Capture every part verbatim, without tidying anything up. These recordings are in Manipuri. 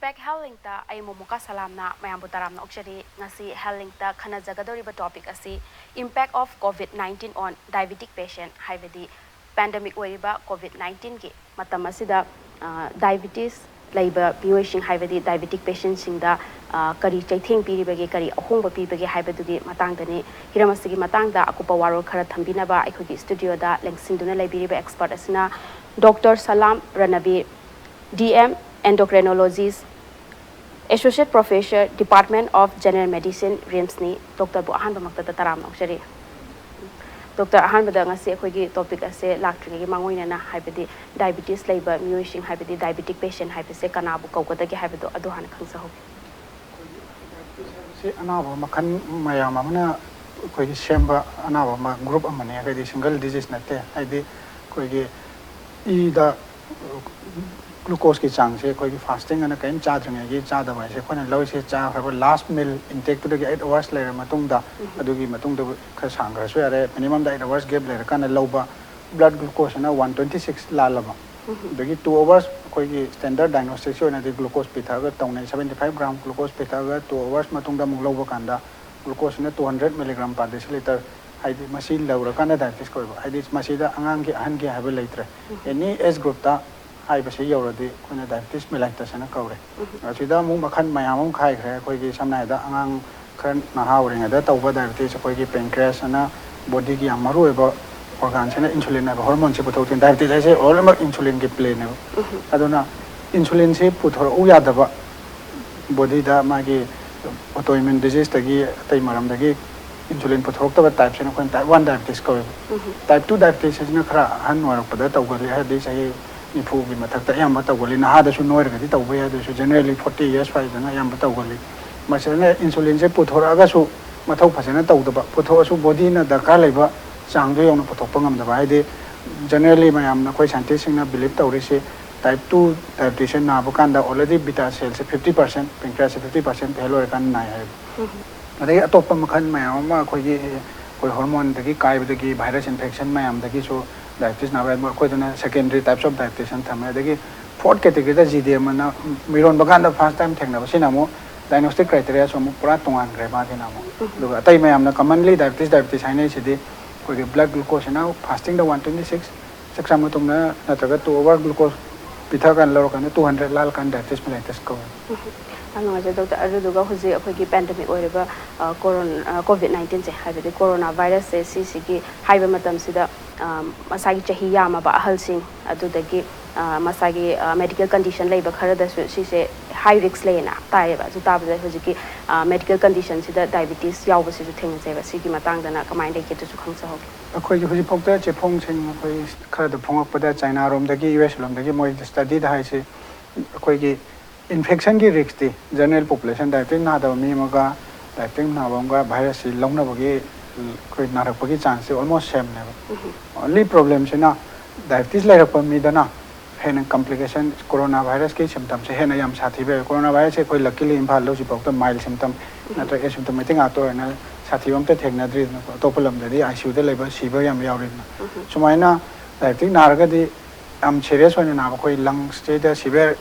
Impact Health Linkꯇ ꯑꯩ ꯃꯣꯃꯣꯀꯥ ꯁꯂꯥꯝꯅ ꯃꯌꯥꯝꯕꯨ ꯇꯔꯥꯝꯅ ꯑꯣꯛꯆꯔꯤ꯫ ꯉꯁꯤ Health Linkꯇ ꯈꯟꯅꯖꯒꯗꯧꯔꯤꯕ topic ꯑꯁꯤ Impact of COVID nineteen on diabetic patient, ꯍꯥꯏꯕꯗꯤ pandemic ꯑꯣꯏꯔꯤꯕ COVID nineteenꯒꯤ ꯃꯇꯝ ꯑꯁꯤꯗ, ꯑ, diabetes ꯂꯩꯕ ꯃꯤꯑꯣꯏꯁꯤꯡ, ꯍꯥꯏꯕꯗꯤ diabetic patientꯁꯤꯡꯗ, ꯑ, ꯀꯔꯤ ꯆꯩꯊꯦꯡ ꯄꯤꯔꯤꯕꯒꯦ, ꯀꯔꯤ ꯑꯍꯣꯡꯕ ꯄꯤꯕꯒꯦ ꯍꯥꯏꯕꯗꯨꯒꯤ ꯃꯇꯥꯡꯗꯅꯤ꯫ ꯍꯤꯔꯝ ꯑꯁꯤꯒꯤ ꯃꯇꯥꯡꯗ ꯑꯀꯨꯞꯄ ꯋꯥꯔꯣꯜ ꯈꯔ ꯊꯝꯕꯤꯅꯕ ꯑꯩꯈꯣꯏꯒꯤ studioꯗ ꯂꯦꯡꯁꯤꯟꯗꯨꯅ ꯂꯩꯕꯤꯔꯤꯕ expert ꯑꯁꯤꯅ Doctor Salam ꯔꯅꯕꯤꯔ, D M Endocrinologist, Associate Professor, Department of General Medicine, RIMSꯅꯤ꯫ Doctorꯕꯨ ꯑꯍꯥꯟꯕꯃꯛꯇꯗ ꯇꯔꯥꯝꯅ ꯑꯣꯛꯆꯔꯤ꯫ Doctor, ꯑꯍꯥꯟꯕꯗ ꯉꯁꯤ ꯑꯩꯈꯣꯏꯒꯤ topic ꯑꯁꯦ ꯂꯥꯛꯇ꯭ꯔꯤꯉꯩꯒꯤ ꯃꯥꯡꯑꯣꯏꯅꯅ, ꯍꯥꯏꯕꯗꯤ diabetes ꯂꯩꯕ ꯃꯤꯑꯣꯏꯁꯤꯡ, ꯍꯥꯏꯕꯗꯤ diabetic patient ꯍꯥꯏꯕꯁꯦ ꯀꯅꯥꯕꯨ ꯀꯧꯒꯗꯒꯦ ꯍꯥꯏꯕꯗꯣ ꯑꯗꯨ ꯍꯥꯟꯅ ꯈꯪꯖꯍꯧꯒꯦ꯫ ꯁꯤ ꯑꯅꯥꯕ ꯃꯈꯜ ꯃꯌꯥꯝ ꯑꯃꯅ ꯑꯩꯈꯣꯏꯒꯤ ꯁꯦꯝꯕ ꯑꯅꯥꯕ ꯑꯃ, group ꯑꯃꯅꯤ꯫ ꯑꯩꯈꯣꯏꯗꯤ single disease ꯅꯠꯇꯦ꯫ ꯍꯥꯏꯗꯤ ꯑꯩꯈꯣꯏꯒꯤ ꯏꯗ glucoseꯀꯤ ꯆꯥꯡꯁꯦ ꯑꯩꯈꯣꯏꯒꯤ fasting ꯑꯅ ꯀꯔꯤꯝ ꯆꯥꯗ꯭ꯔꯤꯉꯩꯒꯤ ꯆꯥꯗꯕ ꯍꯥꯏꯁꯦ, ꯑꯩꯈꯣꯏꯅ ꯂꯧꯔꯤꯁꯦ ꯆꯥꯈ꯭ꯔꯕ last meal intakeꯇꯨꯗꯒꯤ eight hours ꯂꯩꯔ ꯃꯇꯨꯡꯗ, ꯑꯗꯨꯒꯤ ꯃꯇꯨꯡꯗ ꯈꯔ ꯁꯥꯡꯈ꯭ꯔꯁꯨ ꯌꯥꯔꯦ, minimumꯗ eight hours gap ꯂꯩꯔꯀꯥꯟꯗ ꯂꯧꯕ blood glucoseꯅ one twenty six ꯂꯥꯜꯂꯕ, ꯑꯗꯒꯤ two hours ꯑꯩꯈꯣꯏꯒꯤ standard diagnosticsꯀꯤ ꯑꯣꯏꯅꯗꯤ glucose ꯄꯤꯊꯛꯑꯒ ꯇꯧꯅꯩ꯫ Seventy five gram glucose ꯄꯤꯊꯛꯑꯒ two hours ꯃꯇꯨꯡꯗ ꯑꯃꯨꯛ ꯂꯧꯕ ꯀꯥꯟꯗ glucoseꯅ two hundred milligram per deciliter, ꯍꯥꯏꯗꯤ ꯃꯁꯤ ꯂꯧꯔꯀꯥꯟꯗ diabetes ꯀꯧꯋꯦꯕ꯫ ꯍꯥꯏꯗꯤ ꯃꯁꯤꯗ ꯑꯉꯥꯡꯒꯤ, ꯑꯍꯟꯒꯤ ꯍꯥꯏꯕ ꯂꯩꯇ꯭ꯔꯦ꯫ Any age groupꯇ ꯍꯥꯏꯕꯁꯤ ꯌꯧꯔꯗꯤ ꯑꯩꯈꯣꯏꯅ diabetes mellitus ꯍꯥꯏꯅ ꯀꯧꯔꯦ꯫ ꯑꯁꯤꯗ ꯑꯃꯨꯛ ꯃꯈꯜ ꯃꯌꯥꯝ ꯑꯃ ꯈꯥꯏꯈ꯭ꯔꯦ꯫ ꯑꯩꯈꯣꯏꯒꯤ ꯁꯝꯅ ꯍꯥꯏꯔꯕꯗ ꯑꯉꯥꯡ ꯈꯔ ꯅꯍꯥ ꯑꯣꯏꯔꯤꯉꯩꯗ ꯇꯧꯕ diabetes, ꯑꯩꯈꯣꯏꯒꯤ pancreas ꯑꯅ bodyꯒꯤ ꯌꯥꯝ ꯃꯔꯨ ꯑꯣꯏꯕ organꯁꯤꯅ insulin ꯍꯥꯏꯕ hormoneꯁꯤ ꯄꯨꯊꯣꯛꯇꯣꯏꯅꯤ꯫ Diabetes ꯍꯥꯏꯁꯦ all about insulinꯒꯤ playꯅꯦꯕ꯫ ꯑꯗꯨꯅ insulinꯁꯤ ꯄꯨꯊꯣꯔꯛꯎ ꯌꯥꯗꯕ, bodyꯗ ꯃꯥꯒꯤ autoimmune diseaseꯇꯒꯤ ꯑꯇꯩ ꯃꯔꯝꯗꯒꯤ insulin ꯄꯨꯊꯣꯔꯛꯇꯕ typeꯁꯤꯅ ꯑꯩꯈꯣꯏꯅ type one diabetes ꯀꯧꯋꯦꯕ꯫ Type two diabetes ꯍꯥꯏꯁꯤꯅ ꯈꯔ ꯑꯍꯟ ꯑꯣꯏꯔꯛꯄꯗ ꯇꯧꯒꯜꯂꯤ, ꯍꯥꯏꯗꯤ ꯆꯍꯤ ꯅꯤꯐꯨꯒꯤ ꯃꯊꯛꯇ ꯑꯌꯥꯝꯕ ꯇꯧꯒꯜꯂꯤ꯫ ꯅꯍꯥꯗꯁꯨ ꯅꯣꯏꯔꯒꯗꯤ ꯇꯧꯕ ꯌꯥꯏ, ꯑꯗꯨ ꯑꯣꯏꯔꯁꯨ generally forty years ꯁ꯭ꯋꯥꯏꯗꯅ ꯑꯌꯥꯝꯕ ꯇꯧꯒꯜꯂꯤ꯫ ꯃꯁꯤꯗꯅ insulinꯁꯦ ꯄꯨꯊꯣꯔꯛꯑꯒꯁꯨ ꯃꯊꯧ ꯐꯖꯅ ꯇꯧꯗꯕ, ꯄꯨꯊꯣꯛꯑꯁꯨ bodyꯅ ꯗꯔꯀꯥꯔ ꯂꯩꯕ ꯆꯥꯡꯗꯣ ꯌꯧꯅ ꯄꯨꯊꯣꯛꯄ ꯉꯝꯗꯕ꯫ ꯍꯥꯏꯗꯤ generally ꯃꯌꯥꯝꯅ, ꯑꯩꯈꯣꯏ scientistꯁꯤꯡꯅ believe ꯇꯧꯔꯤꯁꯤ, type two diabetesꯁꯦ ꯅꯥꯕ ꯀꯥꯟꯗ already beta cellꯁꯦ fifty percent, pancreasꯁꯦ fifty percent fail ꯑꯣꯏꯔꯀꯥꯟꯗ ꯅꯥꯏ ꯍꯥꯏꯕ꯫ ꯑꯗꯒꯤ ꯑꯇꯣꯞꯄ ꯃꯈꯜ ꯃꯌꯥꯝ ꯑꯃ ꯑꯩꯈꯣꯏꯒꯤ, ꯑꯩꯈꯣꯏ hormoneꯗꯒꯤ ꯀꯥꯏꯕꯗꯒꯤ, virus infection ꯃꯌꯥꯝꯗꯒꯤꯁꯨ diabetes ꯅꯥꯕ ꯌꯥꯏ, ꯑꯩꯈꯣꯏꯗꯅ secondary types of diabetes ꯍꯥꯏꯅ ꯊꯝꯃꯦ꯫ ꯑꯗꯒꯤ fourth category ꯗ G D M ꯑꯅ ꯃꯤꯔꯣꯟꯕ ꯀꯥꯟꯗ first time ꯊꯦꯡꯅꯕ, ꯁꯤꯅ ꯑꯃꯨꯛ diagnostic criteria ꯁꯨ ꯑꯃꯨꯛ ꯄꯨꯔꯥ ꯇꯣꯉꯥꯟꯈ꯭ꯔꯦ ꯃꯥꯒꯤꯅ ꯑꯃꯨꯛ꯫ ꯑꯗꯨꯒ ꯑꯇꯩ ꯃꯌꯥꯝꯅ commonly diabetes diabetes ꯍꯥꯏꯅꯔꯤꯁꯤꯗꯤ ꯑꯩꯈꯣꯏꯒꯤ blood glucose ꯁꯤꯅ fasting ꯗ one twenty six, ꯆꯥꯛ ꯆꯥ ꯃꯇꯨꯡꯗ ꯅꯠꯇ꯭ꯔꯒ two hour glucose ꯄꯤꯊꯛꯑꯀꯥꯟꯗ ꯂꯧꯔꯀꯥꯟꯗ two hundred ꯂꯥꯜꯂꯀꯥꯟꯗ diabetes mellitus ꯀꯧꯋꯦ꯫ ꯌꯥꯝ ꯅꯨꯡꯉꯥꯏꯖꯔꯦ ꯗꯣꯛꯇꯔ꯫ ꯑꯗꯨꯗꯨꯒ ꯍꯧꯖꯤꯛ ꯑꯩꯈꯣꯏꯒꯤ pandemic ꯑꯣꯏꯔꯤꯕ ꯀꯣꯔꯣꯅꯥ, COVID nineteen ꯁꯦ, ꯍꯥꯏꯕꯗꯤ ꯀꯣꯔꯣꯅꯥ ꯚꯥꯏꯔꯁꯁꯦ, ꯁꯤꯁꯤꯒꯤ ꯍꯥꯏꯕ ꯃꯇꯝꯁꯤꯗ ꯑ, ꯃꯁꯥꯒꯤ ꯆꯍꯤ ꯌꯥꯝꯃꯕ ꯑꯍꯜꯁꯤꯡ, ꯑꯗꯨꯗꯒꯤ ꯑ, ꯃꯁꯥꯒꯤ medical condition ꯂꯩꯕ ꯈꯔꯗꯁꯨ ꯁꯤꯁꯦ high risk ꯂꯩꯌꯦꯅ ꯇꯥꯏꯌꯦꯕ꯫ ꯑꯗꯨ ꯇꯥꯕꯗ ꯍꯧꯖꯤꯛꯀꯤ medical condition ꯁꯤꯗ diabetes ꯌꯥꯎꯕꯁꯤꯁꯨ ꯊꯦꯡꯅꯖꯩꯕ꯫ ꯁꯤꯒꯤ ꯃꯇꯥꯡꯗꯅ ꯀꯃꯥꯏꯅ ꯂꯩꯒꯦ ꯑꯗꯨꯁꯨ ꯈꯪꯖꯍꯧꯒꯦ꯫ ꯑꯩꯈꯣꯏꯒꯤ ꯍꯧꯖꯤꯛꯐꯥꯎꯗ ꯆꯦꯐꯣꯡꯁꯤꯡ ꯑꯩꯈꯣꯏ ꯈꯔꯗ ꯐꯣꯡꯉꯛꯄꯗ ꯆꯥꯏꯅꯥꯔꯣꯝꯗꯒꯤ, ꯌꯨ ꯑꯦꯁ ꯂꯣꯝꯗꯒꯤ ꯃꯣꯏ study ꯗ ꯍꯥꯏꯁꯦ ꯑꯩꯈꯣꯏꯒꯤ infection ꯒꯤ risk T general population diabetes ꯅꯥꯗꯕ ꯃꯤ ꯑꯃꯒ diabetes ꯅꯥꯕ ꯑꯃꯒ virus ꯁꯤ ꯂꯧꯅꯕꯒꯤ, ꯑꯩꯈꯣꯏ ꯅꯥꯔꯛꯄꯒꯤ chance ꯁꯦ almost same ꯅꯦꯕ꯫ Only problem ꯁꯤꯅ diabetes ꯂꯩꯔꯛꯄ ꯃꯤꯗꯅ ꯍꯦꯟꯅ complication, ꯀꯣꯔꯣꯅꯥ ꯚꯥꯏꯔꯁꯀꯤ symptom ꯁꯦ ꯍꯦꯟꯅ ꯌꯥꯝ ꯁꯥꯊꯤꯕ ꯌꯥꯏ꯫ ꯀꯣꯔꯣꯅꯥ ꯚꯥꯏꯔꯁ ꯁꯦ ꯑꯩꯈꯣꯏ luckily ꯏꯝꯐꯥꯜꯗ ꯍꯧꯖꯤꯛꯐꯥꯎꯗ mild symptom ꯅꯠꯇ꯭ꯔꯒ asymptomatic ꯉꯥꯛꯇ ꯑꯣꯏꯅ ꯁꯥꯊꯤꯕ ꯑꯝꯇ ꯊꯦꯡꯅꯗ꯭ꯔꯤꯗꯅꯀꯣ꯫ ꯑꯇꯣꯞꯄ ꯂꯝꯗꯗꯤ ꯑꯥꯏ ꯁꯤ ꯌꯨꯗ ꯂꯩꯕ ꯁꯤꯕ ꯌꯥꯝ ꯌꯥꯎꯔꯤꯗꯅ꯫ ꯁꯨꯃꯥꯏꯅ diabetes ꯅꯥꯔꯒꯗꯤ ꯌꯥꯝ serious ꯑꯣꯏꯅ ꯅꯥꯕ, ꯑꯩꯈꯣꯏ lungs ꯁꯤꯗ severe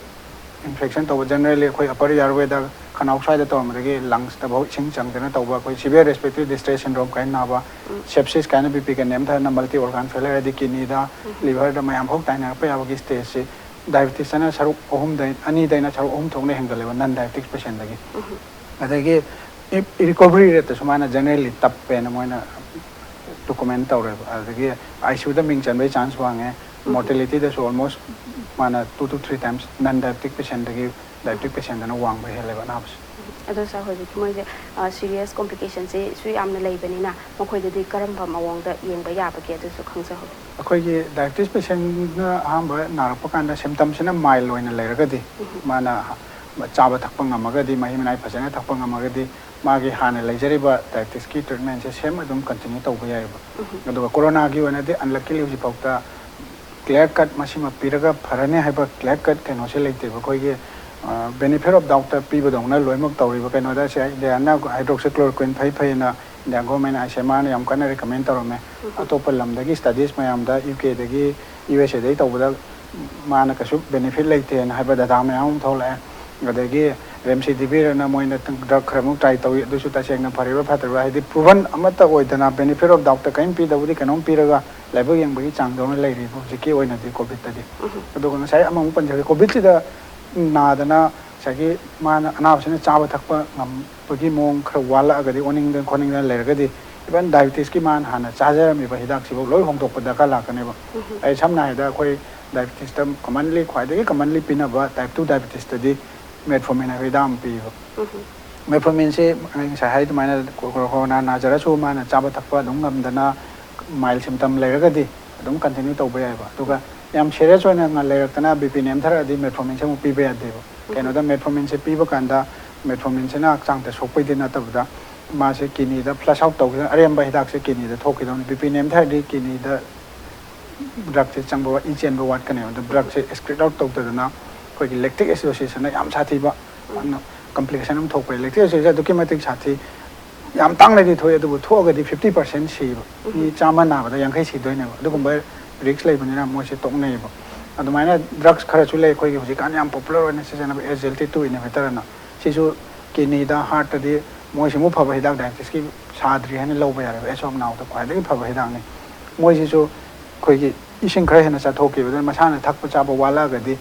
infection ꯇꯧꯕ, generally ꯑꯩꯈꯣꯏ upper airway ꯗ, ꯈꯅꯥꯎ ꯁ꯭ꯋꯥꯏꯗ ꯇꯧꯔꯝꯕꯗꯒꯤ lungs ꯇꯐꯥꯎ ꯏꯁꯤꯡ ꯆꯪꯗꯅ ꯇꯧꯕ, ꯑꯩꯈꯣꯏ severe respiratory distress syndrome ꯀꯥꯏꯅ ꯅꯥꯕ, sepsis ꯀꯥꯏꯅ ꯕꯤ ꯄꯤ ꯀ ꯅꯦꯝꯊꯗꯅ multi organ failure ꯍꯥꯏꯗꯤ kidney ꯗ, liver ꯗ ꯃꯌꯥꯝ ꯐꯥꯎ ꯇꯥꯏꯅꯔꯛꯄ ꯌꯥꯕꯒꯤ stage ꯁꯤ diabetes ꯅ ꯁꯔꯨꯛ ꯑꯍꯨꯝꯗꯩ, ꯑꯅꯤꯗꯩꯅ ꯁꯔꯨꯛ ꯑꯍꯨꯝ ꯊꯣꯛꯅ ꯍꯦꯟꯒꯠꯂꯦꯕ non diabetic patient ꯗꯒꯤ꯫ ꯑꯗꯒꯤ recovery rate ꯁꯨ ꯃꯥꯅ generally ꯇꯞꯄꯦꯅ ꯃꯣꯏꯅ document ꯇꯧꯔꯦꯕ꯫ ꯑꯗꯒꯤ ꯑꯥꯏ ꯁꯤ ꯌꯨꯗ ꯃꯤꯡ ꯆꯟꯕꯒꯤ chance ꯋꯥꯡꯉꯦ, mortality ꯗꯁꯨ almost ꯃꯥꯅ two to three times non diabetic patient ꯗꯒꯤ diabetic patient ꯗꯅ ꯋꯥꯡꯕ ꯍꯦꯜꯂꯦꯕ ꯑꯅꯥꯕꯁꯦ꯫ ꯑꯗꯣ ꯁꯥꯔ, ꯍꯧꯖꯤꯛꯀꯤ ꯃꯣꯏꯁꯦ serious complication ꯁꯤꯁꯨ ꯌꯥꯝꯅ ꯂꯩꯕꯅꯤꯅ, ꯃꯈꯣꯏꯗꯗꯤ ꯀꯔꯝꯕ ꯃꯑꯣꯡꯗ ꯌꯦꯡꯕ ꯌꯥꯕꯒꯦ ꯑꯗꯨꯁꯨ ꯈꯪꯖꯍꯧꯒꯦ꯫ ꯑꯩꯈꯣꯏꯒꯤ diabetes patient ꯅ ꯑꯍꯥꯟꯕ ꯅꯥꯔꯛꯄ ꯀꯥꯟꯗ symptom ꯁꯤꯅ mild ꯑꯣꯏꯅ ꯂꯩꯔꯒꯗꯤ, ꯃꯥꯅ ꯆꯥꯕ ꯊꯛꯄ ꯉꯝꯃꯒꯗꯤ, ꯃꯍꯤ ꯃꯅꯥꯏ ꯐꯖꯅ ꯊꯛꯄ ꯉꯝꯃꯒꯗꯤ, ꯃꯥꯒꯤ ꯍꯥꯟꯅ ꯂꯩꯖꯔꯤꯕ diabetes ꯀꯤ treatment ꯁꯦ same ꯑꯗꯨꯝ continue ꯇꯧꯕ ꯌꯥꯏꯑꯕ꯫ ꯑꯗꯨꯒ ꯀꯣꯔꯣꯅꯥꯒꯤ ꯑꯣꯏꯅꯗꯤ unluckily ꯍꯧꯖꯤꯛꯐꯥꯎꯗ clear cut ꯃꯁꯤꯃ ꯄꯤꯔꯒ ꯐꯔꯅꯤ ꯍꯥꯏꯕ clear cut ꯀꯩꯅꯣꯁꯦ ꯂꯩꯇꯦꯕ꯫ ꯑꯩꯈꯣꯏꯒꯤ benefit of doubt ꯇ ꯄꯤꯕꯗꯧꯅ ꯂꯣꯏꯅꯃꯛ ꯇꯧꯔꯤꯕ ꯀꯩꯅꯣꯗ ꯁꯦ ꯏꯟꯗꯤꯌꯥꯅ hydroxychloroquine ꯐꯩ ꯐꯩꯅ ꯏꯟꯗꯤꯌꯥ ꯒꯣꯔꯃꯦꯟ ꯍꯥꯏꯁꯦ ꯃꯥꯅ ꯌꯥꯝ ꯀꯟꯅ ꯔꯤꯀꯃꯦꯟ ꯇꯧꯔꯝꯃꯦ꯫ ꯑꯇꯣꯞꯄ ꯂꯝꯗꯒꯤ ꯁ꯭ꯇꯗꯤꯁ ꯃꯌꯥꯝꯗ, ꯌꯨ ꯀꯦꯗꯒꯤ, ꯌꯨ ꯑꯦꯁ ꯑꯦꯗꯒꯤ ꯇꯧꯕꯗ ꯃꯥꯅ ꯀꯩꯁꯨ ꯕꯦꯅꯤꯐꯤꯠ ꯂꯩꯇꯦꯅ ꯍꯥꯏꯕ ꯗꯇꯥ ꯃꯌꯥꯝ ꯑꯃ ꯊꯣꯛꯂꯛꯑꯦ꯫ ꯑꯗꯒꯤ ꯔꯦꯝꯁꯤꯗꯤꯕꯤꯔꯅ ꯃꯣꯏꯅ ꯗ꯭ꯔꯒ ꯈꯔꯃꯨꯛ ꯇ꯭ꯔꯥꯏ ꯇꯧꯏ, ꯑꯗꯨꯁꯨ ꯇꯁꯦꯡꯅ ꯐꯔꯤꯕ꯭ꯔꯥ ꯐꯠꯇ꯭ꯔꯤꯕ꯭ꯔꯥ, ꯍꯥꯏꯗꯤ ꯄ꯭ꯔꯨꯚꯟ ꯑꯃꯠꯇ ꯑꯣꯏꯗꯅ, ꯕꯦꯅꯤꯐꯤꯠ ꯑꯣꯐ ꯗꯥꯎꯠꯇ ꯀꯔꯤꯝ ꯄꯤꯗꯕꯨꯗꯤ ꯀꯩꯅꯣꯝ ꯄꯤꯔꯒ ꯂꯥꯏꯕꯛ ꯌꯦꯡꯕꯒꯤ ꯆꯥꯡꯗꯧꯅ ꯂꯩꯔꯤꯕ ꯍꯧꯖꯤꯛꯀꯤ ꯑꯣꯏꯅꯗꯤ ꯀꯣꯚꯤꯠꯇꯗꯤ꯫ ꯑꯗꯨꯒ ꯉꯁꯥꯏ ꯑꯃꯃꯨꯛ ꯄꯟꯖꯈ꯭ꯔꯦ, ꯀꯣꯚꯤꯠꯁꯤꯗ ꯅꯥꯗꯅ ꯉꯁꯥꯏꯒꯤ ꯃꯥꯅ, ꯑꯅꯥꯕꯁꯤꯅ ꯆꯥꯕ ꯊꯛꯄ ꯉꯝꯕꯒꯤ ꯃꯑꯣꯡ ꯈꯔ ꯋꯥꯠꯂꯛꯑꯒꯗꯤ, ꯑꯣꯅꯤꯡꯗꯅ ꯈꯣꯠꯅꯤꯡꯗꯅ ꯂꯩꯔꯒꯗꯤ, ꯏꯚꯟ ꯗꯥꯏꯕꯤꯇꯤꯁꯀꯤ ꯃꯥꯅ ꯍꯥꯟꯅ ꯆꯥꯖꯔꯝꯃꯤꯕ ꯍꯤꯗꯥꯛꯁꯤꯐꯥꯎ ꯂꯣꯏ ꯍꯣꯡꯗꯣꯛꯄ ꯗꯔꯀꯥꯔ ꯂꯥꯛꯀꯅꯦꯕ꯫ ꯑꯩ ꯁꯝꯅ ꯍꯥꯏꯔꯕꯗ, ꯑꯩꯈꯣꯏ ꯗꯥꯏꯕꯤꯇꯤꯁꯇ ꯀꯃꯟꯂꯤ, ꯈ꯭ꯋꯥꯏꯗꯒꯤ ꯀꯃꯟꯂꯤ ꯄꯤꯅꯕ ꯇꯥꯏꯞ ꯇꯨ ꯗꯥꯏꯕꯤꯇꯤꯁꯇꯗꯤ ꯃꯦꯠꯐꯣꯔꯃꯤꯟ ꯍꯥꯏꯕ ꯍꯤꯗꯥꯛ ꯑꯃ ꯄꯤꯌꯦꯕ꯫ ꯃꯦꯠꯐꯣꯔꯃꯤꯟꯁꯦ ꯑꯩ ꯉꯁꯥꯏ ꯍꯥꯏ ꯑꯗꯨꯃꯥꯏꯅ ꯀꯣ-, ꯀꯣ-, ꯀꯣꯔꯣꯅꯥ ꯅꯥꯖꯔꯁꯨ ꯃꯥꯅ ꯆꯥꯕ ꯊꯛꯄ ꯑꯗꯨꯝ ꯉꯝꯗꯅ, ꯃꯥꯏꯜ ꯁꯤꯝꯇꯝ ꯂꯩꯔꯒꯗꯤ ꯑꯗꯨꯝ ꯀꯟꯇꯤꯅ꯭ꯌꯨ ꯇꯧꯕ ꯌꯥꯏꯑꯕ꯫ ꯑꯗꯨꯒ ꯌꯥꯝ ꯁꯦꯔꯤꯌꯁ ꯑꯣꯏꯅ ꯉ-, ꯂꯩꯔꯛꯇꯅ ꯕꯤ ꯄꯤ ꯅꯦꯝꯊꯔꯛꯑꯗꯤ ꯃꯦꯠꯐꯣꯔꯃꯤꯟꯁꯦ ꯑꯃꯨꯛ ꯄꯤꯕ ꯌꯥꯗꯦꯕ꯫ ꯀꯩꯅꯣꯗ ꯃꯦꯠꯐꯣꯔꯃꯤꯟꯁꯦ ꯄꯤꯕ ꯀꯥꯟꯗ ꯃꯦꯠꯐꯣꯔꯃꯤꯟꯁꯤꯅ ꯍꯛꯆꯥꯡꯗ ꯁꯣꯛꯄꯩꯗꯤ ꯅꯠꯇꯕꯗ, ꯃꯥꯁꯦ ꯀꯤꯅꯤꯗ ꯐ꯭ꯂꯁ ꯑꯥꯎꯠ ꯇꯧꯈꯤꯗꯅ ꯑꯔꯦꯝꯕ ꯍꯤꯗꯥꯛꯁꯦ ꯀꯤꯅꯤꯗ ꯊꯣꯛꯈꯤꯗꯧꯅꯤ꯫ ꯕꯤ ꯄꯤ ꯅꯦꯝꯊꯔꯗꯤ ꯀꯤꯅꯤꯗ ꯗ꯭ꯔꯒꯁꯦ ꯆꯪꯕ ꯋꯥ-, ꯏ ꯆꯦꯟꯕ ꯋꯥꯠꯀꯅꯦꯕ꯫ ꯑꯗꯣ ꯗ꯭ꯔꯒꯁꯦ ꯑꯦꯛꯁꯀ꯭ꯔꯤꯠ ꯑꯥꯎꯠ ꯇꯧꯗꯗꯅ ꯑꯩꯈꯣꯏꯒꯤ ꯂꯦꯛꯇꯤꯛ ꯑꯦꯁꯤꯗꯣꯁꯤꯁꯅ ꯌꯥꯝ ꯁꯥꯊꯤꯕ, ꯌꯥꯝꯅ ꯀꯝꯄ꯭ꯂꯤꯀꯦꯁꯟ ꯑꯃ ꯊꯣꯛꯄ꯫ ꯂꯦꯛꯇꯤꯛ ꯑꯦꯁꯤꯗꯣꯁꯤꯁ ꯑꯗꯨꯛꯀꯤ ꯃꯇꯤꯛ ꯁꯥꯊꯤ, ꯌꯥꯝ ꯇꯥꯡꯅꯗꯤ ꯊꯣꯛꯑꯦ, ꯑꯗꯨꯕꯨ ꯊꯣꯛꯑꯒꯗꯤ ꯐꯤꯐꯇꯤ ꯄꯥꯔꯁꯦꯟ ꯁꯤꯕ, ꯃꯤ ꯆꯥꯝꯃ ꯅꯥꯕꯗ ꯌꯥꯡꯈꯩ ꯁꯤꯗꯣꯏꯅꯦꯕ꯫ ꯑꯗꯨꯒꯨꯝꯕ ꯔꯤꯛꯁ ꯂꯩꯕꯅꯤꯅ ꯃꯣꯏꯁꯦ ꯇꯣꯛꯅꯩꯌꯦꯕ꯫ ꯑꯗꯨꯃꯥꯏꯅ ꯗ꯭ꯔꯒꯁ ꯈꯔꯁꯨ ꯂꯩ ꯑꯩꯈꯣꯏꯒꯤ ꯍꯧꯖꯤꯛꯀꯥꯟ ꯌꯥꯝ ꯄꯣꯄꯨꯂꯔ ꯑꯣꯏꯅ ꯁꯤꯖꯤꯟꯅꯕ, ꯑꯦꯁ ꯖꯤ ꯑꯦꯜ ꯇꯤ ꯇꯨ ꯏꯟꯍꯤꯕꯤꯇꯔ ꯑꯅ꯫ ꯁꯤꯁꯨ ꯀꯤꯗꯅꯤꯗ, ꯍꯥꯔꯠꯇꯗꯤ ꯃꯣꯏꯁꯤꯃꯨꯛ ꯐꯕ ꯍꯤꯗꯥꯛ ꯗꯥꯏꯕꯦꯇꯤꯁꯀꯤ ꯁꯥꯗ꯭ꯔꯤ ꯍꯥꯏꯅ ꯂꯧꯕ ꯌꯥꯔꯦꯕ꯫ ꯑꯦꯁ ꯑꯣꯐ ꯅꯥꯎꯗ ꯈ꯭ꯋꯥꯏꯗꯒꯤ ꯐꯕ ꯍꯤꯗꯥꯛꯅꯤ꯫ ꯃꯣꯏꯁꯤꯁꯨ ꯑꯩꯈꯣꯏꯒꯤ ꯏꯁꯤꯡ ꯈꯔ ꯍꯦꯟꯅ ꯆꯥꯊꯣꯛꯈꯤꯕꯗꯨꯅ ꯃꯁꯥꯅ ꯊꯛꯄ ꯆꯥꯕ ꯋꯥꯠꯂꯛꯑꯒꯗꯤ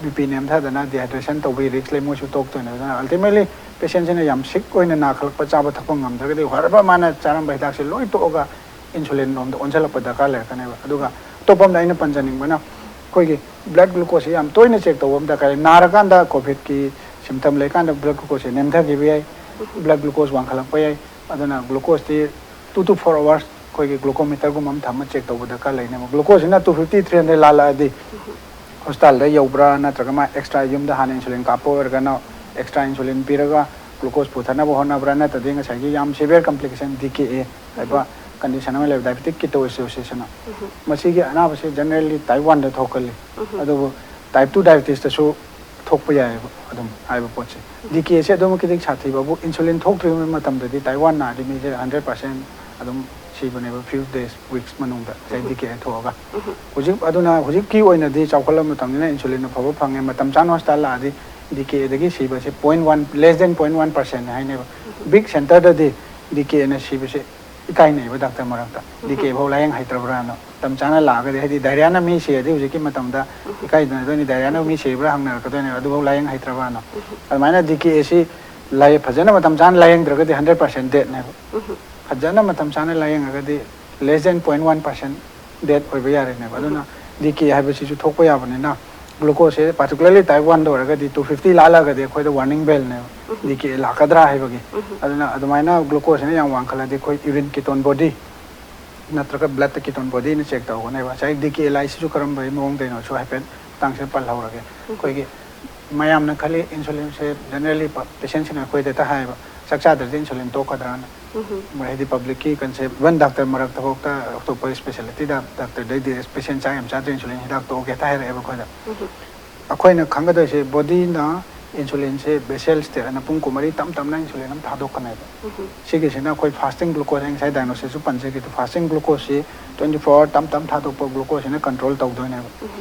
ꯕꯤ ꯄꯤ ꯅꯦꯝꯊꯗꯅ ꯗꯤꯍꯥꯏꯗ꯭ꯔꯦꯁꯟ ꯇꯧꯕꯒꯤ ꯔꯤꯛꯁ ꯂꯩ, ꯃꯣꯏꯁꯨ ꯇꯣꯛꯇꯣꯏꯅꯦ꯫ ꯑꯗꯨꯅ ꯑꯜꯇꯤꯃꯦꯠꯂꯤ ꯄꯦꯁꯦꯟꯁꯤꯅ ꯌꯥꯝ ꯁꯤꯛ ꯑꯣꯏꯅ ꯅꯥꯈꯠꯂꯛꯄ, ꯆꯥꯕ ꯊꯛꯄ ꯉꯝꯗ꯭ꯔꯒꯗꯤ whatever ꯃꯥꯅ ꯆꯥꯔꯝꯕ ꯍꯤꯗꯥꯛꯁꯦ ꯂꯣꯏ ꯇꯣꯛꯑꯒ ꯏꯟꯁꯨꯂꯤꯟ ꯂꯣꯝꯗ ꯑꯣꯟꯁꯤꯜꯂꯛꯄ ꯗꯔꯀꯥꯔ ꯂꯩꯔꯛꯀꯅꯦꯕ꯫ ꯑꯗꯨꯒ ꯑꯇꯣꯞꯄ ꯑꯃꯅ ꯑꯩꯅ ꯄꯟꯖꯅꯤꯡꯕꯅ ꯑꯩꯈꯣꯏꯒꯤ ꯕ꯭ꯂꯗ ꯒ꯭ꯂꯨꯀꯣꯁꯁꯦ ꯌꯥꯝ ꯇꯣꯏꯅ ꯆꯦꯛ ꯇꯧꯕ ꯑꯃ ꯗꯔꯀꯥꯔ ꯂꯩ꯫ ꯅꯥꯔꯀꯥꯟꯗ ꯀꯣꯚꯤꯗꯀꯤ ꯁꯤꯝꯇꯝ ꯂꯩꯀꯥꯟꯗ ꯕ꯭ꯂꯗ ꯒ꯭ꯂꯨꯀꯣꯁꯁꯦ ꯅꯦꯝꯊꯈꯤꯕ ꯌꯥꯏ, ꯕ꯭ꯂꯗ ꯒ꯭ꯂꯨꯀꯣꯁ ꯋꯥꯡꯈꯠꯂꯛꯄ ꯌꯥꯏ꯫ ꯑꯗꯨꯅ ꯒ꯭ꯂꯨꯀꯣꯁꯇꯤ two to four hours ꯑꯩꯈꯣꯏꯒꯤ ꯒ꯭ꯂꯨꯀꯣꯃꯤꯇꯔꯒꯨꯝꯕ ꯑꯃ ꯊꯝꯃ ꯆꯦꯛ ꯇꯧꯕ ꯗꯔꯀꯥꯔ ꯂꯩꯅꯦꯕ꯫ ꯒ꯭ꯂꯨꯀꯣꯁꯁꯤꯅ two fifty, three hundred ꯂꯥꯜꯂꯛꯑꯗꯤ ꯍꯣꯁꯄꯤꯇꯥꯜꯗ ꯌꯧꯕ꯭ꯔꯥ, ꯅꯠꯇ꯭ꯔꯒ ꯃꯥ ꯑꯦꯛꯁꯇ꯭ꯔꯥ ꯌꯨꯝꯗ ꯍꯥꯟꯅ ꯏꯟꯁꯨꯂꯤꯟ ꯀꯥꯞꯄ ꯑꯣꯏꯔꯒꯅ ꯑꯦꯛꯁꯇ꯭ꯔꯥ ꯏꯟꯁꯨꯂꯤꯟ ꯄꯤꯔꯒ ꯒ꯭ꯂꯨꯀꯣꯁ ꯄꯨꯊꯅꯕ ꯍꯣꯠꯅꯕ꯭ꯔꯥ, ꯅꯠꯇ꯭ꯔꯗꯤ ꯉꯁꯥꯏꯒꯤ ꯌꯥꯝ severe complication, D K A ꯍꯥꯏꯕ ꯀꯟꯗꯤꯁꯟ ꯑꯃ ꯂꯩꯕ, ꯗꯥꯏꯕꯦꯇꯤꯛ ꯀꯤꯇꯣꯑꯦꯁꯤꯗꯣꯁꯤꯁ ꯑꯅ, ꯃꯁꯤꯒꯤ ꯑꯅꯥꯕꯁꯤ ꯖꯦꯅꯔꯦꯜꯂꯤ ꯇꯥꯏꯞ ꯋꯥꯟꯗ ꯊꯣꯛꯀꯜꯂꯤ꯫ ꯑꯗꯨꯕꯨ ꯇꯥꯏꯞ ꯇꯨ ꯗꯥꯏꯕꯦꯇꯤꯁꯇꯁꯨ ꯊꯣꯛꯄ ꯌꯥꯏꯑꯕ ꯑꯗꯨꯝ ꯍꯥꯏꯕ ꯄꯣꯠꯁꯦ꯫ ꯗꯤ ꯀꯦ ꯑꯦꯁꯦ ꯑꯗꯨꯃꯛꯀꯤꯗꯤ ꯁꯥꯊꯤꯕ ꯑꯕꯨ, ꯏꯟꯁꯨꯂꯤꯟ ꯊꯣꯛꯇ꯭ꯔꯤꯉꯩ ꯃꯇꯝꯗꯗꯤ ꯇꯥꯏꯞ ꯋꯥꯟ ꯅꯥꯔꯗꯤ ꯃꯤꯁꯦ ꯍꯟꯗ꯭ꯔꯦꯠ ꯄꯥꯔꯁꯦꯟ ꯑꯗꯨꯝ ꯁꯤꯕꯅꯦꯕ, ꯐ꯭ꯌꯨ ꯗꯦꯖ, ꯋꯤꯛꯁ ꯃꯅꯨꯡꯗ ꯉꯁꯥꯏ ꯗꯤ ꯀꯦ ꯑꯦ ꯊꯣꯛꯑꯒ꯫ ꯍꯧꯖꯤꯛ ꯑꯗꯨꯅ ꯍꯧꯖꯤꯛꯀꯤ ꯑꯣꯏꯅꯗꯤ ꯆꯥꯎꯈꯠꯂꯕ ꯃꯇꯝꯅꯤꯅ ꯏꯟꯁꯨꯂꯤꯟ ꯑꯐꯕ ꯐꯪꯉꯦ, ꯃꯇꯝ ꯆꯥꯅ ꯍꯣꯁꯄꯤꯇꯥꯜ ꯂꯥꯛꯑꯗꯤ ꯗꯤ ꯀꯦ ꯑꯦꯗꯒꯤ ꯁꯤꯕꯁꯦ point one, less than point one percent ꯍꯥꯏꯅꯦꯕ꯫ ꯕꯤꯛ ꯁꯦꯟꯇꯔꯗꯗꯤ ꯗꯤ ꯀꯦ ꯑꯦꯅ ꯁꯤꯕꯁꯦ ꯏꯀꯥꯏꯅꯩꯕ ꯗꯥꯛꯇꯔ ꯃꯔꯛꯇ꯫ ꯗꯤ ꯀꯦ ꯐꯥꯎ ꯂꯥꯏꯌꯦꯡ ꯍꯩꯇ꯭ꯔꯕ꯭ꯔꯥꯅ꯫ ꯃꯇꯝ ꯆꯥꯅ ꯂꯥꯛꯑꯒꯗꯤ, ꯍꯥꯏꯗꯤ ꯗꯥꯏꯔꯤꯌꯥꯅ ꯃꯤ ꯁꯤꯔꯗꯤ ꯍꯧꯖꯤꯛꯀꯤ ꯃꯇꯝꯗ ꯏꯀꯥꯏꯅꯗꯣꯏꯅꯤ, ꯗꯥꯏꯔꯤꯌꯥꯅ ꯃꯤ ꯁꯤꯕ꯭ꯔꯥ ꯍꯪꯅꯔꯛꯀꯗꯣꯏꯅꯦꯕ, ꯑꯗꯨꯐꯥꯎ ꯂꯥꯏꯌꯦꯡ ꯍꯩꯇ꯭ꯔꯕꯅ꯫ ꯑꯗꯨꯃꯥꯏꯅ ꯗꯤ ꯀꯦ ꯑꯦꯁꯤ ꯂꯥꯏ-, ꯐꯖꯅ ꯃꯇꯝ ꯆꯥꯅ ꯂꯥꯏꯌꯦꯡꯗ꯭ꯔꯒꯗꯤ ꯍꯟꯗ꯭ꯔꯦꯠ ꯄꯥꯔꯁꯦꯟ ꯗꯦꯠꯅꯦꯕ꯫ ꯐꯖꯅ ꯃꯇꯝ ꯆꯥꯅ ꯂꯥꯏꯌꯦꯡꯉꯒꯗꯤ less than point one percent death ꯑꯣꯏꯕ ꯌꯥꯔꯦꯅꯦꯕ꯫ ꯑꯗꯨꯅ ꯗꯤ ꯀꯦ ꯍꯥꯏꯕꯁꯤꯁꯨ ꯊꯣꯛꯄ ꯌꯥꯕꯅꯤꯅ, ꯒ꯭ꯂꯨꯀꯣꯁꯁꯦ ꯄꯥꯔꯇꯤꯀꯨꯂꯔꯂꯤ ꯇꯥꯏꯞ ꯋꯥꯟꯗ ꯑꯣꯏꯔꯒꯗꯤ ꯇꯨ ꯐꯤꯐꯇꯤ ꯂꯥꯜꯂꯒꯗꯤ ꯑꯩꯈꯣꯏꯗ ꯋꯥꯔꯅꯤꯡ ꯕꯦꯜꯅꯦꯕ, ꯗꯤ ꯀꯦ ꯂꯥꯛꯀꯗ꯭ꯔꯥ ꯍꯥꯏꯕꯒꯤ꯫ ꯑꯗꯨꯅ ꯑꯗꯨꯃꯥꯏꯅ ꯒ꯭ꯂꯨꯀꯣꯁꯁꯤꯅ ꯌꯥꯝ ꯋꯥꯡꯈꯠꯂꯗꯤ ꯑꯩꯈꯣꯏ ꯌꯨꯔꯤꯟ ꯀꯤꯇꯣꯟ ꯕꯣꯗꯤ ꯅꯠꯇ꯭ꯔꯒ ꯕ꯭ꯂꯠꯇ ꯀꯤꯇꯣꯟ ꯕꯣꯗꯤꯅ ꯆꯦꯛ ꯇꯧꯒꯅꯦꯕ꯫ ꯉꯁꯥꯏ ꯗꯤ ꯀꯦ ꯑꯦꯜ ꯑꯥꯏꯁꯤꯁꯨ ꯀꯔꯝꯕꯒꯤ ꯃꯑꯣꯡꯗꯩꯅꯣꯁꯨ ꯍꯥꯏꯐꯦꯠ ꯃꯇꯥꯡꯁꯤꯗ ꯄꯜꯍꯧꯔꯒꯦ꯫ ꯑꯩꯈꯣꯏꯒꯤ ꯃꯌꯥꯝꯅ ꯈꯜꯂꯤ ꯏꯟꯁꯨꯂꯤꯟꯁꯦ ꯖꯦꯅꯔꯦꯜꯂꯤ ꯄꯦꯁꯦꯟꯁꯤꯡꯅ ꯑꯩꯈꯣꯏꯗ ꯍꯦꯛꯇ ꯍꯥꯏꯌꯦꯕ, "ꯆꯥꯛ ꯆꯥꯗ꯭ꯔꯗꯤ ꯏꯟꯁꯨꯂꯤꯟ ꯇꯣꯛꯀꯗ꯭ꯔꯥꯅ?" ꯃꯣꯏ ꯍꯥꯏꯗꯤ ꯄꯕ꯭ꯂꯤꯛꯀꯤ ꯀꯟꯁꯦꯞ, ꯏꯚꯟ ꯗꯥꯛꯇꯔ ꯃꯔꯛꯇꯐꯥꯎꯗ ꯑꯇꯣꯞꯄ ꯏꯁꯄꯦꯁꯥꯂꯤꯇꯤꯗ ꯗꯥꯛꯇꯔꯗꯩꯗꯤ, "ꯄꯦꯁꯦꯟ ꯆꯥꯛ ꯌꯥꯝ ꯆꯥꯗ꯭ꯔꯦ, ꯏꯟꯁꯨꯂꯤꯟ ꯍꯤꯗꯥꯛ ꯇꯣꯛꯑꯒꯦ" ꯍꯦꯛꯇ ꯍꯥꯏꯔꯛꯑꯦꯕ ꯑꯩꯈꯣꯏꯗ꯫ ꯑꯩꯈꯣꯏꯅ ꯈꯪꯒꯗꯣꯏꯁꯦ, ꯕꯣꯗꯤꯅ ꯏꯟꯁꯨꯂꯤꯟꯁꯦ ꯕꯦꯁꯦꯜ ꯁ꯭ꯇꯦꯠ ꯍꯥꯏꯅ ꯄꯨꯡ ꯀꯨꯟꯃꯔꯤ ꯇꯞ ꯇꯞꯅ ꯏꯟꯁꯨꯂꯤꯟ ꯑꯃ ꯊꯥꯗꯣꯛꯀꯅꯦꯕ꯫ ꯁꯤꯒꯤꯁꯤꯅ ꯑꯩꯈꯣꯏ ꯐꯥꯁꯇꯤꯡ ꯒ꯭ꯂꯨꯀꯣꯁ, ꯑꯩ ꯉꯁꯥꯏ ꯗꯥꯏꯒꯅꯣꯁꯤꯁꯁꯨ ꯄꯟꯖꯈꯤꯗꯨ, ꯐꯥꯁꯇꯤꯡ ꯒ꯭ꯂꯨꯀꯣꯁꯁꯤ ꯇ꯭ꯋꯦꯟꯇꯤ ꯐꯣꯔ ꯑꯋꯥꯔ ꯇꯞ ꯇꯞ ꯊꯥꯗꯣꯛꯄ ꯒ꯭ꯂꯨꯀꯣꯁꯁꯤꯅ ꯀꯟꯇ꯭ꯔꯣꯜ ꯇꯧꯗꯣꯏꯅꯦꯕ꯫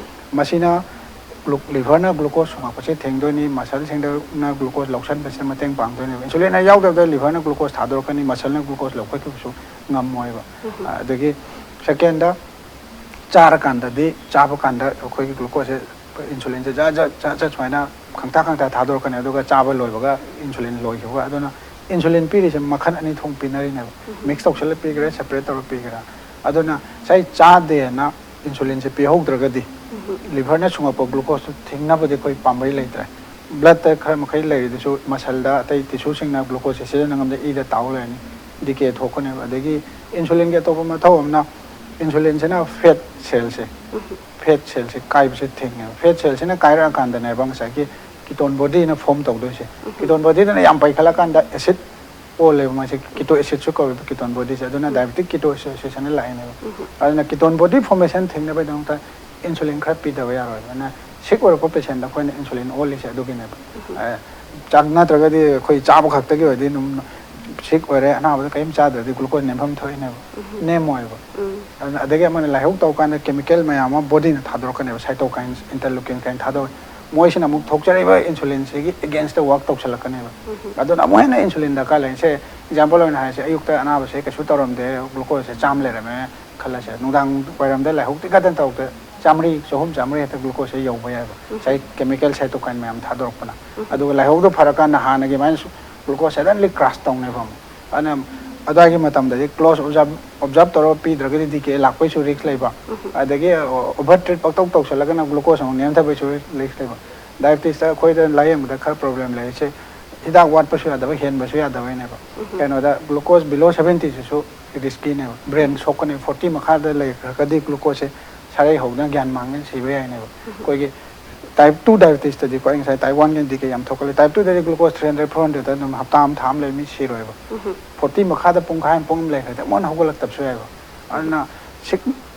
ꯃꯁꯤꯅ ꯒ꯭ꯂꯨ-, ꯂꯤꯚꯔꯅ ꯒ꯭ꯂꯨꯀꯣꯁ ꯁꯨꯡꯉꯛꯄꯁꯦ ꯊꯦꯡꯗꯣꯏꯅꯤ, ꯃꯁꯜꯁꯤꯡꯗꯅ ꯒ꯭ꯂꯨꯀꯣꯁ ꯂꯧꯁꯟꯕꯁꯤꯗ ꯃꯇꯦꯡ ꯄꯥꯡꯗꯣꯏꯅꯦꯕ꯫ ꯏꯟꯁꯨꯂꯤꯟ ꯍꯦꯛ ꯌꯥꯎꯗꯕꯗ ꯂꯤꯚꯔꯅ ꯒ꯭ꯂꯨꯀꯣꯁ ꯊꯥꯗꯣꯔꯛꯀꯅꯤ, ꯃꯁꯜꯅ ꯒ꯭ꯂꯨꯀꯣꯁ ꯂꯧꯈꯠꯈꯤꯕꯁꯨ ꯉꯝꯃꯣꯏꯕ꯫ ꯑꯗꯒꯤ ꯁꯦꯀꯦꯟꯗ, ꯆꯥꯔꯀꯥꯟꯗꯗꯤ, ꯆꯥꯕ ꯀꯥꯟꯗ ꯑꯩꯈꯣꯏꯒꯤ ꯒ꯭ꯂꯨꯀꯣꯁꯁꯦ, ꯏꯟꯁꯨꯂꯤꯟꯁꯦ ꯖꯠ ꯖꯠ ꯖꯠ ꯖꯠ ꯁꯨꯃꯥꯏꯅ ꯈꯪꯇꯥ ꯈꯪꯇꯥ ꯊꯥꯗꯣꯔꯛꯀꯅꯤ, ꯑꯗꯨꯒ ꯆꯥꯕ ꯂꯣꯏꯕꯒ ꯏꯟꯁꯨꯂꯤꯟ ꯂꯣꯏꯈꯤꯕꯒ꯫ ꯑꯗꯨꯅ ꯏꯟꯁꯨꯂꯤꯟ ꯄꯤꯔꯤꯁꯦ ꯃꯈꯜ ꯑꯅꯤ ꯊꯣꯛꯅ ꯄꯤꯅꯔꯤꯅꯦꯕ, ꯃꯤꯛꯁ ꯇꯧꯁꯜꯂ ꯄꯤꯒꯦꯔꯥ, ꯁꯦꯄꯔꯦꯠ ꯇꯧꯔ ꯄꯤꯒꯦꯔꯥ꯫ ꯑꯗꯨꯅ ꯉꯁꯥꯏ ꯆꯥꯗꯦꯅ ꯏꯟꯁꯨꯂꯤꯟꯁꯦ ꯄꯤꯍꯧꯗ꯭ꯔꯒꯗꯤ, ꯂꯤꯚꯔꯅ ꯁꯨꯡꯉꯛꯄ ꯒ꯭ꯂꯨꯀꯣꯁꯇꯨ ꯊꯤꯡꯅꯕꯗꯤ ꯑꯩꯈꯣꯏ ꯄꯥꯝꯕꯩ ꯂꯩꯇ꯭ꯔꯦ꯫ ꯕ꯭ꯂꯠꯇ ꯈꯔ ꯃꯈꯩ ꯂꯩꯔꯤꯗꯨꯁꯨ ꯃꯁꯜꯗ, ꯑꯇꯩ ꯇꯤꯁꯨꯁꯤꯡꯅ ꯒ꯭ꯂꯨꯀꯣꯁꯁꯦ ꯁꯤꯖꯤꯟꯅ ꯉꯝꯗ ꯏꯗ ꯇꯥꯎ ꯂꯩꯔꯅꯤ, ꯗꯤ ꯀꯦ ꯊꯣꯛꯀꯅꯦꯕ꯫ ꯑꯗꯒꯤ ꯏꯟꯁꯨꯂꯤꯟꯒꯤ ꯑꯇꯣꯞꯄ ꯃꯊꯧ ꯑꯃꯅ, ꯏꯟꯁꯨꯂꯤꯟꯁꯤꯅ ꯐꯦꯠ ꯁꯦꯜꯁꯦ, ꯐꯦꯠ ꯁꯦꯜꯁꯦ ꯀꯥꯏꯕꯁꯦ ꯊꯤꯡꯉꯦꯕ꯫ ꯐꯦꯠ ꯁꯦꯜꯁꯤꯅ ꯀꯥꯏꯔꯛꯑꯀꯥꯟꯗꯅꯦꯕ ꯉꯁꯥꯏꯒꯤ ꯀꯤꯇꯣꯟ ꯕꯣꯗꯤꯅ ꯐꯣꯝ ꯇꯧꯗꯣꯏꯁꯦ꯫ ꯀꯤꯇꯣꯟ ꯕꯣꯗꯤꯗꯨꯅ ꯌꯥꯝ ꯄꯩꯈꯠꯂꯀꯥꯟꯗ ꯑꯦꯁꯤꯠ ꯑꯣꯜꯂꯦꯕ ꯃꯥꯁꯦ, ꯀꯤꯇꯣ ꯑꯦꯁꯤꯠꯁꯨ ꯀꯧꯋꯦꯕ ꯀꯤꯇꯣꯟ ꯕꯣꯗꯤꯁꯦ꯫ ꯑꯗꯨꯅ ꯗꯥꯏꯕꯦꯇꯤꯛ ꯀꯤꯇꯣ ꯑꯦꯁꯣꯁꯤꯌꯦꯁꯟꯗ ꯂꯥꯛꯏꯅꯦꯕ꯫ ꯑꯗꯨꯅ ꯀꯤꯇꯣꯟ ꯕꯣꯗꯤ ꯐꯣꯔꯃꯦꯁꯟ ꯊꯤꯡꯅꯕꯒꯤꯗꯃꯛꯇ ꯏꯟꯁꯨꯂꯤꯟ ꯈꯔ ꯄꯤꯗꯕ ꯌꯥꯔꯣꯏꯕ꯫ ꯑꯗꯨꯅ ꯁꯤꯛ ꯑꯣꯏꯔꯛꯄ ꯄꯦꯁꯦꯟꯗ ꯑꯩꯈꯣꯏꯅ ꯏꯟꯁꯨꯂꯤꯟ ꯑꯣꯜꯂꯤꯁꯦ ꯑꯗꯨꯒꯤꯅꯦꯕ꯫ ꯑ, ꯆꯥꯛ ꯅꯠꯇ꯭ꯔꯒꯗꯤ ꯑꯩꯈꯣꯏ ꯆꯥꯕ ꯈꯛꯇꯒꯤ ꯑꯣꯏꯔꯗꯤ ꯑꯗꯨꯝ ꯁꯤꯛ ꯑꯣꯏꯔꯦ, ꯑꯅꯥꯕꯗ ꯀꯔꯤꯝ ꯆꯥꯗ꯭ꯔꯗꯤ ꯒ꯭ꯂꯨꯀꯣꯁ ꯅꯦꯝꯐꯝ ꯊꯣꯛꯏꯅꯦꯕ, ꯅꯦꯝꯃꯣꯏꯕ꯫ ꯑꯗꯨꯅ ꯑꯗꯒꯤ ꯑꯃꯅ ꯂꯥꯏꯍꯧ ꯇꯧꯀꯥꯟꯗ ꯀꯦꯃꯤꯀꯦꯜ ꯃꯌꯥꯝ ꯑꯃ ꯕꯣꯗꯤꯅ ꯊꯥꯗꯣꯔꯛꯀꯅꯦꯕ, ꯁꯥꯏꯇꯣꯀꯥꯏꯟ, ꯏꯟꯇꯔꯂꯨꯀꯤꯟ ꯀꯥꯏꯅ ꯊꯥꯗꯣꯛꯑꯦ꯫ ꯃꯣꯏꯁꯤꯅ ꯑꯃꯨꯛ ꯊꯣꯛꯆꯔꯛꯏꯕ ꯏꯟꯁꯨꯂꯤꯟꯁꯤꯒꯤ ꯑꯦꯒꯦꯟꯁꯇ ꯋꯥꯛ ꯇꯧꯁꯜꯂꯛꯀꯅꯦꯕ꯫ ꯑꯗꯨꯅ ꯑꯃꯨꯛ ꯍꯦꯟꯅ ꯏꯟꯁꯨꯂꯤꯟ ꯗꯔꯀꯥꯔ ꯂꯩ꯫ ꯁꯦ, ꯑꯦꯛꯖꯥꯝꯄꯜ ꯑꯣꯏꯅ ꯍꯥꯏꯔꯁꯦ, ꯑꯌꯨꯛꯇ ꯑꯅꯥꯕꯁꯦ ꯀꯩꯁꯨ ꯇꯧꯔꯝꯗꯦ, ꯒ꯭ꯂꯨꯀꯣꯁꯁꯦ ꯆꯥꯝ ꯂꯩꯔꯝꯃꯦ ꯈꯜꯂꯁꯦ, ꯅꯨꯡꯗꯥꯡ ꯋꯥꯏꯔꯝꯗ ꯂꯥꯏꯍꯧ ꯇꯤꯛ ꯈꯛꯇꯪ ꯇꯧꯗ ꯆꯥꯝꯃꯔꯤ, ꯆꯍꯨꯝ, ꯆꯥꯝꯃꯔꯤ ꯍꯦꯛꯇ ꯒ꯭ꯂꯨꯀꯣꯁꯁꯦ ꯌꯧꯕ ꯌꯥꯏꯕ, ꯉꯁꯥꯏ ꯀꯦꯃꯤꯀꯦꯜ ꯁꯥꯏꯇꯣꯀꯥꯏꯟ ꯃꯌꯥꯝ ꯊꯥꯗꯣꯔꯛꯄꯅ꯫ ꯑꯗꯨꯒ ꯂꯥꯏꯍꯧꯗꯣ ꯐꯔꯀꯥꯟꯗ ꯍꯥꯟꯅꯒꯤ ꯑꯗꯨꯃꯥꯏꯅ ꯁꯨ-, ꯒ꯭ꯂꯨꯀꯣꯁ ꯁꯗꯟꯂꯤ ꯀ꯭ꯔꯥꯁ ꯇꯧꯅꯦꯕ ꯑꯃꯨꯛ꯫ ꯑꯗꯨꯅ ꯑꯗꯨꯋꯥꯏꯒꯤ ꯃꯇꯝꯗꯗꯤ ꯀ꯭ꯂꯣꯁ ꯑꯣꯕꯖꯥꯔꯞ, ꯑꯣꯕꯖꯥꯔꯞ ꯇꯧꯔꯒ ꯄꯤꯗ꯭ꯔꯒꯗꯤ ꯗꯤ ꯀꯦ ꯂꯥꯛꯄꯩꯁꯨ ꯔꯤꯛꯁ ꯂꯩꯕ, ꯑꯗꯒꯤ ꯑꯣꯚꯔ ꯇ꯭ꯔꯤꯠ ꯄꯪꯇꯧ ꯇꯧꯁꯜꯂꯒꯅ ꯒ꯭ꯂꯨꯀꯣꯁ ꯑꯃꯨꯛ ꯅꯦꯝꯊꯕꯩꯁꯨ ꯔꯤꯛꯁ ꯂꯩꯕ꯫ ꯗꯥꯏꯕꯤꯇꯤꯁꯇ ꯑꯩꯈꯣꯏꯗ ꯂꯥꯏꯌꯦꯡꯕꯗ ꯈꯔ ꯄ꯭ꯔꯣꯕ꯭ꯂꯦꯝ ꯂꯩꯔꯤꯁꯦ ꯍꯤꯗꯥꯛ ꯋꯥꯠꯄꯁꯨ ꯌꯥꯗꯕ, ꯍꯦꯟꯕꯁꯨ ꯌꯥꯗꯕꯩꯅꯦꯕ꯫ ꯀꯩꯅꯣꯗ ꯒ꯭ꯂꯨꯀꯣꯁ ꯕꯤꯂꯣ ꯁꯕꯦꯟꯇꯤꯁꯤꯁꯨ ꯔꯤꯁꯀꯤꯅꯦꯕ, ꯕ꯭ꯔꯦꯟ ꯁꯣꯛꯀꯅꯤ꯫ ꯐꯣꯔꯇꯤ ꯃꯈꯥꯗ ꯂꯩꯈ꯭ꯔꯒꯗꯤ ꯒ꯭ꯂꯨꯀꯣꯁꯁꯦ ꯁꯥꯔꯩ ꯍꯧꯗꯅ ꯒ꯭ꯌꯥꯟ ꯃꯥꯡꯗꯅ ꯁꯤꯕ ꯌꯥꯏꯅꯦꯕ꯫ ꯑꯩꯈꯣꯏꯒꯤ ꯇꯥꯏꯞ ꯇꯨ ꯗꯥꯏꯕꯤꯇꯤꯁꯇꯗꯤꯀꯣ, ꯑꯩ ꯉꯁꯥꯏ ꯇꯥꯏꯞ ꯋꯥꯟꯒꯤ ꯗꯤ ꯀꯦ ꯌꯥꯝ ꯊꯣꯛꯀꯜꯂꯤ꯫ ꯇꯥꯏꯞ ꯇꯨꯗꯗꯤ ꯒ꯭ꯂꯨꯀꯣꯁ ꯊ꯭ꯔꯤ ꯍꯟꯗ꯭ꯔꯦꯗ, ꯐꯣꯔ ꯍꯟꯗ꯭ꯔꯦꯗꯇ ꯑꯗꯨꯝ ꯍꯞꯇꯥ ꯑꯃ, ꯊꯥ ꯑꯃ ꯂꯩ ꯃꯤ ꯁꯤꯔꯣꯏꯕ꯫ ꯐꯣꯔꯇꯤ ꯃꯈꯥꯗ ꯄꯨꯡꯈꯥꯏ ꯑꯃ, ꯄꯨꯡ ꯑꯃ ꯂꯩꯈ꯭ꯔꯗꯤ ꯑꯃꯨꯛ ꯍꯟꯅ ꯍꯧꯒꯠꯂꯛꯇꯕꯁꯨ ꯌꯥꯏꯕ꯫ ꯑꯗꯨꯅ ꯁꯤꯛ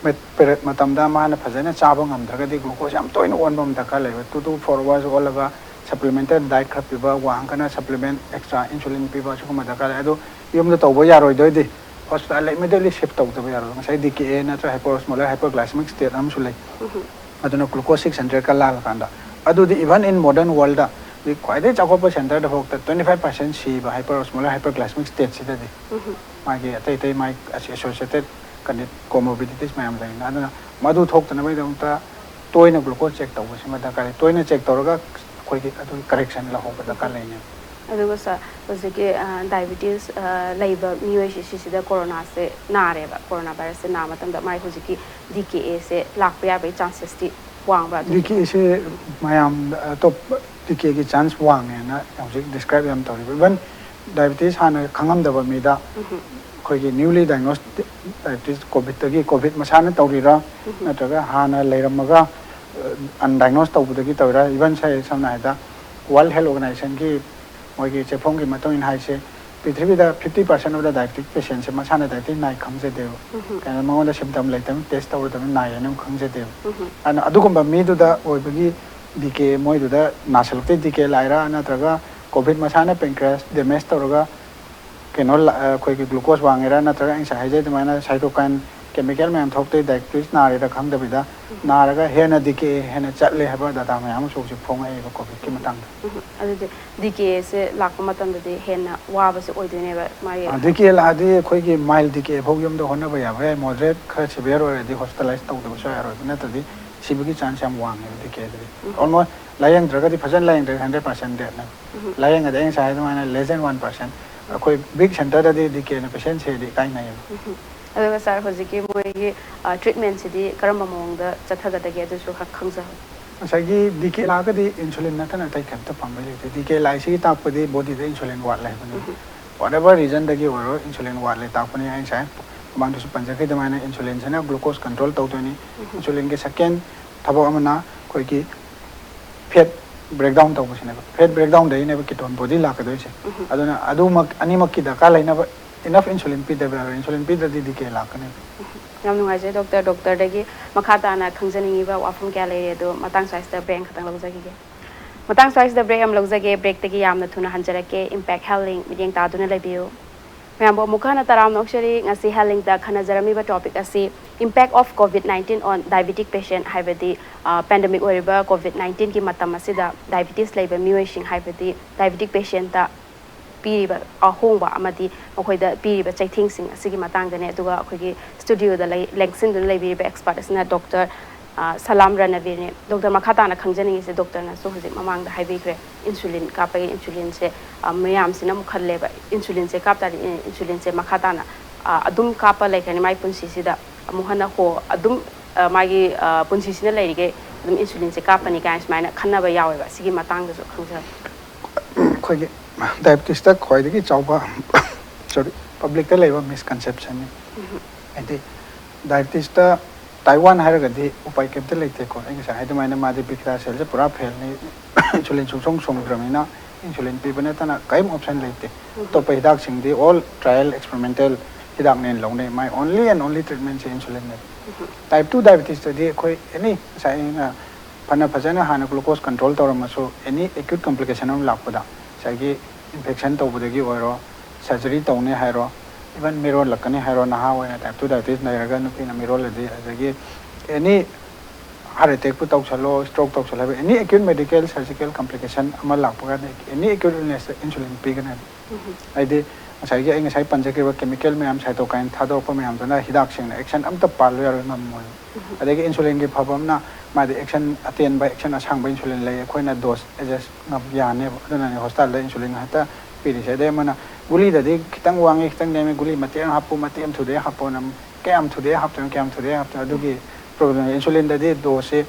ꯄꯦꯔꯦꯠ ꯃꯇꯝꯗ ꯃꯥꯅ ꯐꯖꯅ ꯆꯥꯕ ꯉꯝꯗ꯭ꯔꯒꯗꯤ ꯒ꯭ꯂꯨꯀꯣꯁ ꯌꯥꯝ ꯇꯣꯏꯅ ꯑꯣꯟꯕ ꯑꯃ ꯗꯔꯀꯥꯔ ꯂꯩꯕ꯫ ꯇꯨ ꯇꯨ ꯐꯣꯔ ꯑꯋꯥꯔꯁ ꯑꯣꯜꯂꯒ ꯁꯄ꯭ꯂꯤꯃꯦꯟꯇꯦꯜ ꯗꯥꯏꯠ ꯈꯔ ꯄꯤꯕ, ꯋꯥꯡꯉꯒꯅ ꯁꯄ꯭ꯂꯤꯃꯦꯟ ꯑꯦꯛꯁꯇ꯭ꯔꯥ ꯏꯟꯁꯨꯂꯤꯟ ꯄꯤꯕ, ꯁꯤꯒꯨꯝꯕ ꯗꯔꯀꯥꯔ ꯂꯩ꯫ ꯑꯗꯣ ꯌꯨꯝꯗ ꯇꯧꯕ ꯌꯥꯔꯣꯏꯗꯣꯏꯗꯤ ꯍꯣꯁꯄꯤꯇꯥꯜꯗ ꯏꯃꯤꯗꯤꯌꯦꯠꯂꯤ ꯁꯤꯐ ꯇꯧꯗꯕ ꯌꯥꯔꯣꯏ꯫ ꯉꯁꯥꯏ ꯗꯤ ꯀꯦ ꯑꯦ ꯅꯠꯇ꯭ꯔꯒ ꯍꯥꯏꯄꯔ ꯑꯣꯁꯃꯣꯂꯔ ꯍꯥꯏꯄꯔꯒ꯭ꯂꯥꯏꯁꯦꯃꯤꯛ ꯁ꯭ꯇꯦꯠ ꯑꯃꯁꯨ ꯂꯩ꯫ ꯑꯗꯨꯅ ꯒ꯭ꯂꯨꯀꯣꯁ ꯁꯤꯛꯁ ꯍꯟꯗ꯭ꯔꯦꯗꯀ ꯂꯥꯜꯂꯀꯥꯟꯗ, ꯑꯗꯨꯗꯤ even in modern worldꯗ ꯈ꯭ꯋꯥꯏꯗꯒꯤ ꯆꯥꯎꯈꯠꯄ ꯁꯦꯟꯇꯔꯗ ꯐꯥꯎꯗ ꯇ꯭ꯋꯦꯟꯇꯤ ꯐꯥꯏꯚ ꯄꯥꯔꯁꯦꯟ ꯁꯤꯕ ꯍꯥꯏꯄꯔ ꯑꯣꯁꯃꯣꯂꯔ ꯍꯥꯏꯄꯔꯒ꯭ꯂꯥꯏꯁꯦꯃꯤꯛ ꯁ꯭ꯇꯦꯠꯁꯤꯗꯗꯤ, ꯃꯥꯒꯤ ꯑꯇꯩ ꯑꯇꯩ ꯃꯥꯒꯤ ꯑꯁꯣꯁꯤꯌꯦꯇꯦꯠ ꯀꯣꯃꯣꯔꯕꯤꯗꯤꯇꯤꯁ ꯃꯌꯥꯝ ꯂꯩꯅ꯫ ꯑꯗꯨꯅ ꯃꯗꯨ ꯊꯣꯛꯇꯅꯕꯒꯤꯗꯃꯛꯇ ꯇꯣꯏꯅ ꯒ꯭ꯂꯨꯀꯣꯁ ꯆꯦꯛ ꯇꯧꯕꯁꯤꯃ ꯗꯔꯀꯥꯔ ꯂꯩ꯫ ꯇꯣꯏꯅ ꯆꯦꯛ ꯇꯧꯔꯒ ꯑꯩꯈꯣꯏꯒꯤ ꯑꯗꯨꯒꯤ ꯀꯔꯦꯛꯁꯟ ꯂꯧꯍꯧꯕ ꯗꯔꯀꯥꯔ ꯂꯩꯅꯦꯕ꯫ ꯑꯗꯨꯒ ꯁꯥꯔ, ꯍꯧꯖꯤꯛꯀꯤ, ꯑ, ꯗꯥꯏꯕꯤꯇꯤꯁ, ꯑ, ꯂꯩꯕ ꯃꯤꯑꯣꯏꯁꯦ ꯁꯤꯁꯤꯗ ꯀꯣꯔꯣꯅꯥꯁꯦ ꯅꯥꯔꯦꯕ, ꯀꯣꯔꯣꯅꯥ ꯚꯥꯏꯔꯁꯁꯦ ꯅꯥꯕ ꯃꯇꯝꯗ ꯃꯥꯏ ꯍꯧꯖꯤꯛꯀꯤ ꯗꯤ ꯀꯦ ꯑꯦꯁꯦ ꯂꯥꯛꯄ ꯌꯥꯕꯒꯤ ꯆꯥꯟꯁꯦꯁꯇꯤ ꯋꯥꯡꯕ꯭ꯔꯥ? ꯑꯗꯨ ꯗꯤ ꯀꯦ ꯑꯦꯁꯦ ꯃꯌꯥꯝ ꯑꯇꯣꯞꯄ ꯗꯤ ꯀꯦꯒꯤ ꯆꯥꯟꯁ ꯋꯥꯡꯉꯦꯅ ꯍꯧꯖꯤꯛ ꯗꯤꯁꯀ꯭ꯔꯥꯏꯕ ꯌꯥꯝ ꯇꯧꯔꯤꯕ꯫ ꯏꯚꯟ ꯗꯥꯏꯕꯤꯇꯤꯁ ꯍꯥꯟꯅ ꯈꯪꯉꯝꯗꯕ ꯃꯤꯗ ꯑꯩꯈꯣꯏꯒꯤ ꯅ꯭ꯌꯨꯂꯤ ꯗꯥꯏꯒꯅꯣꯁ ꯗꯥꯏꯕꯤꯇꯤꯁ ꯀꯣꯚꯤꯠꯇꯒꯤ, ꯀꯣꯚꯤꯠ ꯃꯁꯥꯅ ꯇꯧꯔꯤꯔꯥ, ꯅꯠꯇ꯭ꯔꯒ ꯍꯥꯟꯅ ꯂꯩꯔꯝꯃꯒ ꯑꯟꯗꯥꯏꯒꯅꯣꯁ ꯇꯧꯕꯗꯒꯤ ꯇꯧꯔꯤꯔꯥ? ꯏꯚꯟ ꯁꯦ ꯁꯝꯅ ꯍꯥꯏꯗ ꯋꯥꯔꯜ ꯍꯦꯜꯊ ꯑꯣꯔꯒꯅꯥꯏꯖꯦꯁꯟꯒꯤ ꯃꯣꯏꯒꯤ ꯆꯦꯐꯣꯡꯒꯤ ꯃꯇꯨꯡ ꯏꯟꯅ ꯍꯥꯏꯁꯦ, ꯄ꯭ꯔꯤꯊꯤꯕꯤꯗ fifty percent of the diabetic patientꯁꯦ ꯃꯁꯥꯅ diabetes ꯅꯥꯏ ꯈꯪꯖꯗꯦꯕ꯫ ꯀꯩꯅꯣ, ꯃꯉꯣꯟꯗ symptom ꯂꯩꯇꯕꯅꯤ, test ꯇꯧꯔꯨꯗꯕꯅꯤ, ꯅꯥꯏꯌꯦꯅ ꯑꯃꯨꯛ ꯈꯪꯖꯗꯦꯕ꯫ ꯑꯗꯨꯅ ꯑꯗꯨꯒꯨꯝꯕ ꯃꯤꯗꯨꯗ ꯑꯣꯏꯕꯒꯤ ꯗꯤ ꯀꯦ, ꯃꯣꯏꯗꯨꯗ ꯅꯥꯁꯜꯂꯛꯇꯣꯏ ꯗꯤ ꯀꯦ ꯂꯥꯛꯏꯔꯥ, ꯅꯠꯇ꯭ꯔꯒ COVID ꯃꯁꯥꯅ pancreas damage ꯇꯧꯔꯒ ꯀꯩꯅꯣ ꯂ-, ꯑꯩꯈꯣꯏꯒꯤ glucose ꯋꯥꯡꯉꯤꯔꯥ, ꯅꯠꯇ꯭ꯔꯒ ꯑꯩ ꯉꯁꯥꯏ ꯍꯥꯏꯖꯩ ꯑꯗꯨꯃꯥꯏꯅ cytokine chemical ꯃꯌꯥꯝ ꯊꯣꯛꯇꯣꯏ diabetes ꯅꯥꯔꯤꯔꯥ ꯈꯪꯗꯕꯤꯗ ꯅꯥꯔꯒ ꯍꯦꯟꯅ ꯗꯤ ꯀꯦ ꯍꯦꯟꯅ ꯆꯠꯂꯦ ꯍꯥꯏꯕ data ꯃꯌꯥꯝ ꯑꯃꯁꯨ ꯍꯧꯖꯤꯛ ꯐꯣꯡꯉꯛꯑꯦꯕ COVIDꯀꯤ ꯃꯇꯥꯡꯗ꯫ ꯑꯗꯨꯗꯤ ꯗꯤ ꯀꯦꯁꯦ ꯂꯥꯛꯄ ꯃꯇꯝꯗꯗꯤ ꯍꯦꯟꯅ ꯋꯥꯕꯁꯦ ꯑꯣꯏꯗꯣꯏꯅꯦꯕ ꯃꯥꯒꯤ꯫ ꯗꯤ ꯀꯦ ꯂꯥꯛꯑꯗꯤ ꯑꯩꯈꯣꯏꯒꯤ mild ꯗꯤ ꯀꯦ ꯐꯥꯎ ꯌꯨꯝꯗ ꯍꯣꯠꯅꯕ ꯌꯥꯕ ꯌꯥꯏ, moderate ꯈꯔ severe ꯑꯣꯏꯔꯗꯤ hospitalize ꯇꯧꯗꯕ ꯁꯨꯡꯌꯥ ꯌꯥꯔꯣꯏꯕ, ꯅꯠꯇ꯭ꯔꯗꯤ ꯁꯤꯕꯒꯤ chance ꯌꯥꯝ ꯋꯥꯡꯉꯦꯕ ꯗꯤ ꯀꯦꯗꯗꯤ꯫ Almost ꯂꯥꯏꯌꯦꯡꯗ꯭ꯔꯒꯗꯤ, ꯐꯖꯅ ꯂꯥꯏꯌꯦꯡꯗ꯭ꯔꯒꯗꯤ hundred percent deathꯅꯦꯕ꯫ ꯂꯥꯏꯌꯦꯡꯉꯗꯤ ꯑꯩ ꯉꯁꯥꯏ ꯑꯗꯨꯃꯥꯏꯅ less than one percent꯫ ꯑꯩꯈꯣꯏ big centreꯗꯗꯤ ꯗꯤ ꯀꯦꯅ patient ꯁꯤꯔꯗꯤ ꯏꯀꯥꯏꯅꯩꯌꯦꯕ꯫ ꯑꯗꯨꯒ ꯁꯥꯔ, ꯍꯧꯖꯤꯛꯀꯤ ꯃꯣꯏꯒꯤ treatmentꯁꯤꯗꯤ ꯀꯔꯝꯕ ꯃꯑꯣꯡꯗ ꯆꯠꯊꯒꯗꯒꯦ, ꯑꯗꯨꯁꯨ ꯈꯔ ꯈꯪꯖꯍꯧ꯫ ꯉꯁꯥꯏꯒꯤ ꯗꯤ ꯀꯦ ꯂꯥꯛꯑꯒꯗꯤ insulin ꯅꯠꯇꯅ ꯑꯇꯩ ꯀꯩꯝꯇ ꯄꯥꯝꯕꯩ ꯂꯩꯇꯦ꯫ ꯗꯤ ꯀꯦ ꯂꯥꯛꯏꯁꯤꯒꯤ ꯇꯥꯛꯄꯗꯤ bodyꯗ insulin ꯋꯥꯠꯂꯦ ꯍꯥꯏꯕꯅꯤ꯫ Whatever reasonꯗꯒꯤ ꯑꯣꯏꯔꯣ, insulin ꯋꯥꯠꯂꯦ ꯇꯥꯛꯄꯅꯤ꯫ ꯑꯩ ꯉꯁꯥꯏ ꯃꯃꯥꯡꯗꯁꯨ ꯄꯟꯖꯈ꯭ꯔꯤ ꯑꯗꯨꯃꯥꯏꯅ insulinꯁꯤꯅ glucose control ꯇꯧꯗꯣꯏꯅꯤ꯫ Insulinꯒꯤ second ꯊꯕꯛ ꯑꯃꯅ ꯑꯩꯈꯣꯏꯒꯤ fat breakdown ꯇꯧꯕꯁꯤꯅꯦꯕ꯫ Fat breakdownꯗꯒꯤꯅꯦꯕ ketone body ꯂꯥꯛꯀꯗꯣꯏꯁꯦ꯫ ꯑꯗꯨꯅ ꯑꯗꯨꯃꯛ, ꯑꯅꯤꯃꯛꯀꯤ ꯗꯔꯀꯥꯔ ꯂꯩꯅꯕ enough insulin ꯄꯤꯗꯕ ꯌꯥꯔꯣꯏ꯫ Insulin ꯄꯤꯗ꯭ꯔꯗꯤ ꯗꯤ ꯀꯦ ꯂꯥꯛꯀꯅꯦꯕ꯫ ꯌꯥꯝ ꯅꯨꯡꯉꯥꯏꯖꯩ ꯗꯣꯛꯇꯔ꯫ ꯗꯣꯛꯇꯔꯗꯒꯤ ꯃꯈꯥ ꯇꯥꯅ ꯈꯪꯖꯅꯤꯡꯉꯤꯕ ꯋꯥꯐꯝ ꯀꯌꯥ ꯂꯩꯔꯦ, ꯑꯗꯣ ꯃꯇꯥꯡ ꯁ꯭ꯋꯥꯏꯁꯤꯗ break ꯑꯃꯈꯛꯇꯪ ꯂꯧꯖꯈꯤꯒꯦ꯫ ꯃꯇꯥꯡ ꯁ꯭ꯋꯥꯏꯁꯤꯗ break ꯑꯃ ꯂꯧꯖꯒꯦ꯫ Breakꯇꯒꯤ ꯌꯥꯝꯅ ꯊꯨꯅ ꯍꯟꯖꯔꯛꯀꯦ꯫ Impact Health Link ꯃꯤꯠꯌꯦꯡ ꯇꯥꯗꯨꯅ ꯂꯩꯕꯤꯌꯨ꯫ ꯃꯌꯥꯝꯕꯨ ꯑꯃꯨꯛ ꯍꯟꯅ ꯇꯔꯥꯝꯅ ꯑꯣꯛꯆꯔꯤ꯫ ꯉꯁꯤ Health Linkꯇ ꯈꯟꯅꯖꯔꯝꯃꯤꯕ topic ꯑꯁꯤ impact of COVID nineteen on diabetic patient, ꯍꯥꯏꯕꯗꯤ, ꯑ, pandemic ꯑꯣꯏꯔꯤꯕ COVID nineteenꯒꯤ ꯃꯇꯝ ꯑꯁꯤꯗ diabetes ꯂꯩꯕ ꯃꯤꯑꯣꯏꯁꯤꯡ, ꯍꯥꯏꯕꯗꯤ diabetic patientꯇ ꯄꯤꯔꯤꯕ ꯑꯍꯣꯡꯕ ꯑꯃꯗꯤ ꯃꯈꯣꯏꯗ ꯄꯤꯔꯤꯕ ꯆꯩꯊꯦꯡꯁꯤꯡ ꯑꯁꯤꯒꯤ ꯃꯇꯥꯡꯗꯅꯦ꯫ ꯑꯗꯨꯒ ꯑꯩꯈꯣꯏꯒꯤ studioꯗ ꯂꯩ-, ꯂꯦꯡꯁꯤꯟꯗꯨꯅ ꯂꯩꯕꯤꯔꯤꯕ expert ꯑꯁꯤꯅ ꯗꯣꯛꯇꯔ, ꯑ, ꯁꯂꯥꯝ ꯔꯅꯕꯤꯔꯅꯤ꯫ ꯗꯣꯛꯇꯔ, ꯃꯈꯥ ꯇꯥꯅ ꯈꯪꯖꯅꯤꯡꯉꯤꯁꯦ, ꯗꯣꯛꯇꯔꯅꯁꯨ ꯍꯧꯖꯤꯛ ꯃꯃꯥꯡꯗ ꯍꯥꯏꯕꯤꯈ꯭ꯔꯦ, insulin ꯀꯥꯞꯄꯒꯤ insulinꯁꯦ, ꯑ, ꯃꯌꯥꯝꯁꯤꯅ ꯑꯃꯨꯛ ꯈꯜꯂꯦꯕ, insulinꯁꯦ ꯀꯥꯞ ꯇꯥꯔꯗꯤ, ꯑ, insulinꯁꯦ ꯃꯈꯥ ꯇꯥꯅ, ꯑ, ꯑꯗꯨꯝ ꯀꯥꯞꯄ ꯂꯩꯈ꯭ꯔꯅꯤ ꯃꯥꯒꯤ ꯄꯨꯟꯁꯤꯁꯤꯗ, ꯑꯃꯨꯛ ꯍꯟꯅ ꯍꯣ-, ꯑꯗꯨꯝ, ꯑ, ꯃꯥꯒꯤ, ꯑ, ꯄꯨꯟꯁꯤꯁꯤꯅ ꯂꯩꯔꯤꯈꯩ ꯑꯗꯨꯝ insulinꯁꯦ ꯀꯥꯞꯄꯅꯤ ꯀꯥꯏꯅ ꯁꯨꯃꯥꯏꯅ ꯈꯟꯅꯕ ꯌꯥꯎꯋꯦꯕ꯫ ꯁꯤꯒꯤ ꯃꯇꯥꯡꯗꯁꯨ ꯈꯪꯖ- ꯑꯩꯈꯣꯏꯒꯤ diabetesꯇ ꯈ꯭ꯋꯥꯏꯗꯒꯤ ꯆꯥꯎꯕ, sorry, publicꯇ ꯂꯩꯕ misconceptionꯅꯤ꯫ ꯍꯥꯏꯗꯤ diabetesꯇ type one ꯍꯥꯏꯔꯒꯗꯤ ꯎꯄꯥꯏ ꯀꯩꯝꯇ ꯂꯩꯇꯦꯀꯣ꯫ ꯑꯩ ꯉꯁꯥꯏ ꯍꯥꯏ ꯑꯗꯨꯃꯥꯏꯅ ꯃꯥꯗꯤ beta cellꯁꯦ ꯄꯨꯔꯥ failꯅꯤ, insulin ꯁꯨꯡꯁꯣꯡ ꯁꯣꯡꯗ꯭ꯔꯕꯅꯤꯅ insulin ꯄꯤꯕ ꯅꯠꯇꯅ ꯀꯔꯤꯝ option ꯂꯩꯇꯦ꯫ ꯑꯇꯣꯞꯄ ꯍꯤꯗꯥꯛꯁꯤꯡꯗꯤ all trial experimental ꯍꯤꯗꯥꯛꯅꯦꯅ ꯂꯧꯅꯩ꯫ My only and only treatmentꯁꯦ insulinꯅꯦꯕ꯫ Type two diabetesꯇꯗꯤ ꯑꯩꯈꯣꯏ any ꯉꯁꯥꯏ ꯑꯩꯅ ꯐꯅ ꯐꯖꯅ ꯍꯥꯟꯅ glucose control ꯇꯧꯔꯝꯃꯁꯨ, any acute complication ꯑꯃ ꯂꯥꯛꯄꯗ, ꯉꯁꯥꯏꯒꯤ infection ꯇꯧꯕꯗꯒꯤ ꯑꯣꯏꯔꯣ, surgery ꯇꯧꯅꯤ ꯍꯥꯏꯔꯣ, even ꯃꯤꯔꯣꯜꯂꯛꯀꯅꯤ ꯍꯥꯏꯔꯣ, ꯅꯍꯥ ꯑꯣꯏꯅ type two diabetes ꯂꯩꯔꯒ ꯅꯨꯄꯤꯅ ꯃꯤꯔꯣꯜꯂꯗꯤ, ꯑꯗꯒꯤ any heart attackꯄꯨ ꯇꯧꯁꯜꯂꯣ, stroke ꯇꯧꯁꯜꯂꯣ ꯍꯥꯏꯕ, any acute medical surgical complication ꯑꯃ ꯂꯥꯛꯄ ꯀꯥꯟꯗ, any acute illnessꯇ insulin ꯄꯤꯒꯅꯦꯕ꯫ ꯍꯥꯏꯗꯤ ꯉꯁꯥꯏꯒꯤ ꯑꯩ ꯉꯁꯥꯏ ꯄꯟꯖꯈꯤꯕ chemical ꯃꯌꯥꯝ, cytokine ꯊꯥꯗꯣꯔꯛꯄ ꯃꯌꯥꯝꯗꯨꯅ ꯍꯤꯗꯥꯛꯁꯤꯡꯅ action ꯑꯝꯇ ꯄꯥꯜꯂꯨ ꯌꯥꯔꯣꯏ, ꯉꯝꯃꯣꯏꯕ꯫ ꯑꯗꯒꯤ insulinꯒꯤ ꯐꯕ ꯑꯃꯅ ꯃꯥꯗꯤ action ꯑꯇꯦꯟꯕ, action ꯑꯁꯥꯡꯕ insulin ꯂꯩ, ꯑꯩꯈꯣꯏꯅ dose adjust ꯉꯝ ꯌꯥꯅꯦꯕ꯫ ꯑꯗꯨꯅꯅꯦ hospitalꯗ insulin ꯍꯦꯛꯇ ꯄꯤꯔꯤꯁꯦ꯫ ꯑꯗꯩ ꯑꯃꯅ ꯒꯨꯂꯤꯗꯗꯤ ꯈꯤꯇꯪ ꯋꯥꯡꯉꯦ, ꯈꯤꯇꯪ ꯅꯦꯝꯃꯦ, ꯒꯨꯂꯤ ꯃꯇꯦꯛ ꯑꯃ ꯍꯥꯞꯄꯨ, ꯃꯇꯦꯛ ꯑꯃ ꯊꯨꯗꯦꯛ ꯍꯥꯞꯄꯣꯅ, ꯀꯌꯥꯝ ꯊꯨꯗꯦꯛ ꯍꯥꯞꯇꯣꯏꯅꯣ, ꯀꯌꯥꯝ ꯊꯨꯗꯦꯛ ꯍꯥꯞꯇꯣꯏꯅꯣ, ꯑꯗꯨꯒꯤ problemꯅꯦ꯫ Insulinꯗꯗꯤ doseꯁꯦ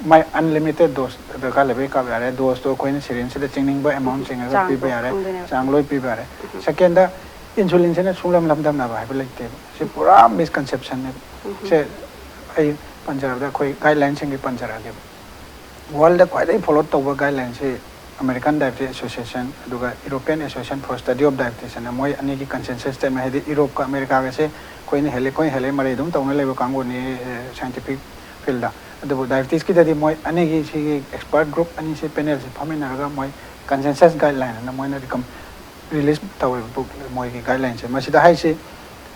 ꯃꯥꯏ unlimited dose ꯗꯔꯀꯥꯔ ꯂꯩꯕꯩ ꯀꯥꯞ ꯌꯥꯔꯦ꯫ Doseꯇꯣ ꯑꯩꯈꯣꯏꯅ syringeꯁꯤꯗ ꯆꯤꯡꯅꯤꯡꯕ amount ꯆꯤꯡꯉꯒ ꯆꯥꯡꯗꯣ ꯄꯤꯕ ꯌꯥꯔꯦ, ꯈꯪꯗꯣꯏꯅꯦꯕ꯫ ꯆꯥꯡ ꯂꯣꯏ ꯄꯤꯕ ꯌꯥꯔꯦ꯫ Secondꯗ insulinꯁꯤꯅ ꯁꯨꯡꯂꯝ ꯂꯝꯗꯝꯅꯕ ꯍꯥꯏꯕ ꯂꯩꯇꯦꯕ꯫ ꯁꯤ ꯄꯨꯔꯥ misconceptionꯅꯦꯕ꯫ ꯁꯦ ꯑꯩ ꯄꯟꯖꯔꯕꯗ ꯑꯩꯈꯣꯏ guidelineꯁꯤꯡꯒꯤ ꯄꯟꯖꯔꯛꯑꯒꯦꯕ꯫ Worldꯗ ꯈ꯭ꯋꯥꯏꯗꯒꯤ follow ꯇꯧꯕ guidelineꯁꯤ American Diabetes Association ꯑꯗꯨꯒ European Association for Study of Diabetes ꯍꯥꯏꯅ ꯃꯣꯏ ꯑꯅꯤꯒꯤ consensus statement, ꯍꯥꯏꯗꯤ ꯌꯨꯔꯣꯞꯀ ꯑꯃꯦꯔꯤꯀꯥꯒꯁꯦ ꯑꯩꯈꯣꯏꯅ ꯍꯦꯜꯂꯤ, ꯑꯩꯈꯣꯏꯅ ꯍꯦꯜꯂꯤ, ꯃꯔꯩ ꯑꯗꯨꯝ ꯇꯧꯅ ꯂꯩꯕ ꯀꯥꯡꯕꯨꯅꯤ, ꯑꯦ, scientific fieldꯗ꯫ ꯑꯗꯨꯕꯨ diabetesꯀꯤꯗꯗꯤ ꯃꯣꯏ ꯑꯅꯤꯒꯤ ꯁꯤꯒꯤ expert group ꯑꯅꯤꯁꯤ panelꯁꯤ ꯐꯝꯃꯤꯟꯅꯔꯒ ꯃꯣꯏ consensus guideline ꯑꯅ ꯃꯣꯏꯅ recomm-, release ꯇꯧꯋꯦꯕ book, ꯃꯣꯏꯒꯤ guidelineꯁꯦ꯫ ꯃꯁꯤꯗ ꯍꯥꯏꯁꯤ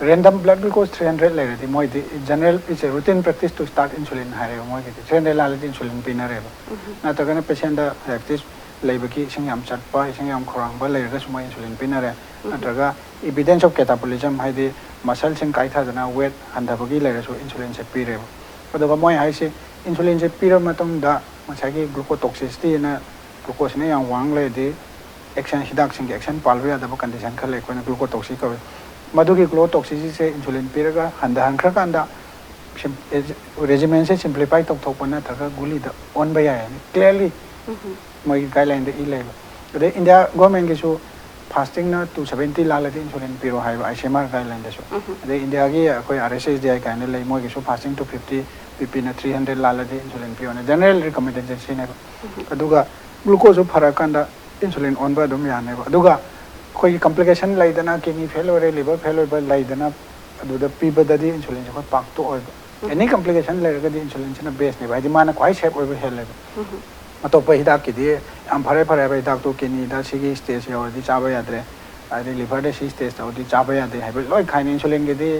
random blood glucose three hundred ꯂꯩꯔꯗꯤ ꯃꯣꯏꯗꯤ general, it's a routine practice to start insulin ꯍꯥꯏꯔꯦꯕ ꯃꯣꯏꯒꯤꯗꯤ꯫ Three hundred ꯂꯥꯜꯂꯗꯤ insulin ꯄꯤꯅꯔꯦꯕ꯫ ꯅꯠꯇ꯭ꯔꯒꯅ patientꯗ diabetes ꯂꯩꯕꯒꯤ ꯏꯁꯤꯡ ꯌꯥꯝ ꯆꯠꯄ, ꯏꯁꯤꯡ ꯌꯥꯝ ꯈꯧꯔꯥꯡꯕ ꯂꯩꯔꯒꯁꯨ ꯃꯣꯏ insulin ꯄꯤꯅꯔꯦ꯫ ꯅꯠꯇ꯭ꯔꯒ evidence of catabolism, ꯍꯥꯏꯗꯤ muscleꯁꯤꯡ ꯀꯥꯏꯊꯗꯅ weight ꯍꯟꯊꯕꯒꯤ ꯂꯩꯔꯁꯨ insulinꯁꯦ ꯄꯤꯔꯦꯕ꯫ ꯑꯗꯨꯒ ꯃꯣꯏ ꯍꯥꯏꯁꯤ insulinꯁꯦ ꯄꯤꯔꯕ ꯃꯇꯨꯡꯗ ꯉꯁꯥꯏꯒꯤ glucotoxicityꯅ glucoseꯅ ꯌꯥꯝ ꯋꯥꯡ ꯂꯩꯔꯗꯤ action, ꯍꯤꯗꯥꯛꯁꯤꯡꯒꯤ action ꯄꯥꯜꯂꯨ ꯌꯥꯗꯕ condition ꯈꯔ ꯂꯩ, ꯑꯩꯈꯣꯏꯅ glucotoxic ꯀꯧꯏ꯫ ꯃꯗꯨꯒꯤ glucotoxicityꯁꯦ insulin ꯄꯤꯔꯒ ꯍꯟꯊꯍꯟꯈ꯭ꯔꯀꯥꯟꯗ sim-, regimenꯁꯦ simplify ꯇꯧꯊꯣꯛꯄ ꯅꯠꯇ꯭ꯔꯒ ꯒꯨꯂꯤꯗ ꯑꯣꯟꯕ ꯌꯥꯏ ꯍꯥꯏꯅ clearly ꯃꯣꯏꯒꯤ guidelineꯗ ꯏ ꯂꯩꯕ꯫ ꯑꯗꯩ India governmentꯀꯤꯁꯨ fastingꯅ two seventy ꯂꯥꯜꯂꯗꯤ insulin ꯄꯤꯔꯣ ꯍꯥꯏꯕ ICMR guidelineꯗꯁꯨ꯫ ꯑꯗꯩ Indiaꯒꯤ ꯑꯩꯈꯣꯏ RSSDI ꯀꯥꯏꯅ ꯂꯩ, ꯃꯣꯏꯒꯤꯁꯨ fasting two fifty, BPꯅ three hundred ꯂꯥꯜꯂꯗꯤ insulin ꯄꯤꯌꯣꯅ general recommendation ꯁꯤꯅꯦꯕ꯫ ꯑꯗꯨꯒ glucoseꯁꯨ ꯐꯔꯀꯥꯟꯗ Insulin ꯑꯣꯟꯕ ꯑꯗꯨꯝ ꯌꯥꯅꯦꯕ꯫ ꯑꯗꯨꯒ ꯑꯩꯈꯣꯏꯒꯤ complication ꯂꯩꯗꯅ, kidney fail ꯑꯣꯏꯔꯦ, liver fail ꯑꯣꯏꯕ ꯂꯩꯗꯅ, ꯑꯗꯨꯗ ꯄꯤꯕꯗꯗꯤ insulinꯁꯦ ꯑꯩꯈꯣꯏ ꯄꯥꯛ ꯇꯣꯛꯑꯣꯏꯕ꯫ Any complication ꯂꯩꯔꯒꯗꯤ insulinꯁꯤꯅ bestꯅꯦꯕ, ꯍꯥꯏꯗꯤ ꯃꯥꯅ ꯈ꯭ꯋꯥꯏ safe ꯑꯣꯏꯕ ꯍꯦꯜꯂꯦꯕ꯫ ꯑꯇꯣꯞꯄ ꯍꯤꯗꯥꯛꯀꯤꯗꯤ ꯌꯥꯝ ꯐꯔꯦ ꯐꯔꯦ ꯍꯥꯏꯕ ꯍꯤꯗꯥꯛꯇꯣ kidneyꯗ ꯁꯤꯒꯤ stage ꯌꯧꯔꯗꯤ ꯆꯥꯕ ꯌꯥꯗ꯭ꯔꯦ, ꯑꯗꯩ liverꯗ ꯁꯤ stage ꯇꯧꯔꯗꯤ ꯆꯥꯕ ꯌꯥꯗꯦ ꯍꯥꯏꯕ ꯂꯣꯏ ꯈꯥꯏꯅ꯫ Insulinꯒꯤꯗꯤ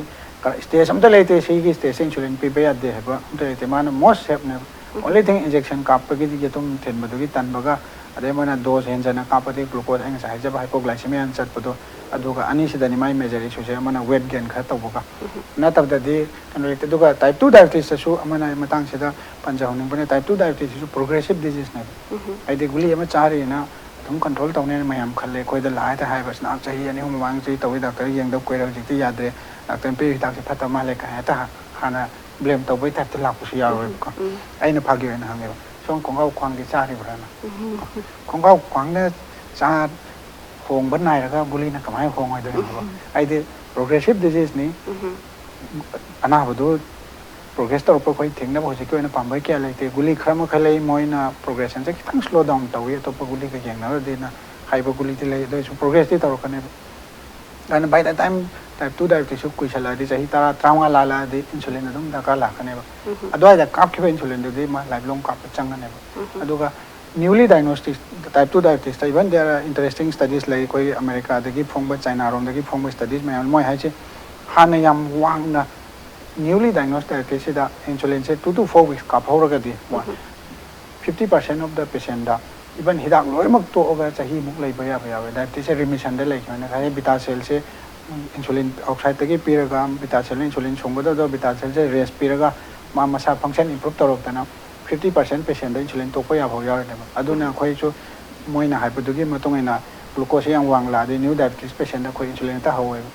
stage ꯑꯝꯇ ꯂꯩꯇꯦ, ꯁꯤꯒꯤ stageꯇ insulin ꯄꯤꯕ ꯌꯥꯗꯦ ꯍꯥꯏꯕ ꯑꯝꯇ ꯂꯩꯇꯦ꯫ ꯃꯥꯅ most safeꯅꯦꯕ꯫ Only thing injection ꯀꯥꯞꯄꯒꯤꯗꯤ ꯌꯦꯇꯨꯝ ꯊꯤꯟꯕꯗꯨꯒꯤ ꯇꯟꯕꯒ, ꯑꯗꯩ ꯃꯣꯏꯅ dose ꯍꯦꯟꯖꯟꯅ ꯀꯥꯞꯄꯗꯤ glucose, ꯑꯩ ꯉꯁꯥꯏ ꯍꯥꯏꯖꯕ hypoglycemia ꯆꯠꯄꯗꯣ, ꯑꯗꯨꯒ ꯑꯅꯤꯁꯤꯗꯅꯤ ꯃꯥꯏ major issueꯁꯦ꯫ ꯑꯃꯅ weight gain ꯈꯔ ꯇꯧꯕꯒ, ꯅꯠꯇꯕꯗꯗꯤ ꯀꯩꯅꯣ ꯂꯩꯇꯦ꯫ ꯑꯗꯨꯒ type two diabetesꯇꯁꯨ ꯑꯃꯅ ꯃꯇꯥꯡꯁꯤꯗ ꯄꯟꯖꯍꯧꯅꯤꯡꯕꯅ, type two diabetesꯁꯤꯁꯨ progressive diseaseꯅꯦꯕ꯫ ꯍꯥꯏꯗꯤ ꯒꯨꯂꯤ ꯑꯃ ꯆꯥꯔꯤꯅ ꯑꯗꯨꯝ control ꯇꯧꯅꯦꯅ ꯃꯌꯥꯝ ꯈꯜꯂꯦ꯫ ꯑꯩꯈꯣꯏꯗ ꯂꯥꯛꯑꯦ ꯍꯥꯏꯕꯁꯤꯅ, "ꯑꯥ, ꯆꯍꯤ ꯑꯅꯤ ꯑꯍꯨꯝ ꯃꯃꯥꯡ ꯆꯍꯤ ꯇꯧꯋꯤ, doctor ꯌꯦꯡꯗꯕ ꯀꯨꯏꯔꯦ, ꯍꯧꯖꯤꯛꯇꯤ ꯌꯥꯗ꯭ꯔꯦ, doctorꯅ ꯄꯤꯔꯤꯕ ꯍꯤꯗꯥꯛꯁꯦ ꯐꯠꯇꯕ ꯃꯥꯜꯂꯦ" ꯀꯥꯏꯅ ꯍꯦꯛꯇ ꯍꯥꯟꯅ blame ꯇꯧꯕꯒꯤ typeꯇ ꯂꯥꯛꯄꯁꯨ ꯌꯥꯎꯋꯦꯕꯀꯣ꯫ ꯑꯩꯅ ꯐꯥꯒꯤ ꯑꯣꯏꯅ ꯍꯪꯉꯦꯕ, "ꯁꯣꯝ ꯈꯣꯡꯒ꯭ꯔꯥꯎ ꯈ꯭ꯋꯥꯡꯗꯤ ꯆꯥꯔꯤꯕ꯭ꯔꯥꯅ?" ꯈꯣꯡꯒ꯭ꯔꯥꯎ ꯈ꯭ꯋꯥꯡꯅ ꯆꯥ ꯍꯣꯡꯕ ꯅꯥꯏꯔꯒ ꯒꯨꯂꯤꯅ ꯀꯃꯥꯏꯅ ꯍꯣꯡꯉꯣꯏꯗꯣꯏꯅꯣ? ꯍꯥꯏꯗꯤ progressive diseaseꯅꯤ꯫ ꯑꯅꯥꯕꯗꯨ progress ꯇꯧꯔꯛꯄ ꯑꯩꯈꯣꯏ ꯊꯦꯡꯅꯕ ꯍꯧꯖꯤꯛꯀꯤ ꯑꯣꯏꯅ ꯄꯥꯝꯕꯩ ꯀꯌꯥ ꯂꯩꯇꯦ꯫ ꯒꯨꯂꯤ ꯈꯔ ꯃꯈꯩ ꯂꯩ, ꯃꯣꯏꯅ progressionꯁꯦ ꯈꯤꯇꯪ slow down ꯇꯧꯏ, ꯑꯇꯣꯞꯄ ꯒꯨꯂꯤꯒ ꯌꯦꯡꯅꯔꯨꯔꯗꯤꯅ ꯍꯥꯏꯕ ꯒꯨꯂꯤꯗꯤ ꯂꯩ꯫ ꯑꯗꯨ ꯑꯣꯏꯔꯁꯨ progressꯇꯤ ꯇꯧꯔꯛꯀꯅꯦꯕ꯫ ꯑꯗꯨꯅ by the time type two diabetesꯁꯨ ꯀꯨꯏꯁꯜꯂꯛꯑꯗꯤ, ꯆꯍꯤ ꯇꯔꯥ, ꯇꯔꯥꯃꯉꯥ ꯂꯥꯜꯂꯛꯑꯗꯤ insulin ꯑꯗꯨꯝ ꯗꯔꯀꯥꯔ ꯂꯥꯛꯀꯅꯦꯕ꯫ ꯑꯗꯨꯋꯥꯏꯗ ꯀꯥꯞꯈꯤꯕ insulinꯗꯨꯗꯤ ꯃꯥ lifelong ꯀꯥꯞꯄ ꯆꯪꯒꯅꯦꯕ꯫ ꯑꯗꯨꯒ newly diagnosed type two diabetesꯇ, even there are interesting studies ꯂꯩ, ꯑꯩꯈꯣꯏ ꯑꯃꯦꯔꯤꯀꯥꯗꯒꯤ ꯐꯣꯡꯕ, ꯆꯥꯏꯅꯥꯔꯣꯝꯗꯒꯤ ꯐꯣꯡꯕ studies ꯃꯌꯥꯝ꯫ ꯃꯣꯏ ꯍꯥꯏꯁꯦ ꯍꯥꯟꯅ ꯌꯥꯝ ꯋꯥꯡꯅ newly diagnosed diabetesꯁꯤꯗ insulinꯁꯦ two to four weeks ꯀꯥꯞꯍꯧꯔꯒꯗꯤ, fifty percent of the patientꯗ, even ꯍꯤꯗꯥꯛ ꯂꯣꯏꯅꯃꯛ ꯇꯣꯛꯑꯒ ꯆꯍꯤꯃꯨꯛ ꯂꯩꯕ ꯌꯥꯕ ꯌꯥꯎꯋꯦ꯫ Diabetesꯁꯦ remissionꯗ ꯂꯩꯈꯤꯕꯅ ꯍꯥꯏꯗꯤ beta cellꯁꯦ, insulin outsideꯇꯒꯤ ꯄꯤꯔꯒ beta cell insulin ꯁꯨꯡꯒꯗꯕꯗꯣ beta cellꯁꯦ rest ꯄꯤꯔꯒ ꯃꯥ ꯃꯁꯥ function improve ꯇꯧꯔꯛꯇꯅ fifty percent patientꯗ insulin ꯇꯣꯛꯄ ꯌꯥꯐꯥꯎ ꯌꯥꯎꯔꯤꯅꯦꯕ꯫ ꯑꯗꯨꯅ ꯑꯩꯈꯣꯏꯁꯨ ꯃꯣꯏꯅ ꯍꯥꯏꯕꯗꯨꯒꯤ ꯃꯇꯨꯡ ꯏꯟꯅ glucoseꯁꯦ ꯌꯥꯝ ꯋꯥꯡꯂꯛꯑꯗꯤ new diabetes patientꯗ ꯑꯩꯈꯣꯏ insulin ꯍꯦꯛꯇ ꯍꯧꯋꯦꯕ꯫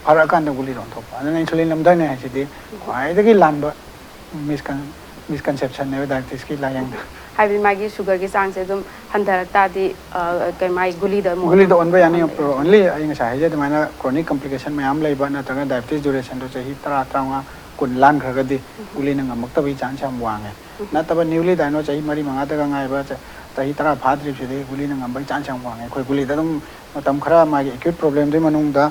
ꯐꯔꯛꯑꯀꯥꯟꯗ ꯒꯨꯂꯤꯗꯣ ꯑꯣꯟꯊꯣꯛꯄ꯫ ꯑꯗꯨꯅ insulin ꯂꯝꯗꯥꯏꯅꯩ ꯍꯥꯏꯁꯤꯗꯤ ꯈ꯭ꯋꯥꯏꯗꯒꯤ ꯂꯥꯟꯕ miscon-, misconceptionꯅꯦꯕ diabetesꯀꯤ ꯂꯥꯏꯌꯦꯡꯗ꯫ ꯍꯥꯏꯕꯗꯤ ꯃꯥꯒꯤ sugarꯒꯤ ꯆꯥꯡꯁꯦ ꯑꯗꯨꯝ ꯍꯟꯊꯔꯛ ꯇꯥꯔꯗꯤ, ꯑ, ꯀꯩ, ꯃꯥꯒꯤ ꯒꯨꯂꯤꯗ ꯑꯃꯨꯛ ꯒꯨꯂꯤꯗ ꯑꯣꯟꯕ ꯌꯥꯅꯤ꯫ ꯑꯣꯟꯕ ꯌꯥꯅꯤ꯫ Only ꯑꯩ ꯉꯁꯥꯏ ꯍꯥꯏꯖ ꯑꯗꯨꯃꯥꯏꯅ chronic complication ꯃꯌꯥꯝ ꯂꯩꯕ ꯅꯠꯇ꯭ꯔꯒ diabetes durationꯗꯣ ꯆꯍꯤ ꯇꯔꯥ, ꯇꯔꯥꯃꯉꯥ, ꯀꯨꯟ ꯂꯥꯟꯈ꯭ꯔꯒꯗꯤ ꯒꯨꯂꯤꯅ ꯉꯝꯃꯛꯇꯕꯒꯤ chance ꯌꯥꯝ ꯋꯥꯡꯉꯦ꯫ ꯅꯠꯇꯕ newly diagnosed ꯆꯍꯤ ꯃꯔꯤ ꯃꯉꯥꯗꯒ ꯉꯥꯏꯕ, ꯆ-, ꯆꯍꯤ ꯇꯔꯥ ꯐꯥꯗ꯭ꯔꯤꯕꯁꯤꯗꯤ ꯒꯨꯂꯤꯅ ꯉꯝꯕꯒꯤ ꯆꯥꯟꯁ ꯌꯥꯝ ꯋꯥꯡꯉꯦ꯫ ꯑꯩꯈꯣꯏ ꯒꯨꯂꯤꯗ ꯑꯗꯨꯝ ꯃꯇꯝ ꯈꯔ ꯃꯥꯒꯤ ꯑꯦꯀ꯭ꯌꯨꯠ ꯄ꯭ꯔꯣꯕ꯭ꯂꯦꯝꯗꯨꯒꯤ ꯃꯅꯨꯡꯗ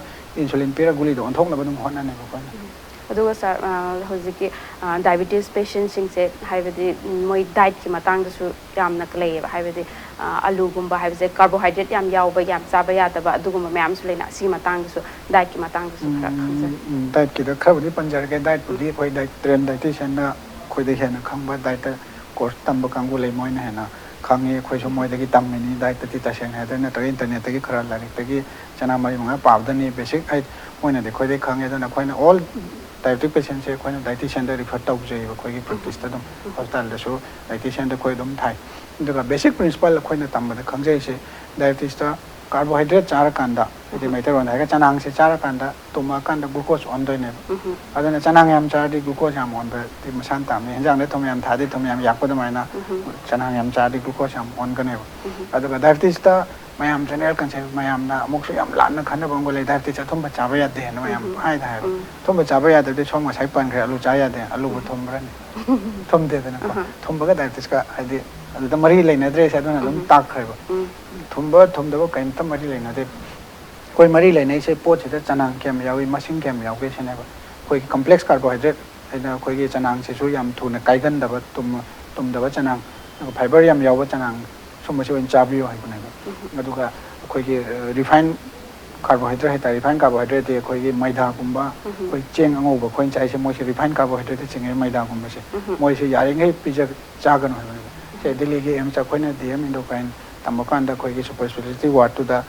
ꯏꯟꯁꯨꯂꯤꯟ ꯄꯤꯔꯒ ꯒꯨꯂꯤꯗꯣ ꯑꯣꯟꯊꯣꯛꯅꯕ ꯑꯗꯨꯝ ꯍꯣꯠꯅꯅꯦꯕ ꯑꯩꯈꯣꯏꯅ꯫ ꯑꯗꯨꯒ ꯁꯥꯔ, ꯍꯧꯖꯤꯛꯀꯤ ꯗꯥꯏꯕꯤꯇꯤꯁ ꯄꯦꯁꯦꯟꯁꯤꯡꯁꯦ, ꯍꯥꯏꯕꯗꯤ ꯃꯣꯏ ꯗꯥꯏꯠꯀꯤ ꯃꯇꯥꯡꯗꯁꯨ ꯌꯥꯝꯅ ꯂꯩꯌꯦꯕ, ꯍꯥꯏꯕꯗꯤ ꯑꯂꯨꯒꯨꯝꯕ ꯍꯥꯏꯕꯁꯦ ꯀꯥꯔꯕꯣꯍꯥꯏꯗ꯭ꯔꯦꯠ ꯌꯥꯝ ꯌꯥꯎꯕ, ꯌꯥꯝ ꯆꯥꯕ ꯌꯥꯗꯕ ꯑꯗꯨꯒꯨꯝꯕ ꯃꯌꯥꯝꯁꯨ ꯂꯩꯅ, ꯁꯤꯒꯤ ꯃꯇꯥꯡꯗꯁꯨ, ꯗꯥꯏꯠꯀꯤ ꯃꯇꯥꯡꯗꯁꯨ ꯈꯔ ꯈꯪꯖꯅꯤꯡꯉꯤ꯫ ꯗꯥꯏꯠꯀꯤꯗ ꯈꯔꯕꯨꯗꯤ ꯄꯟꯖꯔꯒꯦ꯫ ꯗꯥꯏꯠꯄꯨꯗꯤ ꯑꯩꯈꯣꯏ ꯗꯥꯏꯠ ꯇ꯭ꯔꯦꯟ ꯗꯥꯏꯇꯤꯁꯤꯌꯟꯅ ꯑꯩꯈꯣꯏꯗ ꯍꯦꯟꯅ ꯈꯪꯕ, ꯗꯥꯏꯠꯇ ꯀꯣꯔꯁ ꯇꯝꯕ ꯀꯥꯡꯕꯨ ꯂꯩ, ꯃꯣꯏꯅ ꯍꯦꯟꯅ ꯈꯪꯉꯤ꯫ ꯑꯩꯈꯣꯏꯁꯨ ꯃꯣꯏꯗꯒꯤ ꯇꯝꯃꯤꯅꯤ꯫ ꯗꯥꯏꯠꯇꯗꯤ ꯇꯁꯦꯡꯅ ꯍꯥꯏꯗꯣꯏ ꯅꯠꯇ꯭ꯔꯒ ꯏꯟꯇꯔꯅꯦꯠꯇꯒꯤ ꯈꯔ ꯂꯥꯏꯔꯤꯛꯇꯒꯤ ꯆꯅꯥ ꯃꯔꯤ ꯃꯉꯥ ꯄꯥꯕꯗꯅꯤ ꯕꯦꯁꯤꯛ ꯍꯥꯏ ꯃꯣꯏꯅꯗꯤ ꯑꯩꯈꯣꯏꯗꯒꯤ ꯈꯪꯉꯦ꯫ ꯑꯗꯨꯅ ꯑꯩꯈꯣꯏꯅ ꯑꯣꯜ ꯗꯥꯏꯕꯦꯇꯤꯛ ꯄꯦꯁꯦꯟꯁꯦ ꯑꯩꯈꯣꯏꯅ ꯗꯥꯏꯇꯤꯁꯤꯌꯟꯗ ꯔꯤꯐꯔ ꯇꯧꯖꯩꯌꯦꯕ꯫ ꯑꯩꯈꯣꯏꯒꯤ ꯄ꯭ꯔꯦꯛꯇꯤꯁꯇ ꯑꯗꯨꯝ ꯍꯣꯁꯄꯤꯇꯥꯜꯗꯁꯨ ꯗꯥꯏꯇꯤꯁꯤꯌꯟꯗ ꯑꯩꯈꯣꯏ ꯑꯗꯨꯝ ꯊꯥꯏ꯫ ꯑꯗꯨꯒ ꯕꯦꯁꯤꯛ ꯄ꯭ꯔꯤꯟꯁꯤꯄꯜ ꯑꯩꯈꯣꯏꯅ ꯇꯝꯕꯗ ꯈꯪꯖꯩꯁꯦ, ꯗꯥꯏꯕꯦꯇꯤꯁꯇ ꯀꯥꯔꯕꯣꯍꯥꯏꯗ꯭ꯔꯦꯠ ꯆꯥꯔꯀꯥꯟꯗ, ꯍꯥꯏꯗꯤ ꯃꯩꯇꯩꯔꯣꯟꯗ ꯍꯥꯏꯔꯒ ꯆꯅꯥꯡꯁꯦ ꯆꯥꯔꯀꯥꯟꯗ ꯇꯨꯝꯃꯛꯑꯀꯥꯟꯗ ꯒ꯭ꯂꯨꯀꯣꯁ ꯑꯣꯟꯗꯣꯏꯅꯦꯕ꯫ ꯑꯗꯨꯅ ꯆꯅꯥꯡ ꯌꯥꯝ ꯆꯥꯔꯗꯤ ꯒ꯭ꯂꯨꯀꯣꯁ ꯌꯥꯝ ꯑꯣꯟꯕꯗꯤ ꯃꯁꯥꯅ ꯇꯥꯕꯅꯤ꯫ ꯍꯦꯟꯖꯥꯡꯗ ꯊꯨꯝ ꯌꯥꯝ ꯊꯥꯗꯤ ꯊꯨꯝ ꯌꯥꯝ ꯌꯥꯛꯄ ꯑꯗꯨꯃꯥꯏꯅ ꯆꯅꯥꯡ ꯌꯥꯝ ꯆꯥꯔꯗꯤ ꯒ꯭ꯂꯨꯀꯣꯁ ꯌꯥꯝ ꯑꯣꯟꯒꯅꯦꯕ꯫ ꯑꯗꯨꯒ ꯗꯥꯏꯕꯦꯇꯤꯁꯇ ꯃꯌꯥꯝ ꯖꯦꯅꯔꯦꯜ ꯀꯟꯁꯦꯞ, ꯃꯌꯥꯝꯅ ꯑꯃꯨꯛꯁꯨ ꯌꯥꯝ ꯂꯥꯟꯅ ꯈꯟꯅꯕ ꯑꯃꯒ ꯂꯩ, ꯗꯥꯏꯕꯦꯇꯤꯁ ꯑꯊꯨꯝꯕ ꯆꯥꯕ ꯌꯥꯗꯦꯅ ꯃꯌꯥꯝ ꯍꯥꯏꯗ ꯍꯥꯏꯕ꯫ ꯑꯊꯨꯝꯕ ꯆꯥꯕ ꯌꯥꯗꯕꯗꯤ ꯁꯣꯝ ꯉꯁꯥꯏ ꯄꯟꯈ꯭ꯔꯦ, ꯑꯂꯨ ꯆꯥ ꯌꯥꯗꯦ, ꯑꯂꯨꯕꯨ ꯊꯨꯝꯕ꯭ꯔꯅꯦ? ꯊꯨꯝꯗꯦꯗꯅꯀꯣ꯫ ꯊꯨꯝꯕꯒ ꯗꯥꯏꯕꯦꯇꯤꯁꯀ ꯍꯥꯏꯗꯤ ꯑꯗꯨꯗ ꯃꯔꯤ ꯂꯩꯅꯗ꯭ꯔꯦꯁꯦ ꯑꯗꯨꯅ ꯑꯗꯨꯝ ꯇꯥꯛꯈ꯭ꯔꯦꯕ꯫ ꯊꯨꯝꯕ ꯊꯨꯝꯗꯕ ꯀꯔꯤꯝꯇ ꯃꯔꯤ ꯂꯩꯅꯗꯦ꯫ ꯑꯩꯈꯣꯏ ꯃꯔꯤ ꯂꯩꯅꯩꯁꯦ ꯄꯣꯠꯁꯤꯗ ꯆꯅꯥꯡ ꯀꯌꯥꯝ ꯌꯥꯎꯏ, ꯃꯁꯤꯡ ꯀꯌꯥꯝ ꯌꯥꯎꯒꯦ ꯁꯤꯅꯦꯕ꯫ ꯑꯩꯈꯣꯏꯒꯤ ꯀꯝꯄ꯭ꯂꯦꯛꯁ ꯀꯥꯔꯕꯣꯍꯥꯏꯗ꯭ꯔꯦꯠ ꯍꯥꯏꯅ ꯑꯩꯈꯣꯏꯒꯤ ꯆꯅꯥꯡꯁꯤꯁꯨ ꯌꯥꯝ ꯊꯨꯅ ꯀꯥꯏꯒꯟꯗꯕ, ꯇꯨꯝ-, ꯇꯨꯝꯗꯕ ꯆꯅꯥꯡ, ꯑꯗꯨꯒ ꯐꯥꯏꯕꯔ ꯌꯥꯝ ꯌꯥꯎꯕ ꯆꯅꯥꯡ, ꯁꯨꯝꯕꯁꯤ ꯑꯣꯏꯅ ꯆꯥꯕꯤꯌꯨ ꯍꯥꯏꯕꯅꯦꯕ꯫ ꯑꯗꯨꯒ ꯑꯩꯈꯣꯏꯒꯤ ꯔꯤꯐꯥꯏꯟ ꯀꯥꯔꯕꯣꯍꯥꯏꯗ꯭ꯔꯦꯠ ꯍꯥꯏꯇꯥꯔꯦ, ꯔꯤꯐꯥꯏꯟ ꯀꯥꯔꯕꯣꯍꯥꯏꯗ꯭ꯔꯦꯠꯇꯤ ꯑꯩꯈꯣꯏꯒꯤ ꯃꯩꯗꯥꯒꯨꯝꯕ, ꯑꯩꯈꯣꯏ ꯆꯦꯡ ꯑꯉꯧꯕ ꯑꯩꯈꯣꯏꯅ ꯆꯥꯏꯁꯦ, ꯃꯣꯏꯁꯦ ꯔꯤꯐꯥꯏꯟ ꯀꯥꯔꯕꯣꯍꯥꯏꯗ꯭ꯔꯦꯠꯇ ꯆꯤꯡꯉꯦ ꯃꯩꯗꯥꯒꯨꯝꯕꯁꯦ꯫ ꯃꯣꯏꯁꯦ ꯌꯥꯔꯤꯈꯩ ꯄꯤꯖ-, ꯆꯥꯒꯅꯨ ꯍꯥꯏꯕꯅꯦꯕ꯫ ꯁꯦ ꯗꯤꯜꯂꯤꯒꯤ ꯑꯦꯝꯁꯇ ꯑꯩꯈꯣꯏꯅ ꯗꯤ ꯑꯦꯝ ꯏꯟꯗꯣꯀ꯭ꯔꯥꯏꯟ ꯇꯝꯕ ꯀꯥꯟꯗ ꯑꯩꯈꯣꯏꯒꯤ ꯁꯨꯄꯔ ꯏꯁꯄꯦꯁꯤꯌꯥꯂꯤꯇꯤ ꯋꯥꯔꯗꯇꯨꯗ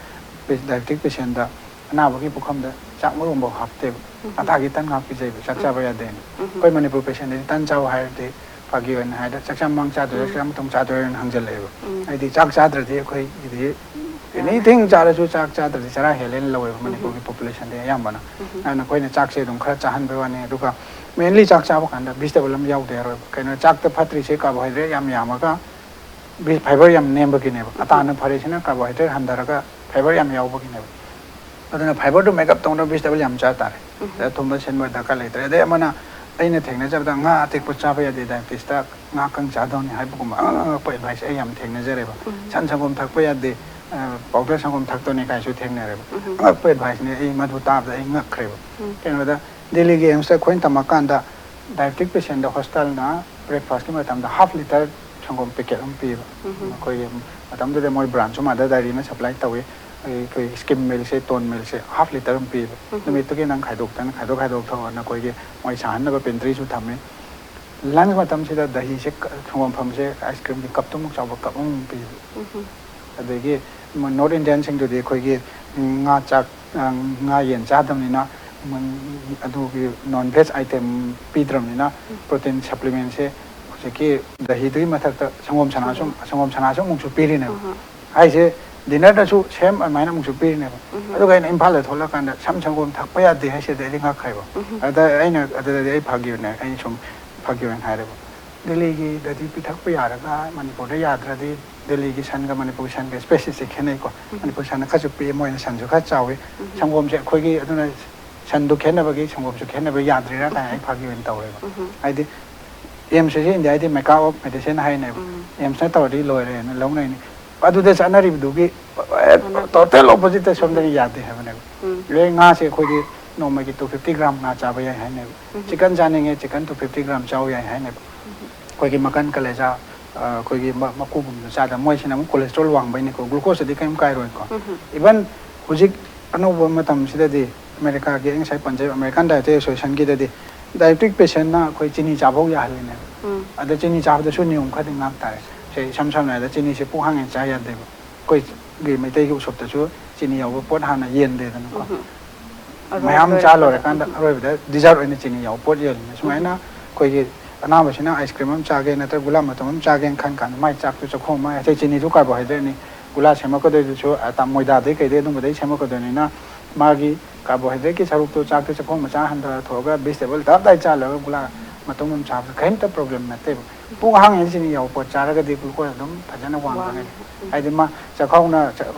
ꯗꯥꯏꯕꯦꯇꯤꯛ ꯄꯦꯁꯦꯟꯗ ꯑꯅꯥꯕꯒꯤ ꯄꯨꯈꯝꯗ ꯆꯥꯛ ꯃꯔꯨ ꯑꯃꯐꯥꯎ ꯍꯥꯞꯇꯦꯕ꯫ ꯑꯇꯥꯒꯤ ꯇꯟ ꯉꯥꯛ ꯄꯤꯖꯩꯕ, ꯆꯥꯛ ꯆꯥꯕ ꯌꯥꯗꯦꯅ꯫ ꯑꯩꯈꯣꯏ ꯃꯅꯤꯄꯨꯔ ꯄꯦꯁꯦꯟꯗꯗꯤ ꯇꯟ ꯆꯥꯎ ꯍꯥꯏꯔꯗꯤ ꯐꯥꯒꯤ ꯑꯣꯏꯅ ꯍꯥꯏꯗ ꯆꯥꯛ ꯆꯥ ꯃꯃꯥꯡ ꯆꯥꯗꯣꯏꯔꯥ, ꯆꯥꯛ ꯆꯥ ꯃꯇꯨꯡ ꯆꯥꯗꯣꯏꯔꯥꯅ ꯍꯪꯖꯜꯂꯛꯑꯦꯕ꯫ ꯍꯥꯏꯗꯤ ꯆꯥꯛ ꯆꯥꯗ꯭ꯔꯗꯤ ꯑꯩꯈꯣꯏꯒꯤꯗꯤ ꯑꯦꯅꯤꯊꯤꯡ ꯆꯥꯔꯁꯨ ꯆꯥꯛ ꯆꯥꯗ꯭ꯔꯗꯤ ꯆꯔꯥ ꯍꯦꯜꯂꯦꯅ ꯂꯧꯋꯦꯕ ꯃꯅꯤꯄꯨꯔꯒꯤ ꯄꯣꯄꯨꯂꯦꯁꯟꯗꯤ ꯑꯌꯥꯝꯕꯅ꯫ ꯑꯗꯨꯅ ꯑꯩꯈꯣꯏꯅ ꯆꯥꯛꯁꯦ ꯑꯗꯨꯝ ꯈꯔ ꯆꯥꯍꯟꯕꯩ ꯋꯥꯅꯤ꯫ ꯑꯗꯨꯒ ꯃꯦꯟꯂꯤ ꯆꯥꯛ ꯆꯥꯕ ꯀꯥꯟꯗ ꯚꯤꯖꯤꯇꯦꯕꯜ ꯑꯃ ꯌꯥꯎꯗ ꯌꯥꯔꯣꯏꯕ꯫ ꯀꯩꯅꯣ, ꯆꯥꯛꯇ ꯐꯠꯇ꯭ꯔꯤꯁꯦ ꯀꯥꯔꯕꯣꯍꯥꯏꯗ꯭ꯔꯦꯠ ꯌꯥꯝ ꯌꯥꯝꯃꯒ ꯚꯤ-, ꯐꯥꯏꯕꯔ ꯌꯥꯝ ꯅꯦꯝꯕꯒꯤꯅꯦꯕ꯫ ꯑꯇꯥꯅ ꯐꯔꯤꯁꯤꯅ ꯀꯥꯔꯕꯣꯍꯥꯏꯗ꯭ꯔꯦꯠ ꯍꯟꯊꯔꯒ ꯐꯥꯏꯕꯔ ꯌꯥꯝ ꯌꯥꯎꯕꯒꯤꯅꯦꯕ꯫ ꯑꯗꯨꯅ ꯐꯥꯏꯕꯔꯗꯨ ꯃꯦꯛꯑꯞ ꯇꯧꯅꯕ ꯚꯤꯖꯤꯇꯦꯕꯜ ꯌꯥꯝ ꯆꯥ ꯇꯥꯔꯦ꯫ ꯑꯗ ꯊꯨꯝꯕ ꯁꯤꯟꯕ ꯗꯔꯀꯥꯔ ꯂꯩꯇ꯭ꯔꯦ꯫ ꯑꯗꯩ ꯑꯃꯅ ꯑꯩꯅ ꯊꯦꯡꯅꯖꯕꯗ ꯉꯥ ꯑꯇꯦꯛꯄ ꯆꯥꯕ ꯌꯥꯗꯦ, ꯗꯥꯏꯕꯤꯇꯤꯁꯇ ꯉꯥ ꯀꯪ ꯆꯥꯗꯧꯅꯤ ꯍꯥꯏꯕꯒꯨꯝꯕ ꯑꯉꯛ ꯑꯉꯛꯄ ꯑꯦꯗꯚꯥꯏꯁ ꯑꯩ ꯌꯥꯝ ꯊꯦꯡꯅꯖꯔꯦꯕ꯫ ꯁꯟ ꯁꯪꯒꯣꯝ ꯊꯛꯄ ꯌꯥꯗꯦ, ꯄꯥꯎꯗꯔ ꯁꯪꯒꯣꯝ ꯊꯛꯇꯧꯅꯤ ꯀꯥꯏꯁꯨ ꯊꯦꯡꯅꯔꯦꯕ꯫ ꯑꯉꯛꯄ ꯑꯦꯗꯚꯥꯏꯁꯅꯦ, ꯑꯩ ꯃꯗꯨ ꯇꯥꯕꯗ ꯑꯩ ꯉꯛꯈ꯭ꯔꯦꯕ꯫ ꯀꯩꯅꯣꯗ, ꯗꯦꯜꯂꯤꯒꯤ ꯑꯦꯝꯁꯇ ꯑꯩꯈꯣꯏꯅ ꯇꯝꯃꯀꯥꯟꯗ ꯗꯥꯏꯕꯦꯇꯤꯛ ꯄꯦꯁꯦꯟꯗ ꯍꯣꯁꯇꯦꯜꯅ ꯕ꯭ꯔꯦꯛꯐꯥꯁꯀꯤ ꯃꯇꯝꯗ ꯍꯥꯐ ꯂꯤꯇꯔ ꯁꯪꯒꯣꯝ ꯄꯦꯀꯦꯠ ꯑꯃ ꯄꯤꯕ꯫ ꯑꯩꯈꯣꯏꯒꯤ ꯃꯇꯝꯗꯨꯗ ꯃꯣꯏ ꯕ꯭ꯔꯥꯟꯁꯁꯨ ꯃꯥꯗꯔ ꯗꯥꯏꯔꯤꯅ ꯁꯄ꯭ꯂꯥꯏ ꯇꯧꯏ꯫ ꯑꯩꯈꯣꯏ ꯁ꯭ꯀꯤꯝ ꯃꯤꯜꯛꯁꯦ, ꯇꯣꯟ ꯃꯤꯜꯛꯁꯦ ꯍꯥꯐ ꯂꯤꯇꯔ ꯑꯃ ꯄꯤꯕ꯫ ꯅꯨꯃꯤꯠꯇꯨꯒꯤ ꯅꯪ ꯈꯥꯏꯗꯣꯛꯇꯅ, ꯈꯥꯏꯗꯣꯛ ꯈꯥꯏꯗꯣꯛ ꯊꯛꯑꯣ, ꯅꯈꯣꯏꯒꯤ ꯃꯣꯏ ꯁꯥꯍꯟꯅꯕ ꯄꯦꯟꯇ꯭ꯔꯤꯁꯨ ꯊꯝꯃꯤ꯫ ꯂꯟꯁ ꯃꯇꯝꯁꯤꯗ ꯗꯍꯤꯁꯦ ꯀ-, ꯁꯪꯒꯣꯝ ꯐꯝꯁꯦ ꯑꯥꯏꯁ ꯀ꯭ꯔꯤꯝꯒꯤ ꯀꯞꯇꯨꯃꯨꯛ ꯆꯥꯎꯕ ꯀꯞ ꯑꯃꯃꯨꯛ ꯄꯤꯕ꯫ ꯑꯗꯒꯤ ꯅꯣꯔꯠ ꯏꯟꯗꯤꯌꯟꯁꯤꯡꯗꯨꯗꯤ ꯑꯩꯈꯣꯏꯒꯤ ꯉꯥ ꯆꯥꯛ, ꯑ, ꯉꯥ ꯌꯦꯟ ꯆꯥꯗꯕꯅꯤꯅ, ꯎꯝ, ꯑꯗꯨꯒꯤ ꯅꯣꯟ ꯚꯦꯖ ꯑꯥꯏꯇꯦꯝ ꯄꯤꯗ꯭ꯔꯕꯅꯤꯅ, ꯄ꯭ꯔꯣꯇꯤꯟ ꯁꯄ꯭ꯂꯤꯃꯦꯟꯁꯦ ꯍꯧꯖꯤꯛꯀꯤ ꯗꯍꯤꯗꯨꯒꯤ ꯃꯊꯛꯇ ꯁꯪꯒꯣꯝ ꯁꯅꯥꯁꯨ, ꯁꯪꯒꯣꯝ ꯁꯅꯥꯁꯨ ꯑꯃꯨꯛꯁꯨ ꯄꯤꯔꯤꯅꯦꯕ꯫ ꯍꯥꯏꯁꯦ ꯗꯤꯅꯔꯗꯁꯨ ꯁꯦꯝ ꯑꯗꯨꯃꯥꯏꯅ ꯑꯃꯨꯛꯁꯨ ꯄꯤꯔꯤꯅꯦꯕ꯫ ꯑꯗꯨꯒ ꯑꯩꯅ ꯏꯝꯐꯥꯜꯗ ꯊꯣꯛꯂꯛꯀꯥꯟꯗ ꯁꯝ ꯁꯪꯒꯣꯝ ꯊꯛꯄ ꯌꯥꯗꯦ ꯍꯥꯏꯁꯤꯗꯤ ꯑꯩꯗꯤ ꯉꯛꯈ꯭ꯔꯦꯕ꯫ ꯑꯗ ꯑꯩꯅ, ꯑꯗꯨꯗꯗꯤ ꯑꯩ ꯐꯥꯒꯤ ꯑꯣꯏꯅ, ꯑꯩ ꯁꯨꯝ ꯐꯥꯒꯤ ꯑꯣꯏꯅ ꯍꯥꯏꯔꯦꯕ꯫ ꯗꯦꯜꯂꯤꯒꯤꯗꯗꯤ ꯄꯤꯊꯛꯄ ꯌꯥꯔꯒ ꯃꯅꯤꯄꯨꯔꯗ ꯌꯥꯗ꯭ꯔꯗꯤ, ꯗꯦꯜꯂꯤꯒꯤ ꯁꯟꯒ ꯃꯅꯤꯄꯨꯔꯒꯤ ꯁꯟꯒ ꯁ꯭ꯄꯦꯁꯤꯁꯁꯦ ꯈꯦꯠꯅꯩꯀꯣ꯫ ꯃꯅꯤꯄꯨꯔ ꯁꯟꯅ ꯈꯔꯁꯨ ꯄꯤꯛꯑꯦ, ꯃꯣꯏꯅ ꯁꯟꯁꯨ ꯈꯔ ꯆꯥꯎꯋꯤ꯫ ꯁꯪꯒꯣꯝꯁꯦ ꯑꯩꯈꯣꯏꯒꯤ, ꯑꯗꯨꯅ ꯁꯟꯗꯨ ꯈꯦꯠꯅꯕꯒꯤ ꯁꯪꯒꯣꯝꯁꯨ ꯈꯦꯠꯅꯕ ꯌꯥꯗ꯭ꯔꯤꯔꯥ ꯀꯥꯏꯅ ꯑꯩ ꯐꯥꯒꯤ ꯑꯣꯏꯅ ꯇꯧꯔꯦꯕ꯫ ꯍꯥꯏꯗꯤ ꯑꯦꯝꯁꯁꯦ ꯏꯟꯗꯤꯌꯥꯒꯤ ꯃꯦꯀꯥ ꯑꯣꯐ ꯃꯦꯗꯤꯁꯤꯟ ꯍꯥꯏꯅꯦꯕ꯫ ꯑꯦꯝꯁꯅ ꯇꯧꯔꯗꯤ ꯂꯣꯏꯔꯦꯅ ꯂꯧꯅꯩꯅꯤ꯫ ꯑꯗꯨꯗ ꯆꯠꯅꯔꯤꯕꯗꯨꯒꯤ ꯇꯣꯇꯦꯜ ꯑꯣꯄꯣꯖꯤꯠꯇ ꯁꯣꯝꯗꯗꯤ ꯌꯥꯗꯦ ꯍꯥꯏꯕꯅꯦꯕ꯫ ꯑꯗꯩ ꯉꯥꯁꯦ ꯑꯩꯈꯣꯏꯗꯤ ꯅꯣꯡꯃꯒꯤ ꯇꯨ ꯐꯤꯐꯇꯤ ꯒ꯭ꯔꯥꯝ ꯉꯥ ꯆꯥꯕ ꯌꯥꯏ ꯍꯥꯏꯅꯦꯕ꯫ ꯆꯤꯀꯟ ꯆꯥꯅꯤꯡꯉꯦ, ꯆꯤꯀꯟ ꯇꯨ ꯐꯤꯐꯇꯤ ꯒ꯭ꯔꯥꯝ ꯆꯥꯎ ꯌꯥꯏ ꯍꯥꯏꯅꯦꯕ꯫ ꯑꯩꯈꯣꯏꯒꯤ ꯃꯀꯟ, ꯀꯂꯦꯖꯥ, ꯑ, ꯑꯩꯈꯣꯏꯒꯤ ꯃ-, ꯃꯀꯨꯒꯨꯝꯕꯗꯣ ꯆꯥꯗ, ꯃꯣꯏꯁꯤꯅ ꯑꯃꯨꯛ ꯀꯣꯂꯦꯁꯇ꯭ꯔꯣꯜ ꯋꯥꯡꯕꯩꯅꯤꯀꯣ, ꯒ꯭ꯂꯨꯀꯣꯁꯇꯗꯤ ꯀꯔꯤꯝ ꯀꯥꯏꯔꯣꯏꯀꯣ꯫ ꯏꯚꯟ ꯍꯧꯖꯤꯛ ꯑꯅꯧꯕ ꯃꯇꯝꯁꯤꯗꯗꯤ ꯑꯃꯦꯔꯤꯀꯥꯒꯤ, ꯑꯩ ꯉꯁꯥꯏ ꯄꯟꯖꯔꯤꯕ ꯑꯃꯦꯔꯤꯀꯥꯟ ꯗꯥꯏꯕꯦꯇꯤꯛ ꯑꯦꯁꯣꯁꯤꯌꯦꯁꯟꯒꯤꯗꯗꯤ ꯗꯥꯏꯕꯦꯇꯤꯛ ꯄꯦꯁꯦꯟꯅ ꯑꯩꯈꯣꯏ ꯆꯤꯅꯤ ꯆꯥꯐꯧ ꯌꯥꯍꯜꯂꯤꯅꯦꯕ꯫ ꯑꯗ ꯆꯤꯅꯤ ꯆꯥꯕꯗꯁꯨ ꯅꯤꯌꯣꯝ ꯈꯔꯗꯤ ꯉꯥꯛ ꯇꯥꯔꯦ꯫ ꯁꯦ, ꯏꯁꯝ ꯁꯝꯅ ꯍꯥꯏꯔꯕꯗ ꯆꯤꯅꯤꯁꯦ ꯄꯨꯛ ꯍꯥꯡꯉꯦ ꯆꯥ ꯌꯥꯗꯦꯕ꯫ ꯑꯩꯈꯣꯏꯒꯤ ꯃꯩꯇꯩꯒꯤ ꯎꯁꯣꯞꯇꯁꯨ ꯆꯤꯅꯤ ꯌꯥꯎꯕ ꯄꯣꯠ ꯍꯥꯟꯅ ꯌꯦꯟꯗꯦꯗꯅꯀꯣ꯫ ꯃꯌꯥꯝ ꯆꯥ ꯂꯣꯏꯔꯀꯥꯟꯗ ꯑꯔꯣꯏꯕꯗ ꯗꯤꯖꯥꯔꯠ ꯑꯣꯏꯅ ꯆꯤꯅꯤ ꯌꯥꯎꯕ ꯄꯣꯠ ꯌꯦꯜꯂꯤꯅꯦ꯫ ꯁꯨꯃꯥꯏꯅ ꯑꯩꯈꯣꯏꯒꯤ ꯑꯅꯥꯕꯁꯤꯅ ꯑꯥꯏꯁ ꯀ꯭ꯔꯤꯝ ꯑꯃ ꯆꯥꯒꯦ ꯅꯠꯇ꯭ꯔꯒ ꯒꯨꯂꯥꯞ ꯃꯇꯨꯝ ꯑꯃ ꯆꯥꯒꯦꯅ ꯈꯟ ꯀꯥꯟꯗ ꯃꯥꯏ ꯆꯥꯛꯇꯨ ꯆꯥꯛꯈꯣꯝ ꯑꯃ, ꯉꯁꯥꯏ ꯆꯤꯅꯤꯗꯨ ꯀꯥꯔꯕꯣꯍꯥꯏꯗ꯭ꯔꯦꯠꯅꯤ, ꯒꯨꯂꯥ ꯁꯦꯝꯃꯛꯀꯗꯣꯏꯗꯨꯁꯨ, ꯑ, ꯇ-, ꯃꯣꯏꯗꯥꯗꯩ ꯀꯩꯗꯩ ꯑꯗꯨꯝꯕꯗꯩ ꯁꯦꯝꯃꯛꯀꯗꯣꯏꯅꯤꯅ ꯃꯥꯒꯤ ꯀꯥꯔꯕꯣꯍꯥꯏꯗ꯭ꯔꯦꯠꯀꯤ ꯁꯔꯨꯛꯇꯣ ꯆꯥꯛꯇ ꯆꯥꯛꯈꯣꯝ ꯃꯆꯥ ꯍꯟꯊꯊꯣꯛꯑꯒ ꯚꯤꯖꯤꯇꯦꯕꯜ ꯇꯞ ꯇꯥꯏ ꯆꯥꯜꯂꯒ ꯒꯨꯂꯥ ꯃꯇꯨꯝ ꯑꯃ ꯆꯥꯕꯗ ꯀꯔꯤꯝꯇ ꯄ꯭ꯔꯣꯕ꯭ꯂꯦꯝ ꯅꯠꯇꯦꯕ꯫ ꯄꯨꯛ ꯍꯥꯡꯉꯤꯉꯩꯗ ꯆꯤꯅꯤ ꯌꯥꯎꯕ ꯄꯣꯠ ꯆꯥꯔꯒꯗꯤ ꯒ꯭ꯂꯨꯀꯣꯁ ꯑꯗꯨꯝ ꯐꯖꯅ ꯋꯥꯡꯒꯅꯤ꯫ ꯍꯥꯏꯗꯤ ꯃꯥ ꯆꯥꯛꯈꯥꯎꯅ ꯆ-,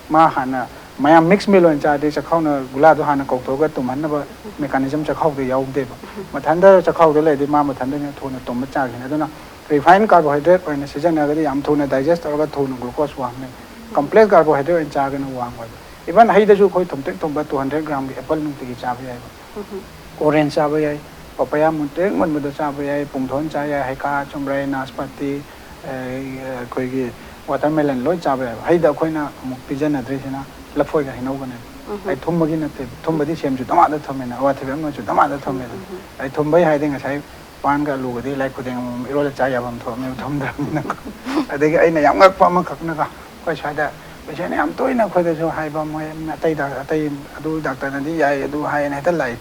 ꯃꯥ ꯍꯥꯟꯅ ꯃꯌꯥꯝ ꯃꯤꯛꯁ ꯃꯤꯜ ꯑꯣꯏꯅ ꯆꯥꯔꯗꯤ ꯆꯥꯛꯈꯥꯎꯅ ꯒꯨꯂꯥꯗꯣ ꯍꯥꯟꯅ ꯀꯧꯊꯣꯛꯑꯒ ꯇꯨꯝꯍꯟꯅꯕ ꯃꯦꯀꯥꯅꯤꯖꯝ ꯆꯥꯛꯈꯥꯎꯗ ꯌꯥꯎꯗꯦꯕ꯫ ꯃꯊꯟꯇ ꯆꯥꯛꯈꯥꯎꯗ ꯂꯩꯔꯗꯤ ꯃꯥ ꯃꯊꯟꯇ ꯊꯨꯅ ꯇꯨꯝꯕ ꯆꯥꯈꯤꯅꯤ꯫ ꯑꯗꯨꯅ ꯔꯤꯐꯥꯏꯟ ꯀꯥꯔꯕꯣꯍꯥꯏꯗ꯭ꯔꯦꯠ ꯑꯣꯏꯅ ꯁꯤꯖꯤꯟꯅꯔꯒꯗꯤ ꯌꯥꯝ ꯊꯨꯅ ꯗꯥꯏꯖꯦꯁ ꯇꯧꯔꯒ ꯊꯨꯅ ꯒ꯭ꯂꯨꯀꯣꯁ ꯋꯥꯡꯅꯤ꯫ ꯀꯝꯄ꯭ꯂꯦꯛꯁ ꯀꯥꯔꯕꯣꯍꯥꯏꯗ꯭ꯔꯦꯠ ꯑꯣꯏꯅ ꯆꯥꯒꯅ ꯋꯥꯡꯉꯣꯏꯕ꯫ ꯏꯚꯟ ꯍꯩꯗꯁꯨ ꯑꯩꯈꯣꯏ ꯊꯨꯝꯇ꯭ꯔꯤꯛ ꯊꯨꯝꯕ ꯇꯨ ꯍꯟꯗ꯭ꯔꯦꯠ ꯒ꯭ꯔꯥꯝꯒꯤ ꯑꯦꯄꯜ ꯅꯨꯡꯇꯤꯒꯤ ꯆꯥꯕ ꯌꯥꯏꯕ꯫ ꯑꯣꯔꯦꯟꯖ ꯆꯥꯕ ꯌꯥꯏ, ꯄꯄꯌꯥ ꯃꯨꯟꯇ꯭ꯔꯤꯛ ꯃꯨꯟꯕꯗꯣ ꯆꯥꯕ ꯌꯥꯏ, ꯄꯨꯡꯊꯣꯟ ꯆꯥ ꯌꯥꯏ, ꯍꯩꯈꯥ, ꯆꯨꯝꯕ꯭ꯔꯩ, ꯅꯥꯁꯄꯥꯇꯤ, ꯑꯩꯈꯣꯏꯒꯤ ꯋꯥꯇꯔꯃꯦꯂꯟ ꯂꯣꯏ ꯆꯥꯕ ꯌꯥꯏꯕ꯫ ꯍꯩꯗ ꯑꯩꯈꯣꯏꯅ ꯑꯃꯨꯛ ꯄꯤꯖꯅꯗ꯭ꯔꯤꯁꯤꯅ ꯂꯐꯣꯏꯒ ꯍꯩꯅꯧꯒꯅꯦꯕ꯫ ꯑꯩ ꯊꯨꯝꯕꯒꯤ ꯅꯠꯇꯦꯕ, ꯊꯨꯝꯕꯗꯤ ꯁꯦꯝꯁꯨ ꯗꯃꯥꯗ ꯊꯝꯃꯦꯅ, ꯑꯋꯥꯊꯕꯤ ꯑꯃꯁꯨ ꯗꯃꯥꯗ ꯊꯝꯃꯦꯗꯅ꯫ ꯑꯩ ꯊꯨꯝꯕꯩ ꯍꯥꯏꯗꯤ ꯉꯁꯥꯏ ꯄꯥꯟꯒ ꯑꯂꯨꯒꯗꯤ ꯂꯥꯏ ꯈꯨꯗꯦꯡ ꯑꯃꯃꯝ ꯏꯔꯣꯜꯂ ꯆꯥ ꯌꯥꯐꯝ ꯊꯣꯛꯑꯕꯅꯦꯕ ꯊꯨꯝꯗ꯭ꯔꯕꯅꯤꯅꯀꯣ꯫ ꯑꯗꯒꯤ ꯑꯩꯅ ꯌꯥꯝ ꯉꯛꯄ ꯑꯃꯈꯛꯅꯀꯣ, ꯑꯩꯈꯣꯏ ꯁ꯭ꯋꯥꯏꯗ ꯄꯦꯁꯦꯟ ꯌꯥꯝ ꯇꯣꯏꯅ ꯑꯩꯈꯣꯏꯗꯁꯨ ꯍꯥꯏꯕ, ꯃꯣꯏ ꯑꯇꯩ ꯗꯥꯛ-, ꯑꯇꯩ ꯑꯗꯨ ꯗꯥꯛꯇꯔꯅꯗꯤ ꯌꯥꯏ ꯑꯗꯨ ꯍꯥꯏꯌꯦꯅ ꯍꯦꯛꯇ ꯂꯥꯛꯏ꯫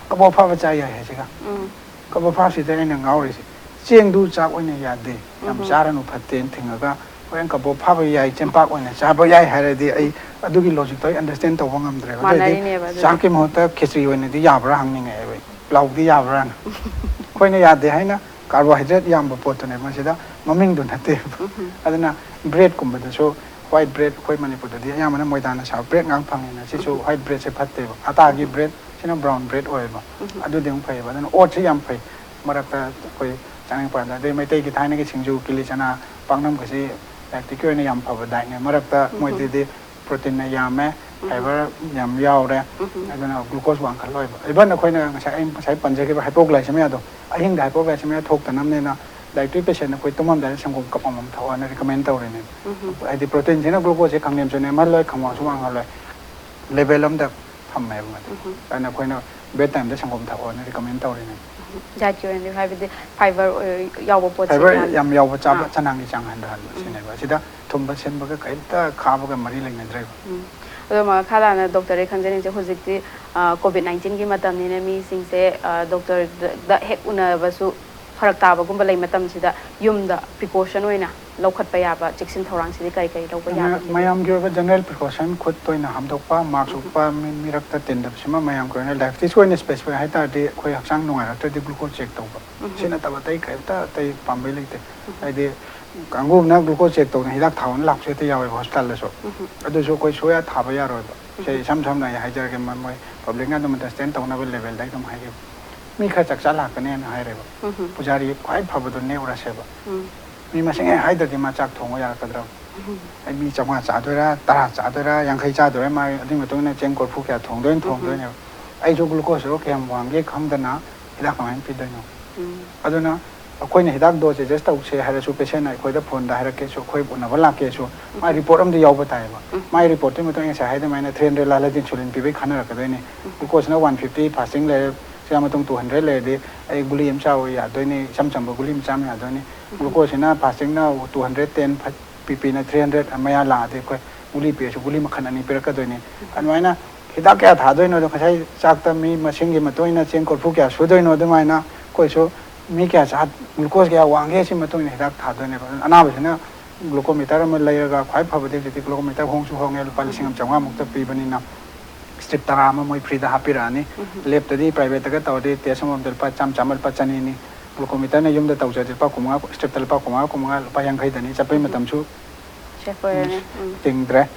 ꯀꯕꯣꯛ ꯐꯥꯕ ꯆꯥ ꯌꯥꯏ ꯍꯥꯏꯁꯤꯒ꯫ ꯎꯝ꯫ ꯀꯕꯣꯛ ꯐꯥꯕꯁꯤꯗ ꯑꯩꯅ ꯉꯥꯎꯔꯤꯁꯦ, ꯆꯦꯡꯗꯨ ꯆꯥꯛ ꯑꯣꯏꯅ ꯌꯥꯗꯦ, ꯌꯥꯝ ꯎꯝ꯫ ꯆꯥꯔꯅꯨ ꯐꯠꯇꯦꯅ ꯊꯤꯡꯉꯒ ꯍꯣꯔꯦꯟ ꯀꯕꯣꯛ ꯐꯥꯕ ꯌꯥꯏ, ꯆꯦꯡꯄꯥꯛ ꯑꯣꯏꯅ ꯆꯥꯕ ꯌꯥꯏ ꯍꯥꯏꯔꯗꯤ ꯑꯩ ꯑꯗꯨꯒꯤ ꯂꯣꯖꯤꯛꯇꯣ ꯑꯩ ꯑꯟꯗꯔꯁꯇꯦꯟ ꯇꯧꯕ ꯉꯝꯗ꯭ꯔꯦꯕ꯫ ꯑꯗꯨꯑꯣꯏꯗꯤ ꯃꯥꯟꯅꯔꯤꯅꯦꯕ ꯑꯗꯨꯗꯤ꯫ ꯆꯥꯛꯀꯤ ꯃꯍꯨꯠꯇ ꯈꯦꯆ꯭ꯔꯤ ꯑꯣꯏꯅꯗꯤ ꯌꯥꯕ꯭ꯔꯥ ꯍꯪꯅꯤꯡꯉꯛꯑꯦꯕ ꯑꯩ꯫ ꯄ꯭ꯂꯥꯎꯗꯤ ꯌꯥꯕ꯭ꯔꯥꯅ? ꯑꯩꯈꯣꯏꯅ ꯌꯥꯗꯦ ꯍꯥꯏꯅ ꯀꯥꯔꯕꯣꯍꯥꯏꯗ꯭ꯔꯦꯠ ꯌꯥꯝꯕ ꯄꯣꯠꯇꯨꯅꯦ ꯃꯁꯤꯗ, ꯃꯃꯤꯡꯗꯨ ꯅꯠꯇꯦꯕ꯫ ꯎꯝ꯫ ꯑꯗꯨꯅ ꯕ꯭ꯔꯦꯗꯀꯨꯝꯕꯗꯁꯨ, ꯋꯥꯏꯠ ꯕ꯭ꯔꯦꯗ, ꯑꯩꯈꯣꯏ ꯃꯅꯤꯄꯨꯔꯗꯗꯤ ꯑꯌꯥꯝꯕꯅ ꯃꯣꯏꯗꯥꯅ ꯁꯥꯕ ꯕ꯭ꯔꯦꯗ ꯉꯥꯛ ꯐꯪꯉꯦꯅ, ꯁꯤꯁꯨ ꯎꯝ꯫ ꯋꯥꯏꯠ ꯕ꯭ꯔꯦꯗꯁꯦ ꯐꯠꯇꯦꯕ꯫ ꯑꯇꯥꯒꯤ ꯎꯝ꯫ ꯕ꯭ꯔꯦꯗ ꯁꯤꯅ ꯕ꯭ꯔꯥꯎꯟ ꯕ꯭ꯔꯦꯗ ꯑꯣꯏꯌꯦꯕ꯫ ꯎꯝ꯫ ꯑꯗꯨꯗꯤ ꯑꯃꯨꯛ ꯐꯩꯌꯦꯕ꯫ ꯑꯗꯨꯅ ꯑꯣꯠꯁꯤ ꯌꯥꯝ ꯐꯩ꯫ ꯃꯔꯛꯇ ꯑꯩꯈꯣꯏ ꯆꯥꯅꯤꯡꯄꯥꯟꯗ, ꯑꯗꯩ ꯃꯩꯇꯩꯒꯤ ꯊꯥꯏꯅꯒꯤ ꯁꯤꯡꯖꯨ, ꯀꯤꯂꯤ ꯆꯅꯥ, ꯄꯥꯛꯅꯝꯒꯁꯤ ꯗꯥꯏꯠꯇꯤꯛꯀꯤ ꯑꯣꯏꯅ ꯌꯥꯝ ꯐꯕ ꯗꯥꯏꯠꯅꯦ꯫ ꯃꯔꯛꯇ ꯎꯝ꯫ ꯃꯣꯏꯗꯗꯤ ꯄ꯭ꯔꯣꯇꯤꯟꯅ ꯌꯥꯝꯃꯦ, ꯎꯝ꯫ ꯐꯥꯏꯕꯔ ꯌꯥꯝ ꯌꯥꯎꯔꯦ, ꯎꯝ꯫ ꯑꯗꯨꯅ ꯒ꯭ꯂꯨꯀꯣꯁ ꯋꯥꯡꯈꯠꯂꯣꯏꯕ꯫ ꯏꯚꯟ ꯑꯩꯈꯣꯏꯅ ꯉꯁꯥꯏ, ꯑꯩ ꯉꯁꯥꯏ ꯄꯟꯖꯈꯤꯕ ꯍꯥꯏꯄꯣꯒ꯭ꯂꯥꯏꯁꯦꯃꯤꯌꯥꯗꯣ, ꯑꯍꯤꯡꯗ ꯍꯥꯏꯄꯣꯒ꯭ꯂꯥꯏꯁꯦꯃꯤꯌꯥ ꯊꯣꯛꯇꯅꯕꯅꯦꯅ ꯗꯥꯏꯠꯇ꯭ꯔꯤ ꯄꯦꯁꯦꯟ ꯑꯩꯈꯣꯏ ꯇꯨꯝꯃꯝꯗꯥꯏꯗ ꯁꯪꯒꯣꯝ ꯀꯞ ꯑꯃꯃꯝ ꯊꯛꯑꯣꯅ ꯔꯤꯀꯃꯦꯟ ꯇꯧꯔꯤꯅꯦ꯫ ꯎꯝ꯫ ꯍꯥꯏꯗꯤ ꯄ꯭ꯔꯣꯇꯤꯟꯁꯤꯅ ꯒ꯭ꯂꯨꯀꯣꯁꯁꯦ ꯈꯪꯅꯦꯝꯁꯨ ꯅꯦꯝꯍꯜꯂꯣꯏ, ꯈꯪꯋꯥꯡꯁꯨ ꯋꯥꯡꯍꯜꯂꯣꯏ, ꯂꯦꯚꯦꯜ ꯑꯝꯗ ꯊꯝꯃꯦꯕ ꯃꯥꯗꯤ꯫ ꯎꯝ꯫ ꯑꯗꯨꯅ ꯑꯩꯈꯣꯏꯅ ꯕꯦꯗ ꯇꯥꯏꯝꯗ ꯁꯪꯒꯣꯝ ꯊꯛꯑꯣꯅ ꯔꯤꯀꯃꯦꯟ ꯇꯧꯔꯤꯅꯦ꯫ ꯗꯥꯏꯠꯀꯤ ꯑꯣꯏꯅꯗꯤ ꯍꯥꯏꯕꯗꯤ ꯐꯥꯏꯕꯔ ꯑꯣꯏ-, ꯌꯥꯎꯕ ꯄꯣꯠꯁꯦ ꯐꯥꯏꯕꯔ ꯌꯥꯝꯅ ꯌꯥꯝ ꯌꯥꯎꯕ ꯆꯥꯕ ꯑꯥ꯫ ꯆꯅꯥꯡꯒꯤ ꯆꯥꯡ ꯍꯟꯊꯍꯟꯕ ꯎꯝ꯫ ꯁꯤꯅꯦꯕ꯫ ꯑꯁꯤꯗ ꯊꯨꯝꯕ ꯁꯤꯟꯕꯒ ꯀꯔꯤꯝꯇ ꯈꯥꯕꯒ ꯃꯔꯤ ꯂꯩꯅꯗ꯭ꯔꯦꯕ꯫ ꯎꯝ꯫ ꯑꯗꯣ ꯃꯈꯥ ꯇꯥꯅ ꯗꯣꯛꯇꯔꯗ ꯈꯪꯖꯅꯤꯡꯁꯦ, ꯍꯧꯖꯤꯛꯇꯤ, ꯑ, ꯀꯣꯚꯤꯗ ꯅꯥꯏꯟꯇꯤꯟꯒꯤ ꯃꯇꯝꯅꯤꯅ ꯃꯤꯁꯤꯡꯁꯦ, ꯑ, ꯗꯣꯛꯇꯔꯗ ꯍꯦꯛ ꯎꯅꯕꯁꯨ ꯐꯔꯛ ꯇꯥꯕꯒꯨꯝꯕ ꯂꯩ ꯃꯇꯝꯁꯤꯗ ꯌꯨꯝꯗ ꯄ꯭ꯔꯤꯀꯣꯁꯟ ꯑꯣꯏꯅ ꯂꯧꯈꯠꯄ ꯌꯥꯕ ꯆꯦꯛꯁꯤꯟ ꯊꯧꯔꯥꯡꯁꯤꯗꯤ ꯀꯔꯤ ꯀꯔꯤ ꯂꯧꯕ ꯃꯌꯥ-, ꯌꯥꯕꯒꯦ? ꯃꯌꯥꯝꯒꯤ ꯑꯣꯏꯕ ꯖꯦꯅꯔꯦꯜ ꯄ꯭ꯔꯤꯀꯣꯁꯟ, ꯈꯨꯠ ꯇꯣꯏꯅ ꯍꯥꯝꯗꯣꯛꯄ, ꯃꯥꯛꯁ ꯎꯝ꯫ ꯎꯞꯄ, ꯃꯤ-, ꯃꯤꯔꯛꯇ ꯇꯤꯟꯗꯕꯁꯤꯃ ꯃꯌꯥꯝꯒꯤ ꯑꯣꯏꯅ ꯗꯥꯏꯕꯦꯇꯤꯁꯀꯤ ꯑꯣꯏꯅ ꯁ꯭ꯄꯦꯁꯤꯐꯤꯛ ꯍꯥꯏ ꯇꯥꯔꯗꯤ ꯑꯩꯈꯣꯏ ꯍꯛꯆꯥꯡ ꯅꯨꯡꯉꯥꯏꯔꯛꯇ꯭ꯔꯗꯤ ꯒ꯭ꯂꯨꯀꯣꯁ ꯆꯦꯛ ꯇꯧꯕ꯫ ꯎꯝ꯫ ꯁꯤ ꯅꯠꯇꯕ ꯑꯇꯩ ꯀꯔꯤꯝꯇ ꯑꯇꯩ ꯄꯥꯝꯕꯩ ꯂꯩꯇꯦ꯫ ꯎꯝ꯫ ꯍꯥꯏꯗꯤ ꯀꯥꯡꯕꯨ ꯑꯃꯅ glucose check ꯇꯧꯗꯅ ꯍꯤꯗꯥꯛ ꯊꯥꯎꯅ ꯂꯥꯛꯄꯁꯨ ꯍꯦꯛꯇ ꯌꯥꯎꯋꯦꯕ hospitalꯗꯁꯨ꯫ ꯑꯗꯨꯁꯨ ꯑꯩꯈꯣꯏ ꯁꯨꯌꯥ ꯊꯥꯕ ꯌꯥꯔꯣꯏꯕ꯫ ꯁꯦ ꯏꯁꯝ ꯁꯝꯅ ꯑꯩ ꯍꯥꯏꯖꯔꯒꯦ, ꯃ-, ꯃꯣꯏ publicꯅ ꯑꯗꯨꯝ understand ꯇꯧꯅꯕ levelꯗ ꯑꯩ ꯑꯗꯨꯝ ꯍꯥꯏꯒꯦ꯫ ꯃꯤ ꯈꯔ ꯆꯥꯛ ꯆꯥ ꯂꯥꯛꯀꯅꯦꯅ ꯍꯥꯏꯔꯦꯕ꯫ ꯄꯨꯖꯥꯔꯤ ꯈ꯭ꯋꯥꯏ ꯐꯕꯗꯣ ꯅꯦꯛꯎꯔꯁꯦꯕ꯫ ꯃꯤ ꯃꯁꯤꯡ ꯍꯦꯛ ꯍꯥꯏꯗ꯭ꯔꯗꯤ ꯃꯥ ꯆꯥꯛ ꯊꯣꯡꯕ ꯌꯥꯔꯛꯀꯗ꯭ꯔꯕ? ꯑꯩ ꯃꯤ ꯆꯥꯝꯃꯉꯥ ꯆꯥꯗꯣꯏꯔꯥ, ꯇꯔꯥ ꯆꯥꯗꯣꯏꯔꯥ, ꯌꯥꯡꯈꯩ ꯆꯥꯗꯣꯏꯔꯥ, ꯃꯥ ꯑꯗꯨꯒꯤ ꯃꯇꯨꯡ ꯏꯟꯅ ꯆꯦꯡ ꯀꯣꯔꯐꯨ ꯀꯌꯥ ꯊꯣꯡꯗꯣꯏꯅꯣ, ꯊꯣꯡꯗꯣꯏꯅꯦꯕ꯫ ꯑꯩꯁꯨ glucoseꯗꯣ ꯀꯌꯥꯝ ꯋꯥꯡꯒꯦ ꯈꯪꯗꯅ ꯍꯤꯗꯥꯛ ꯀꯃꯥꯏꯅ ꯄꯤꯗꯣꯏꯅꯣ? ꯑꯗꯨꯅ ꯑꯩꯈꯣꯏꯅ ꯍꯤꯗꯥꯛ dose adjust ꯇꯧꯁꯦ ꯍꯥꯏꯔꯁꯨ patientꯅ ꯑꯩꯈꯣꯏꯗ phoneꯗ ꯍꯥꯏꯔꯛꯀꯦꯁꯨ, ꯑꯩꯈꯣꯏ ꯎꯅꯕ ꯂꯥꯛꯀꯦꯁꯨ, ꯃꯥꯏ report ꯑꯃꯗꯤ ꯌꯥꯎꯕ ꯇꯥꯏꯌꯦꯕ꯫ ꯃꯥꯏ reportꯇꯨꯒꯤ ꯃꯇꯨꯡ ꯑꯩ ꯉꯁꯥꯏ ꯍꯥꯏꯗꯨꯃꯥꯏꯅ three hundred ꯂꯥꯜꯂꯗꯤ insulin ꯄꯤꯕꯩ ꯈꯟꯅꯔꯛꯀꯗꯣꯏꯅꯤ꯫ Glucoseꯅ one fifty fasting ꯂꯩꯔꯦ, ꯆꯥ ꯃꯇꯨꯡ two hundred ꯂꯩꯔꯗꯤ ꯑꯩ ꯒꯨꯂꯤ ꯑꯃ ꯆꯥꯕ ꯌꯥꯗꯣꯏꯅꯤ, ꯏꯆꯝ ꯆꯝꯕ ꯒꯨꯂꯤ ꯑꯃ ꯆꯥꯕ ꯌꯥꯗꯣꯏꯅꯤ꯫ Glucoseꯁꯤꯅ fastingꯅ two hundred ten, BPꯅ three hundred ꯃꯌꯥ ꯂꯥꯛꯑꯗꯤ ꯑꯩꯈꯣꯏ ꯒꯨꯂꯤ ꯄꯤꯔꯁꯨ ꯒꯨꯂꯤ ꯃꯈꯜ ꯑꯅꯤ ꯄꯤꯔꯛꯀꯗꯣꯏꯅꯤ꯫ ꯑꯗꯨꯃꯥꯏꯅ ꯍꯤꯗꯥꯛ ꯀꯌꯥ ꯊꯥꯗꯣꯏꯅꯣꯗꯣ ꯉꯁꯥꯏ ꯆꯥꯛꯇ ꯃꯤ ꯃꯁꯤꯡꯒꯤ ꯃꯇꯨꯡ ꯏꯟꯅ ꯆꯦꯡ ꯀꯣꯔꯐꯨ ꯀꯌꯥ ꯁꯨꯗꯣꯏꯅꯣ ꯑꯗꯨꯃꯥꯏꯅ ꯑꯩꯈꯣꯏꯁꯨ ꯃꯤ ꯀꯌꯥ ꯆꯥ-, glucose ꯀꯌꯥ ꯋꯥꯡꯒꯦ ꯁꯤ ꯃꯇꯨꯡ ꯏꯟꯅ ꯍꯤꯗꯥꯛ ꯊꯥꯗꯣꯏꯅꯦꯕ꯫ ꯑꯗꯨꯅ ꯑꯅꯥꯕꯁꯤꯅ glucometer ꯑꯃ ꯂꯩꯔꯒ ꯈ꯭ꯋꯥꯏ ꯐꯕꯗꯤ ꯍꯧꯖꯤꯛꯇꯤ glucometer ꯍꯣꯡꯁꯨ ꯍꯣꯡꯉꯦ, ꯂꯨꯄꯥ ꯂꯤꯁꯤꯡ ꯑꯃ ꯆꯥꯝꯃꯉꯥꯃꯨꯛꯇ ꯄꯤꯕꯅꯤꯅ strip ꯇꯔꯥ ꯑꯃ ꯃꯣꯏ freeꯗ ꯍꯥꯞꯄꯤꯔꯛꯑꯅꯤ꯫ Labꯇꯗꯤ privateꯇꯒ ꯇꯧꯔꯗꯤ test ꯑꯃꯃꯝꯗ ꯂꯨꯄꯥ ꯆꯥꯝꯃ, ꯆꯥꯝꯃ, ꯂꯨꯄꯥ ꯆꯅꯤꯅꯤ꯫ Glucometerꯅ ꯌꯨꯝꯗ ꯇꯧꯖꯔꯗꯤ ꯂꯨꯄꯥ ꯀꯨꯟꯃꯉꯥ, stripꯇ ꯂꯨꯄꯥ ꯀꯨꯟꯃꯉꯥ, ꯀꯨꯟꯃꯉꯥ, ꯂꯨꯄꯥ ꯌꯥꯡꯈꯩꯗꯅꯤ꯫ ꯆꯠꯄꯩ ꯃꯇꯝꯁꯨ ꯁꯦꯞ ꯑꯣꯏꯔꯅꯤ꯫ ꯎꯝ꯫ ꯇꯤꯡꯗ꯭ꯔꯦ꯫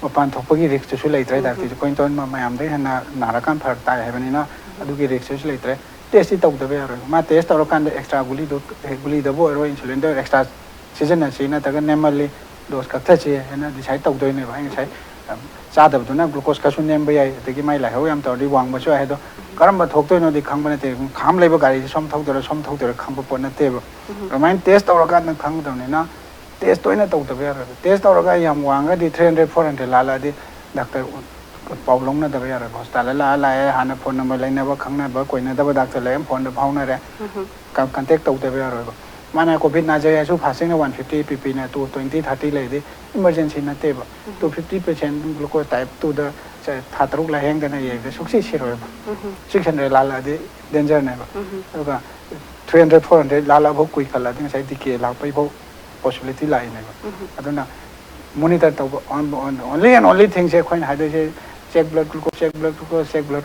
ꯃꯄꯥꯟ ꯊꯣꯛꯄꯒꯤ riskꯇꯨꯁꯨ ꯂꯩꯇ꯭ꯔꯦ꯫ Diabetesꯁꯦ ꯑꯩꯈꯣꯏꯅ ꯇꯧꯔꯤꯕ ꯃꯌꯥꯝꯗꯒꯤ ꯍꯦꯟꯅ ꯅꯥꯔꯀꯥꯟ ꯐꯔꯛ ꯇꯥꯏ ꯍꯥꯏꯕꯅꯤꯅ ꯑꯗꯨꯒꯤ riskꯇꯨꯁꯨ ꯂꯩꯇ꯭ꯔꯦ꯫ Testꯇꯤ ꯇꯧꯗꯕ ꯌꯥꯔꯣꯏ꯫ ꯃꯥ test ꯇꯧꯔꯀꯥꯟꯗ extra ꯒꯨꯂꯤꯗꯣ, ꯒꯨꯂꯤꯗꯕꯨ ꯑꯣꯏꯔꯣ, insulinꯗ extra ꯁꯤꯖꯤꯟꯅꯁꯤ ꯅꯠꯇ꯭ꯔꯒ ꯅꯦꯝꯃꯜꯂꯤ, dose ꯀꯛꯊꯁꯤ ꯍꯥꯏꯅ decide ꯇꯧꯗꯣꯏꯅꯦꯕ꯫ ꯑꯩ ꯉꯁꯥꯏ, ꯑ, ꯆꯥꯗꯕꯗꯨꯅ glucose ꯈꯔꯁꯨ ꯅꯦꯝꯕ ꯌꯥꯏ, ꯑꯗꯒꯤ ꯃꯥꯏ ꯂꯥꯏꯍꯧ ꯌꯥꯝ ꯇꯧꯔꯗꯤ ꯋꯥꯡꯕꯁꯨ ꯌꯥꯏ꯫ ꯑꯗꯣ ꯀꯔꯝꯕ ꯊꯣꯛꯇꯣꯏꯅꯣꯗꯤ ꯈꯪꯕ ꯅꯠꯇꯦ꯫ ꯈꯥꯝ ꯂꯩꯕ ꯒꯥꯔꯤꯁꯦ ꯁꯣꯝ ꯊꯧꯗꯣꯏꯔꯥ ꯁꯣꯝ ꯊꯧꯗꯣꯏꯔꯥ ꯈꯪꯕ ꯄꯣꯠ ꯅꯠꯇꯦꯕ꯫ ꯑꯗꯨꯃꯥꯏꯅ test ꯇꯧꯔꯀꯥꯟꯗ ꯈꯪꯒꯗꯕꯅꯤꯅ test ꯑꯣꯏꯅ ꯇꯧꯗꯕ ꯌꯥꯔꯣꯏꯕ꯫ Test ꯇꯧꯔꯒ ꯌꯥꯝ ꯋꯥꯡꯉꯒꯗꯤ three hundred, four hundred ꯂꯥꯜꯂꯛꯑꯗꯤ doctor ꯄꯥꯎ ꯂꯧꯅꯗꯕ ꯌꯥꯔꯣꯏꯕ꯫ Hospitalꯗ ꯂꯥꯛꯑ ꯂꯥꯛꯑꯦ, ꯍꯥꯟꯅ phone number ꯂꯩꯅꯕ, ꯈꯪꯅꯕ, ꯀꯣꯏꯅꯗꯕ doctor ꯂꯩꯔꯒ phoneꯗ ꯐꯥꯎꯅꯔꯦ꯫ Con-, contact ꯇꯧꯗꯕ ꯌꯥꯔꯣꯏꯕ꯫ ꯃꯥꯅ covid ꯅꯥꯖꯩ ꯍꯥꯏꯔꯁꯨ fastingꯅ one fifty, BPꯅ two twenty, thirty ꯂꯩꯔꯗꯤ emergency ꯅꯠꯇꯦꯕ꯫ Two fifty patient glucose type twoꯗ ꯆ-, ꯊꯥ ꯇꯔꯨꯛ ꯂꯥꯌꯦꯡꯗꯅ ꯌꯩꯕꯗ ꯁꯨꯛꯁꯤ ꯁꯤꯔꯣꯏꯕ꯫ Six hundred ꯂꯥꯜꯂꯛꯑꯗꯤ dangerꯅꯦꯕ꯫ ꯑꯗꯨꯒ three hundred, four hundred ꯂꯥꯜꯂꯛꯑꯐꯥꯎ ꯀꯨꯏꯈꯠꯂꯛꯑꯗꯤ ꯉꯁꯥꯏ decay ꯂꯥꯛꯄꯩꯐꯥꯎ possibility ꯂꯥꯛꯏꯅꯦꯕ꯫ ꯑꯗꯨꯅ monitor ꯇꯧꯕ, on-, on-, only and only thingꯁꯦ ꯑꯩꯈꯣꯏꯅ ꯍꯥꯏꯗꯣꯏꯁꯦ, check blood glucose, check blood glucose, check blood꯫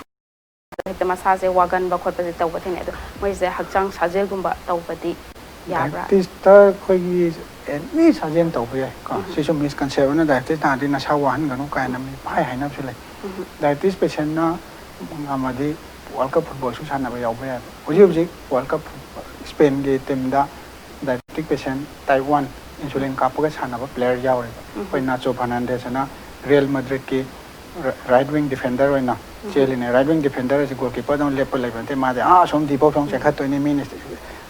ꯍꯦꯛꯇ ꯃꯁꯥꯁꯦ ꯋꯥꯒꯟꯕ ꯈꯣꯠꯄꯁꯦ ꯇꯧꯕ ꯊꯦꯡꯅꯩ꯫ ꯑꯗꯣ ꯃꯣꯏꯁꯦ ꯍꯛꯆꯥꯡ ꯁꯥꯖꯦꯜꯒꯨꯝꯕ ꯇꯧꯕꯗꯤ ꯌꯥꯕ꯭ꯔꯥ? ꯗꯥꯏꯕꯤꯇꯤꯁꯇ ꯑꯩꯈꯣꯏꯒꯤ ꯑꯦꯅꯤ ꯁꯥꯖꯦꯜ ꯇꯧꯕ ꯌꯥꯏ ꯀꯣ꯫ ꯁꯤꯁꯨ ꯃꯤꯁꯀꯟꯁꯦꯞ ꯑꯃꯅ ꯗꯥꯏꯕꯤꯇꯤꯁ ꯅꯥꯔꯗꯤ ꯅꯁꯥ ꯋꯥꯍꯟꯒꯅꯨ ꯀꯥꯏꯅ ꯃꯤ ꯄꯥꯏ ꯍꯥꯏꯅꯕꯁꯨ ꯂꯩ꯫ ꯗꯥꯏꯕꯤꯇꯤꯁ ꯄꯦꯁꯦꯟꯅ ꯉꯝꯃꯗꯤ ꯋꯥꯔꯜ ꯀꯞ ꯐꯨꯠꯕꯣꯜꯁꯨ ꯁꯥꯟꯅꯕ ꯌꯥꯎꯕ ꯌꯥꯏꯕ꯫ ꯍꯧꯖꯤꯛ ꯍꯧꯖꯤꯛ ꯋꯥꯔꯜ ꯀꯞ ꯏꯁꯄꯦꯟꯒꯤ ꯇꯤꯝꯗ diabetic patient type one insulin ꯀꯥꯞꯄꯒ ꯁꯥꯟꯅꯕ ꯄ꯭ꯂꯦꯌꯔ ꯌꯥꯎꯔꯤꯕ꯫ ꯑꯩꯈꯣꯏ ꯅꯥꯆꯣ ꯐꯔꯅꯥꯟꯗꯦꯁ ꯑꯅ ꯔꯤꯌꯦꯜ ꯃꯗ꯭ꯔꯤꯠꯀꯤ ꯔꯥꯏꯠ ꯋꯤꯡ ꯗꯤꯐꯦꯟꯗꯔ ꯑꯣꯏꯅ ꯆꯦꯜꯂꯤꯅꯦ꯫ ꯔꯥꯏꯠ ꯋꯤꯡ ꯗꯤꯐꯦꯟꯗꯔ ꯑꯁꯤ ꯒꯣꯜꯀꯤꯄꯔꯗ ꯑꯃꯨꯛ ꯂꯦꯞꯄ ꯂꯩꯕ ꯅꯠꯇꯦ, ꯃꯥꯗꯤ ꯑꯥ ꯑꯁꯣꯝ ꯗꯤꯐꯥꯎ ꯁꯣꯝ ꯆꯦꯟꯈꯠꯇꯣꯏꯅꯤ, ꯃꯤꯅ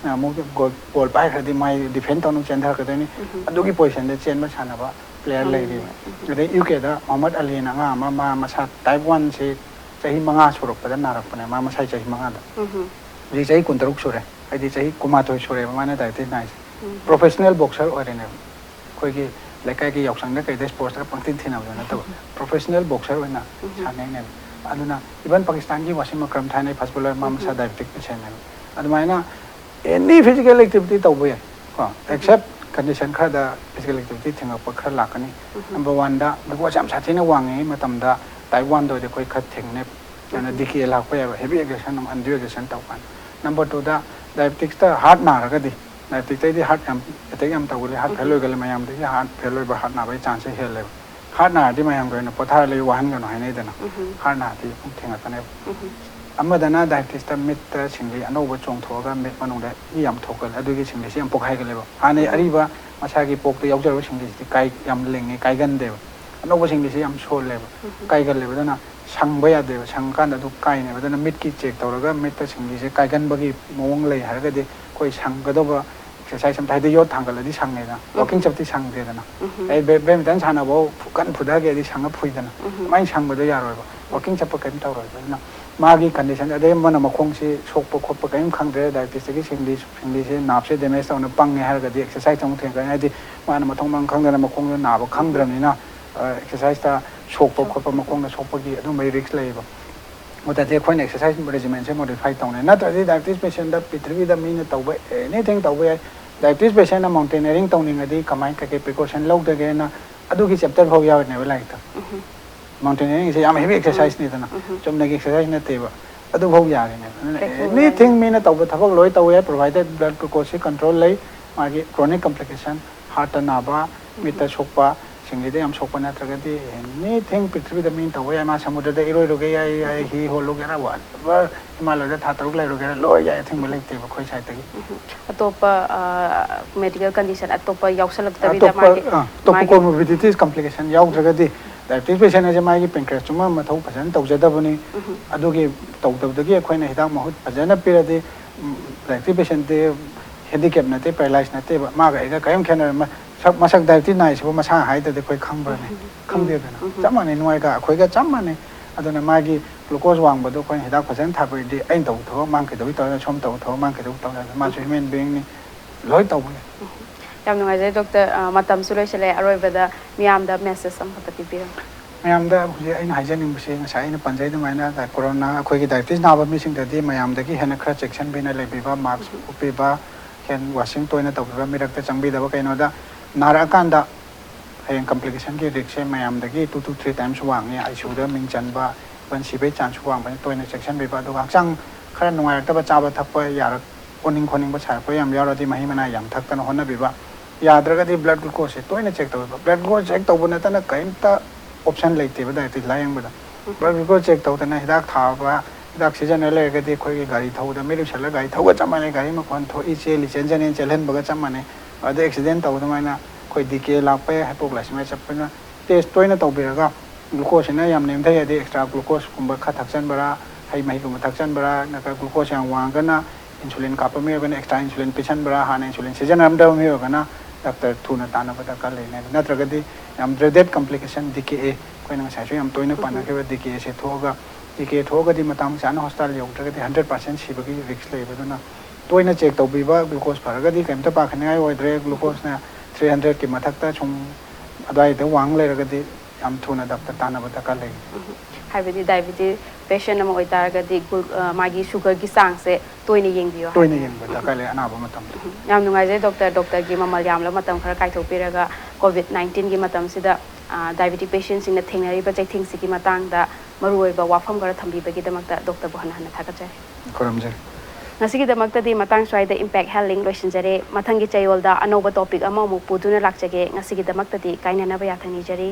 ꯑꯃꯨꯛ ꯒꯣꯜ ꯕꯣꯜ ꯄꯥꯏꯈ꯭ꯔꯗꯤ ꯃꯥꯏ ꯗꯤꯐꯦꯟ ꯇꯧꯅꯕ ꯆꯦꯟꯊꯔꯛꯀꯗꯣꯏꯅꯤ꯫ ꯑꯗꯨꯒꯤ ꯄꯣꯖꯤꯁꯟꯗ ꯆꯦꯟꯕ ꯁꯥꯟꯅꯕ ꯄ꯭ꯂꯦꯌꯔ ꯂꯩꯔꯤꯕ꯫ ꯑꯗꯩ ꯌꯨ ꯀꯦꯗ ꯃꯣꯍꯝꯃꯗ ꯑꯂꯤꯅ ꯑꯉꯥꯡ ꯑꯃ, ꯃꯥ ꯃꯁꯥ ꯇꯥꯏꯞ ꯋꯥꯟꯁꯤ ꯆꯍꯤ ꯃꯉꯥ ꯁꯨꯔꯛꯄꯗ ꯅꯥꯔꯛꯄꯅꯦ, ꯃꯥ ꯃꯁꯥꯏ ꯆꯍꯤ ꯃꯉꯥꯗ꯫ ꯍꯧꯖꯤꯛ ꯆꯍꯤ ꯀꯨꯟꯇꯔꯨꯛ ꯁꯨꯔꯦ, ꯍꯥꯏꯗꯤ ꯆꯍꯤ ꯀꯨꯟꯃꯥꯊꯣꯏ ꯁꯨꯔꯦꯕ ꯃꯥꯅ ꯗꯥꯏꯕꯤꯇꯤꯁ ꯅꯥꯏꯁꯦ꯫ ꯄ꯭ꯔꯣꯐꯦꯁꯅꯦꯜ ꯕꯣꯛꯁꯔ ꯑꯣꯏꯔꯦꯅꯦꯕ꯫ ꯑꯩꯈꯣꯏꯒꯤ ꯂꯩꯀꯥꯏꯒꯤ ꯌꯥꯎꯁꯪꯗ ꯀꯩꯗ ꯏꯁꯄꯣꯔꯠꯁꯇ ꯄꯪꯊꯤꯟ ꯊꯤꯟꯅꯕꯗꯣ ꯅꯠꯇꯕ, ꯄ꯭ꯔꯣꯐꯦꯁꯅꯦꯜ ꯕꯣꯛꯁꯔ ꯑꯣꯏꯅ ꯁꯥꯟꯅꯩꯅꯦꯕ꯫ ꯑꯗꯨꯅ ꯏꯚꯟ ꯄꯥꯀꯤꯁꯇꯥꯟꯒꯤ ꯋꯥꯁꯤꯝ ꯑꯀ꯭ꯔꯝ ꯊꯥꯏꯅꯩ ꯐꯥꯁ ꯕꯣꯂꯔ, ꯃꯥ ꯃꯁꯥ ꯗꯥꯏꯕꯤꯇꯤꯛ ꯄꯦꯁꯦꯟꯅꯦꯕ꯫ ꯑꯗꯨꯃꯥꯏꯅ ꯑꯦꯅꯤ ꯐꯤꯖꯤꯀꯦꯜ ꯑꯦꯛꯇꯤꯚꯤꯇꯤ ꯇꯧꯕ ꯌꯥꯏ ꯀꯣ, ꯑꯦꯛꯁꯦꯞ ꯀꯟꯗꯤꯁꯟ ꯈꯔꯗ ꯐꯤꯖꯤꯀꯦꯜ ꯑꯦꯛꯇꯤꯚꯤꯇꯤ ꯊꯤꯡꯉꯛꯄ ꯈꯔ ꯂꯥꯛꯀꯅꯤ꯫ ꯅꯝꯕꯔ ꯋꯥꯟꯗ ꯒ꯭ꯂꯨꯀꯣꯁ ꯌꯥꯝ ꯁꯥꯊꯤꯅ ꯋꯥꯡꯉꯤꯉꯩ ꯃꯇꯝꯗ ꯇꯥꯏꯞ ꯋꯥꯟꯗ ꯑꯣꯏꯔꯗꯤ ꯑꯩꯈꯣꯏ ꯈꯔ ꯊꯦꯡꯅꯩ꯫ ꯑꯗꯨꯅ ꯗꯤ ꯀꯦ ꯑꯦꯜ ꯂꯥꯛꯄ ꯌꯥꯏꯕ, ꯍꯦꯚꯤ ꯑꯦꯛꯁꯔꯁꯟ, ꯑꯟꯗ꯭ꯌꯨ ꯑꯦꯛꯁꯔꯁꯟ ꯇꯧ ꯀꯥꯟꯗ꯫ ꯅꯝꯕꯔ ꯇꯨꯗ ꯗꯥꯏꯕꯦꯇꯤꯛꯁꯇ ꯍꯥꯔꯠ ꯅꯥꯔꯒꯗꯤ, ꯗꯥꯏꯕꯦꯇꯤꯛꯇꯩꯗꯤ ꯍꯥꯔꯠ ꯌꯥꯝ ꯑꯦꯇꯦꯛ ꯌꯥꯝ ꯇꯧꯒꯜꯂꯤ, ꯍꯥꯔꯠ ꯐꯦꯜ ꯑꯣꯏꯒꯜꯂꯤ, ꯃꯌꯥꯝꯗꯒꯤ ꯍꯥꯔꯠ ꯐꯦꯜ ꯑꯣꯏꯕ, ꯍꯥꯔꯠ ꯅꯥꯕꯒꯤ ꯆꯥꯟꯁꯁꯦ ꯍꯦꯜꯂꯦꯕ꯫ ꯍꯥꯔꯠ ꯅꯥꯔꯗꯤ ꯃꯌꯥꯝꯒꯤ ꯑꯣꯏꯅ ꯄꯣꯊꯥꯔ ꯂꯩꯌꯨ, ꯋꯥꯍꯟꯒꯅꯨ ꯍꯥꯏꯅꯩꯗꯅ꯫ ꯍꯥꯔꯠ ꯅꯥꯔꯗꯤ ꯑꯃꯨꯛ ꯊꯦꯡꯉꯛꯀꯅꯦꯕ꯫ ꯑꯃꯗꯅ ꯗꯥꯏꯕꯦꯇꯤꯁꯇ ꯃꯤꯠꯇ ꯁꯤꯡꯂꯤ ꯑꯅꯧꯕ ꯆꯣꯡꯊꯣꯛꯑꯒ ꯃꯤꯠ ꯃꯅꯨꯡꯗ ꯏ ꯌꯥꯝ ꯊꯣꯛꯀꯜꯂꯦ, ꯑꯗꯨꯒꯤ ꯁꯤꯡꯂꯤꯁꯤ ꯌꯥꯝ ꯄꯣꯛꯈꯥꯏꯒꯜꯂꯦꯕ꯫ ꯍꯥꯟꯅꯩ ꯑꯔꯤꯕ ꯃꯁꯥꯒꯤ ꯄꯣꯛꯇ ꯌꯥꯎꯖꯔꯕ ꯁꯤꯡꯂꯤꯁꯤꯗꯤ ꯀꯥꯏ-, ꯌꯥꯝ ꯂꯤꯡꯉꯦ, ꯀꯥꯏꯒꯟꯗꯦꯕ꯫ ꯑꯅꯧꯕ ꯁꯤꯡꯂꯤꯁꯤ ꯌꯥꯝ ꯁꯣꯜꯂꯦꯕ, ꯀꯥꯏꯒꯜꯂꯦꯕ꯫ ꯑꯗꯨꯅ ꯁꯪꯕ ꯌꯥꯗꯦꯕ, ꯁꯪꯀꯥꯟꯗ ꯑꯗꯨ ꯀꯥꯏꯅꯦꯕ꯫ ꯑꯗꯨꯅ ꯃꯤꯠꯀꯤ ꯆꯦꯛ ꯇꯧꯔꯒ ꯃꯤꯠꯇ ꯁꯤꯡꯂꯤꯁꯦ ꯀꯥꯏꯒꯟꯕꯒꯤ ꯃꯑꯣꯡ ꯂꯩ ꯍꯥꯏꯔꯒꯗꯤ ꯑꯩꯈꯣꯏ ꯁꯪꯒꯗꯧꯕ ꯑꯦꯛꯁꯔꯁꯥꯏꯁ ꯑꯝꯇ, ꯍꯥꯏꯗꯤ ꯌꯣꯠ ꯊꯥꯡꯒꯠꯂꯗꯤ ꯁꯪꯉꯦꯗꯅ, ꯋꯥꯀꯤꯡ ꯆꯠꯄꯗꯤ ꯁꯪꯗꯦꯗꯅ꯫ ꯑꯩ ꯕꯦ-, ꯕꯦꯗꯃꯤꯟꯇꯟ ꯁꯥꯟꯅꯕꯐꯥꯎ ꯀꯟꯅ ꯐꯨꯊꯒꯦꯗꯤ ꯁꯪꯉ ꯐꯨꯏꯗꯅ, ꯑꯗꯨꯃꯥꯏꯅ ꯁꯪꯕꯗꯣ ꯌꯥꯔꯣꯏꯕ, ꯋꯥꯀꯤꯡ ꯆꯠꯄ ꯀꯔꯤꯝ ꯇꯧꯔꯣꯏꯕ꯫ ꯑꯗꯨꯅ ꯃꯥꯒꯤ ꯀꯟꯗꯤꯁꯟ, ꯑꯗꯩ ꯑꯃꯅ ꯃꯈꯣꯡꯁꯤ ꯁꯣꯛꯄ ꯈꯣꯠꯄ ꯀꯔꯤꯝ ꯈꯪꯗ꯭ꯔꯦ, ꯗꯥꯏꯕꯦꯇꯤꯁꯇꯒꯤ ꯁꯤꯡꯂꯤ, ꯁꯤꯡꯂꯤꯁꯦ ꯅꯥꯞꯁꯦ ꯗꯦꯃꯦꯖ ꯇꯧꯅ ꯄꯪꯉꯦ ꯍꯥꯏꯔꯒꯗꯤ ꯑꯦꯛꯁꯔꯁꯥꯏꯁ ꯑꯃꯨꯛ ꯊꯦꯡꯅꯒꯅꯤ꯫ ꯍꯥꯏꯗꯤ ꯃꯥꯅ ꯃꯊꯣꯡ ꯃꯔꯝ ꯈꯪꯗꯅ ꯃꯈꯣꯡꯗꯣ ꯅꯥꯕ ꯈꯪꯗ꯭ꯔꯕꯅꯤꯅ, ꯑ, ꯑꯦꯛꯁꯔꯁꯥꯏꯁꯇ ꯁꯣꯛꯄ ꯈꯣꯠꯄ, ꯃꯈꯣꯡꯗ ꯁꯣꯛꯄꯒꯤ ꯑꯗꯨꯝꯕꯒꯤ ꯔꯤꯛꯁ ꯂꯩꯌꯦꯕ꯫ ꯑꯗꯨꯗꯤ ꯑꯩꯈꯣꯏꯅ ꯑꯦꯛꯁꯔꯁꯥꯏꯁ ꯔꯦꯖꯤꯃꯦꯟꯁꯦ ꯃꯣꯗꯤꯐꯥꯏ ꯇꯧꯅꯤ, ꯅꯠꯇ꯭ꯔꯗꯤ ꯗꯥꯏꯕꯦꯇꯤꯁ ꯄꯦꯁꯦꯟꯗ ꯄ꯭ꯔꯤꯊꯤꯕꯤꯗ ꯃꯤꯅ ꯇꯧꯕ ꯑꯦꯅꯤꯊꯤꯡ ꯇꯧꯕ ꯌꯥꯏ꯫ ꯗꯥꯏꯕꯦꯇꯤꯁ ꯄꯦꯁꯦꯟꯅ ꯃꯥꯎꯟꯇꯦꯅꯤꯌꯔꯤꯡ ꯇꯧꯅꯤꯡꯉꯗꯤ ꯀꯃꯥꯏꯅ, ꯀꯩꯀꯩ ꯄ꯭ꯔꯤꯀꯣꯁꯟ ꯂꯧꯗꯒꯦꯅ ꯑꯗꯨꯒꯤ ꯆꯦꯞꯇꯔ ꯐꯥꯎ ꯌꯥꯎꯔꯤꯅꯦꯕ ꯂꯥꯏꯔꯤꯛꯇ꯫ ꯃꯥꯎꯟꯇꯦꯅꯤꯌꯔꯤꯡꯁꯦ ꯌꯥꯝ ꯍꯦꯚꯤ ꯑꯦꯛꯁꯔꯁꯥꯏꯁꯅꯤꯗꯅ, ꯆꯨꯝꯅꯒꯤ ꯑꯦꯛꯁꯔꯁꯥꯏꯁ ꯅꯠꯇꯦꯕ꯫ ꯑꯗꯨꯐꯥꯎ ꯌꯥꯔꯤꯅꯦꯕ꯫ ꯑꯗꯨꯅ Tracking anything ꯃꯤꯅ ꯇꯧꯕ ꯊꯕꯛ ꯂꯣꯏ ꯇꯧꯕ ꯌꯥꯏ, provided blood glucose ꯁꯤ control ꯂꯩ꯫ ꯃꯥꯒꯤ chronic complication, heart ꯇ ꯅꯥꯕ, ꯃꯤꯠꯇ ꯁꯣꯛꯄ ꯁꯤꯡꯁꯤꯗꯤ ꯌꯥꯝ ꯁꯣꯛꯄ ꯅꯠꯇ꯭ꯔꯒꯗꯤ, anything ꯄ꯭ꯔꯤꯊꯤꯕꯤꯗ ꯃꯤꯅ ꯇꯧꯕ ꯌꯥꯏ꯫ ꯃꯥ ꯁꯃꯨꯗ꯭ꯔꯗ ꯏꯔꯣꯏꯔꯨꯒꯦ ꯌꯥꯏ, ꯌꯥꯏ, ꯍꯤ ꯍꯣꯜꯂꯨꯒꯦꯔꯥ, whatever, ꯍꯤꯃꯥꯂꯌꯗ ꯊꯥ ꯇꯔꯨꯛ ꯂꯩꯔꯨꯒꯦꯔꯥ, ꯂꯣꯏ ꯌꯥꯏ, ꯑꯊꯤꯡꯕ ꯂꯩꯇꯦꯕ ꯑꯩꯈꯣꯏ side ꯇꯒꯤ꯫ ꯑꯇꯣꯞꯄ medical condition ꯑꯇꯣꯞꯄ ꯌꯥꯎꯁꯜꯂꯛꯇꯕꯤꯗ ꯑꯇꯣꯞꯄ ꯃꯥꯒꯤ ꯑ, ꯑꯇꯣꯞꯄ ꯃꯥꯒꯤ comorbidities, complication ꯌꯥꯎꯗ꯭ꯔꯒꯗꯤ, diabetes patient ꯍꯥꯏꯁꯦ ꯃꯥꯒꯤ pancreas ꯇꯨꯃ ꯃꯊꯧ ꯐꯖꯅ ꯇꯧꯖꯗꯕꯅꯤ꯫ ꯑꯗꯨꯒꯤ ꯇꯧꯗꯕꯗꯒꯤ ꯑꯩꯈꯣꯏꯅ ꯍꯤꯗꯥꯛ ꯃꯍꯨꯠ ꯐꯖꯅ ꯄꯤꯔꯗꯤ, diabetes patient ꯇꯤ handicap ꯅꯠꯇꯦ, paralyze ꯅꯠꯇꯦꯕ, ꯃꯥꯒ ꯑꯩꯒ ꯀꯔꯤꯝ ꯈꯦꯠꯅꯔꯣꯏ꯫ ꯃ-, ꯁꯛ-, ꯃꯁꯛ diabetes ꯅꯥꯏꯁꯤꯕꯨ ꯃꯁꯥ ꯍꯥꯏꯗ꯭ꯔꯗꯤ ꯑꯩꯈꯣꯏ ꯈꯪꯕ꯭ꯔꯅꯦ? ꯈꯪꯗꯦꯗꯅ꯫ ꯆꯞ ꯃꯥꯟꯅꯩ, ꯅꯨꯡꯉꯥꯏꯒ ꯑꯩꯈꯣꯏꯒ ꯆꯞ ꯃꯥꯟꯅꯩ꯫ ꯑꯗꯨꯅ ꯃꯥꯒꯤ glucose ꯋꯥꯡꯕꯗꯣ ꯑꯩꯈꯣꯏꯅ ꯍꯤꯗꯥꯛ ꯐꯖꯅ ꯊꯥꯕꯤꯔꯗꯤ, ꯑꯩꯅ ꯇꯧꯕ ꯊꯕꯛ ꯃꯥꯅ ꯀꯩꯗꯧꯕꯩ ꯇꯧꯔꯒ, ꯁꯣꯝ ꯇꯧꯕ ꯊꯕꯛ ꯃꯥꯅ ꯀꯩꯗꯧꯕꯩ ꯇꯧꯔꯒ, ꯃꯥꯁꯨ human being ꯅꯤ, ꯂꯣꯏ ꯇꯧꯕ ꯌꯥꯏ꯫ ꯌꯥꯝ ꯅꯨꯡꯉꯥꯏꯖꯔꯦ doctor꯫ ꯑ, ꯃꯇꯝꯁꯨ ꯂꯣꯏꯁꯤꯜꯂꯛꯑꯦ꯫ ꯑꯔꯣꯏꯕꯗ ꯃꯤꯌꯥꯝꯗ message ꯑꯃꯈꯛꯇ ꯄꯤꯕꯤꯔꯝꯃꯨ꯫ ꯃꯌꯥꯝꯗ ꯍꯧꯖꯤꯛ ꯑꯩꯅ ꯍꯥꯏꯖꯅꯤꯡꯕꯁꯦ, ꯉꯁꯥꯏ ꯑꯩꯅ ꯄꯟꯖꯩ ꯑꯗꯨꯃꯥꯏꯅ, ꯀꯣꯔꯣꯅꯥ, ꯑꯩꯈꯣꯏꯒꯤ diabetes ꯅꯥꯕ ꯃꯤꯁꯤꯡꯗꯗꯤ ꯃꯌꯥꯝꯗꯒꯤ ꯍꯦꯟꯅ ꯈꯔ ꯆꯦꯛꯁꯤꯟꯕꯤꯅ ꯂꯩꯕꯤꯕ, mask ꯎꯞꯄꯤꯕ, hand washing ꯇꯣꯏꯅ ꯇꯧꯕꯤꯕ, ꯃꯤꯔꯛꯇ ꯆꯪꯕꯤꯗꯕ꯫ ꯀꯩꯅꯣꯗ ꯅꯥꯔꯛꯑꯀꯥꯟꯗ ꯍꯌꯦꯡ complication ꯒꯤ risk ꯁꯦ ꯃꯌꯥꯝꯗꯒꯤ two to three times ꯋꯥꯡꯉꯤ꯫ ICU ꯗ ꯃꯤꯡ ꯆꯟꯕ, even ꯁꯤꯕꯩ chance ꯁꯨ ꯋꯥꯡꯕꯅ ꯇꯣꯏꯅ ꯆꯦꯛꯁꯤꯟꯕꯤꯕ꯫ ꯑꯗꯨꯒ ꯍꯛꯆꯥꯡ ꯈꯔ ꯅꯨꯡꯉꯥꯏꯔꯛꯇꯕ, ꯆꯥꯕ ꯊꯛꯄ ꯌꯥꯔꯛ-, ꯑꯣꯅꯤꯡ ꯈꯣꯠꯅꯤꯡꯕ ꯁꯥꯔꯛꯄ ꯌꯥꯝ ꯌꯥꯎꯔꯗꯤ, ꯃꯍꯤ ꯃꯅꯥꯏ ꯌꯥꯝ ꯊꯛꯇꯅ ꯍꯣꯠꯅꯕꯤꯕ꯫ ꯌꯥꯗ꯭ꯔꯒꯗꯤ blood glucose ꯁꯦ ꯇꯣꯏꯅ check ꯇꯧꯕꯤꯕ꯫ Blood glucose check ꯇꯧꯕ ꯅꯠꯇꯅ ꯀꯔꯤꯝꯇ option ꯂꯩꯇꯦꯕ diabetes ꯂꯥꯏꯌꯦꯡꯕꯗ꯫ Blood glucose check ꯇꯧꯗꯅ ꯍꯤꯗꯥꯛ ꯊꯥꯕ, ꯍꯤꯗꯥꯛ ꯁꯤꯖꯤꯟꯅ ꯂꯩꯔꯒꯗꯤ ꯑꯩꯈꯣꯏꯒꯤ ꯒꯥꯔꯤ ꯊꯧꯕꯗ ꯃꯤꯠ ꯎꯏꯁꯜꯂꯒ ꯒꯥꯔꯤ ꯊꯧꯕꯒ ꯆꯞ ꯃꯥꯟꯅꯩ꯫ ꯒꯥꯔꯤ ꯃꯈꯣꯟ ꯊꯣꯛꯏ, ꯆꯦꯜꯂꯤ, ꯆꯦꯟꯖꯅꯦꯅ ꯆꯦꯜꯍꯟꯕꯒ ꯆꯞ ꯃꯥꯟꯅꯩ꯫ ꯑꯗ accident ꯇꯧꯕ ꯑꯗꯨꯃꯥꯏꯅ ꯑꯩꯈꯣꯏ D K ꯂꯥꯛꯄ ꯌꯥꯏ, hypoglycemia ꯆꯠꯄꯅ꯫ Test ꯇꯣꯏꯅ ꯇꯧꯕꯤꯔꯒ glucose ꯁꯤꯅ ꯌꯥꯝ ꯅꯦꯝꯊꯩ ꯍꯥꯏꯗꯤ extra glucose ꯀꯨꯝꯕ ꯈꯔ ꯊꯛꯆꯟꯕꯔꯥ, ꯍꯩ ꯃꯍꯤꯒꯨꯝꯕ ꯊꯛꯆꯟꯕꯔꯥ, ꯅꯠꯇ꯭ꯔꯒ glucose ꯌꯥꯝ ꯋꯥꯡꯉꯒꯅ insulin ꯀꯥꯞꯄ ꯃꯤ ꯑꯣꯏꯔꯒꯅ extra insulin ꯄꯤꯁꯟꯕꯔꯥ, ꯍꯥꯟꯅ insulin ꯁꯤꯖꯤꯟꯅꯔꯝꯗꯕ ꯃꯤ ꯑꯣꯏꯔꯒꯅ doctor ꯊꯨꯅ ꯇꯥꯟꯅꯕ ꯗꯔꯀꯥꯔ ꯂꯩꯅꯦ꯫ ꯅꯠꯇ꯭ꯔꯒꯗꯤ ꯌꯥꯝ dreaded complication D K A, ꯑꯩꯈꯣꯏꯅ ꯉꯁꯥꯏꯁꯨ ꯌꯥꯝ ꯇꯣꯏꯅ ꯄꯟꯅꯈꯤꯕ D K A ꯁꯦ ꯊꯣꯛꯑꯒ, D K A ꯊꯣꯛꯑꯒꯗꯤ ꯃꯇꯥꯡ ꯆꯥꯅ hospital ꯌꯧꯗ꯭ꯔꯒꯗꯤ hundred percent ꯁꯤꯕꯒꯤ risk ꯂꯩꯕ꯫ ꯑꯗꯨꯅ ꯇꯣꯏꯅ check ꯇꯧꯕꯤꯕ, glucose ꯐꯔꯒꯗꯤ ꯀꯩꯝꯇ ꯄꯥꯈꯠꯅꯤꯡꯉꯥꯏ ꯑꯣꯏꯗ꯭ꯔꯦ꯫ Glucose ꯅ three hundred ꯀꯤ ꯃꯊꯛꯇ ꯁꯨꯝ ꯑꯗꯨꯋꯥꯏꯗ ꯋꯥꯡ ꯂꯩꯔꯒꯗꯤ ꯌꯥꯝ ꯊꯨꯅ doctor ꯇꯥꯟꯅꯕ ꯗꯔꯀꯥꯔ ꯂꯩ꯫ ꯍꯥꯏꯕꯗꯤ diabetes patient ꯑꯃ ꯑꯣꯏꯇꯥꯔꯒꯗꯤ ꯒꯨꯜ-, ꯑ, ꯃꯥꯒꯤ sugar ꯒꯤ ꯆꯥꯡꯁꯦ ꯇꯣꯏꯅ ꯌꯦꯡꯕꯤꯌꯣ ꯇꯣꯏꯅ ꯍꯥꯏꯕꯅꯦ꯫ ꯌꯦꯡꯕ ꯗꯔꯀꯥꯔ ꯂꯩ ꯑꯅꯥꯕ ꯃꯇꯝꯗ꯫ ꯌꯥꯝ ꯅꯨꯡꯉꯥꯏꯖꯩ doctor, doctor ꯒꯤ ꯃꯃꯜ ꯌꯥꯝꯂꯕ ꯃꯇꯝ ꯈꯔ ꯀꯥꯏꯊꯣꯛꯄꯤꯔꯒ COVID nineteen ꯒꯤ ꯃꯇꯝꯁꯤꯗ, ꯑ, diabetic patient ꯁꯤꯡꯅ ꯊꯦꯡꯅꯔꯤꯕ ꯆꯩꯊꯦꯡꯁꯤꯒꯤ ꯃꯇꯥꯡꯗ ꯃꯔꯨꯑꯣꯏꯕ ꯋꯥꯐꯝ ꯈꯔ ꯊꯝꯕꯤꯕꯒꯤꯗꯃꯛꯇ ꯗꯣꯛꯇꯔꯕꯨ ꯍꯟꯅ ꯍꯟꯅ ꯊꯥꯒꯠꯆꯔꯤ꯫ ꯈꯨꯔꯨꯝꯖꯔꯤ꯫ ꯉꯁꯤꯒꯤꯗꯃꯛꯇꯗꯤ ꯃꯇꯥꯡ ꯁ꯭ꯋꯥꯏꯗ ꯏꯝꯄꯦꯛ ꯍꯦꯜ ꯂꯤꯡ ꯂꯣꯏꯁꯤꯟꯖꯔꯦ꯫ ꯃꯊꯪꯒꯤ ꯆꯌꯣꯜꯗ ꯑꯅꯧꯕ ꯇꯣꯄꯤꯛ ꯑꯃꯃꯨꯛ ꯄꯨꯗꯨꯅ ꯂꯥꯛꯆꯒꯦ꯫ ꯉꯁꯤꯒꯤꯗꯃꯛꯇꯗꯤ ꯀꯥꯏꯅꯅꯕ ꯌꯥꯊꯪ ꯅꯤꯖꯔꯤ꯫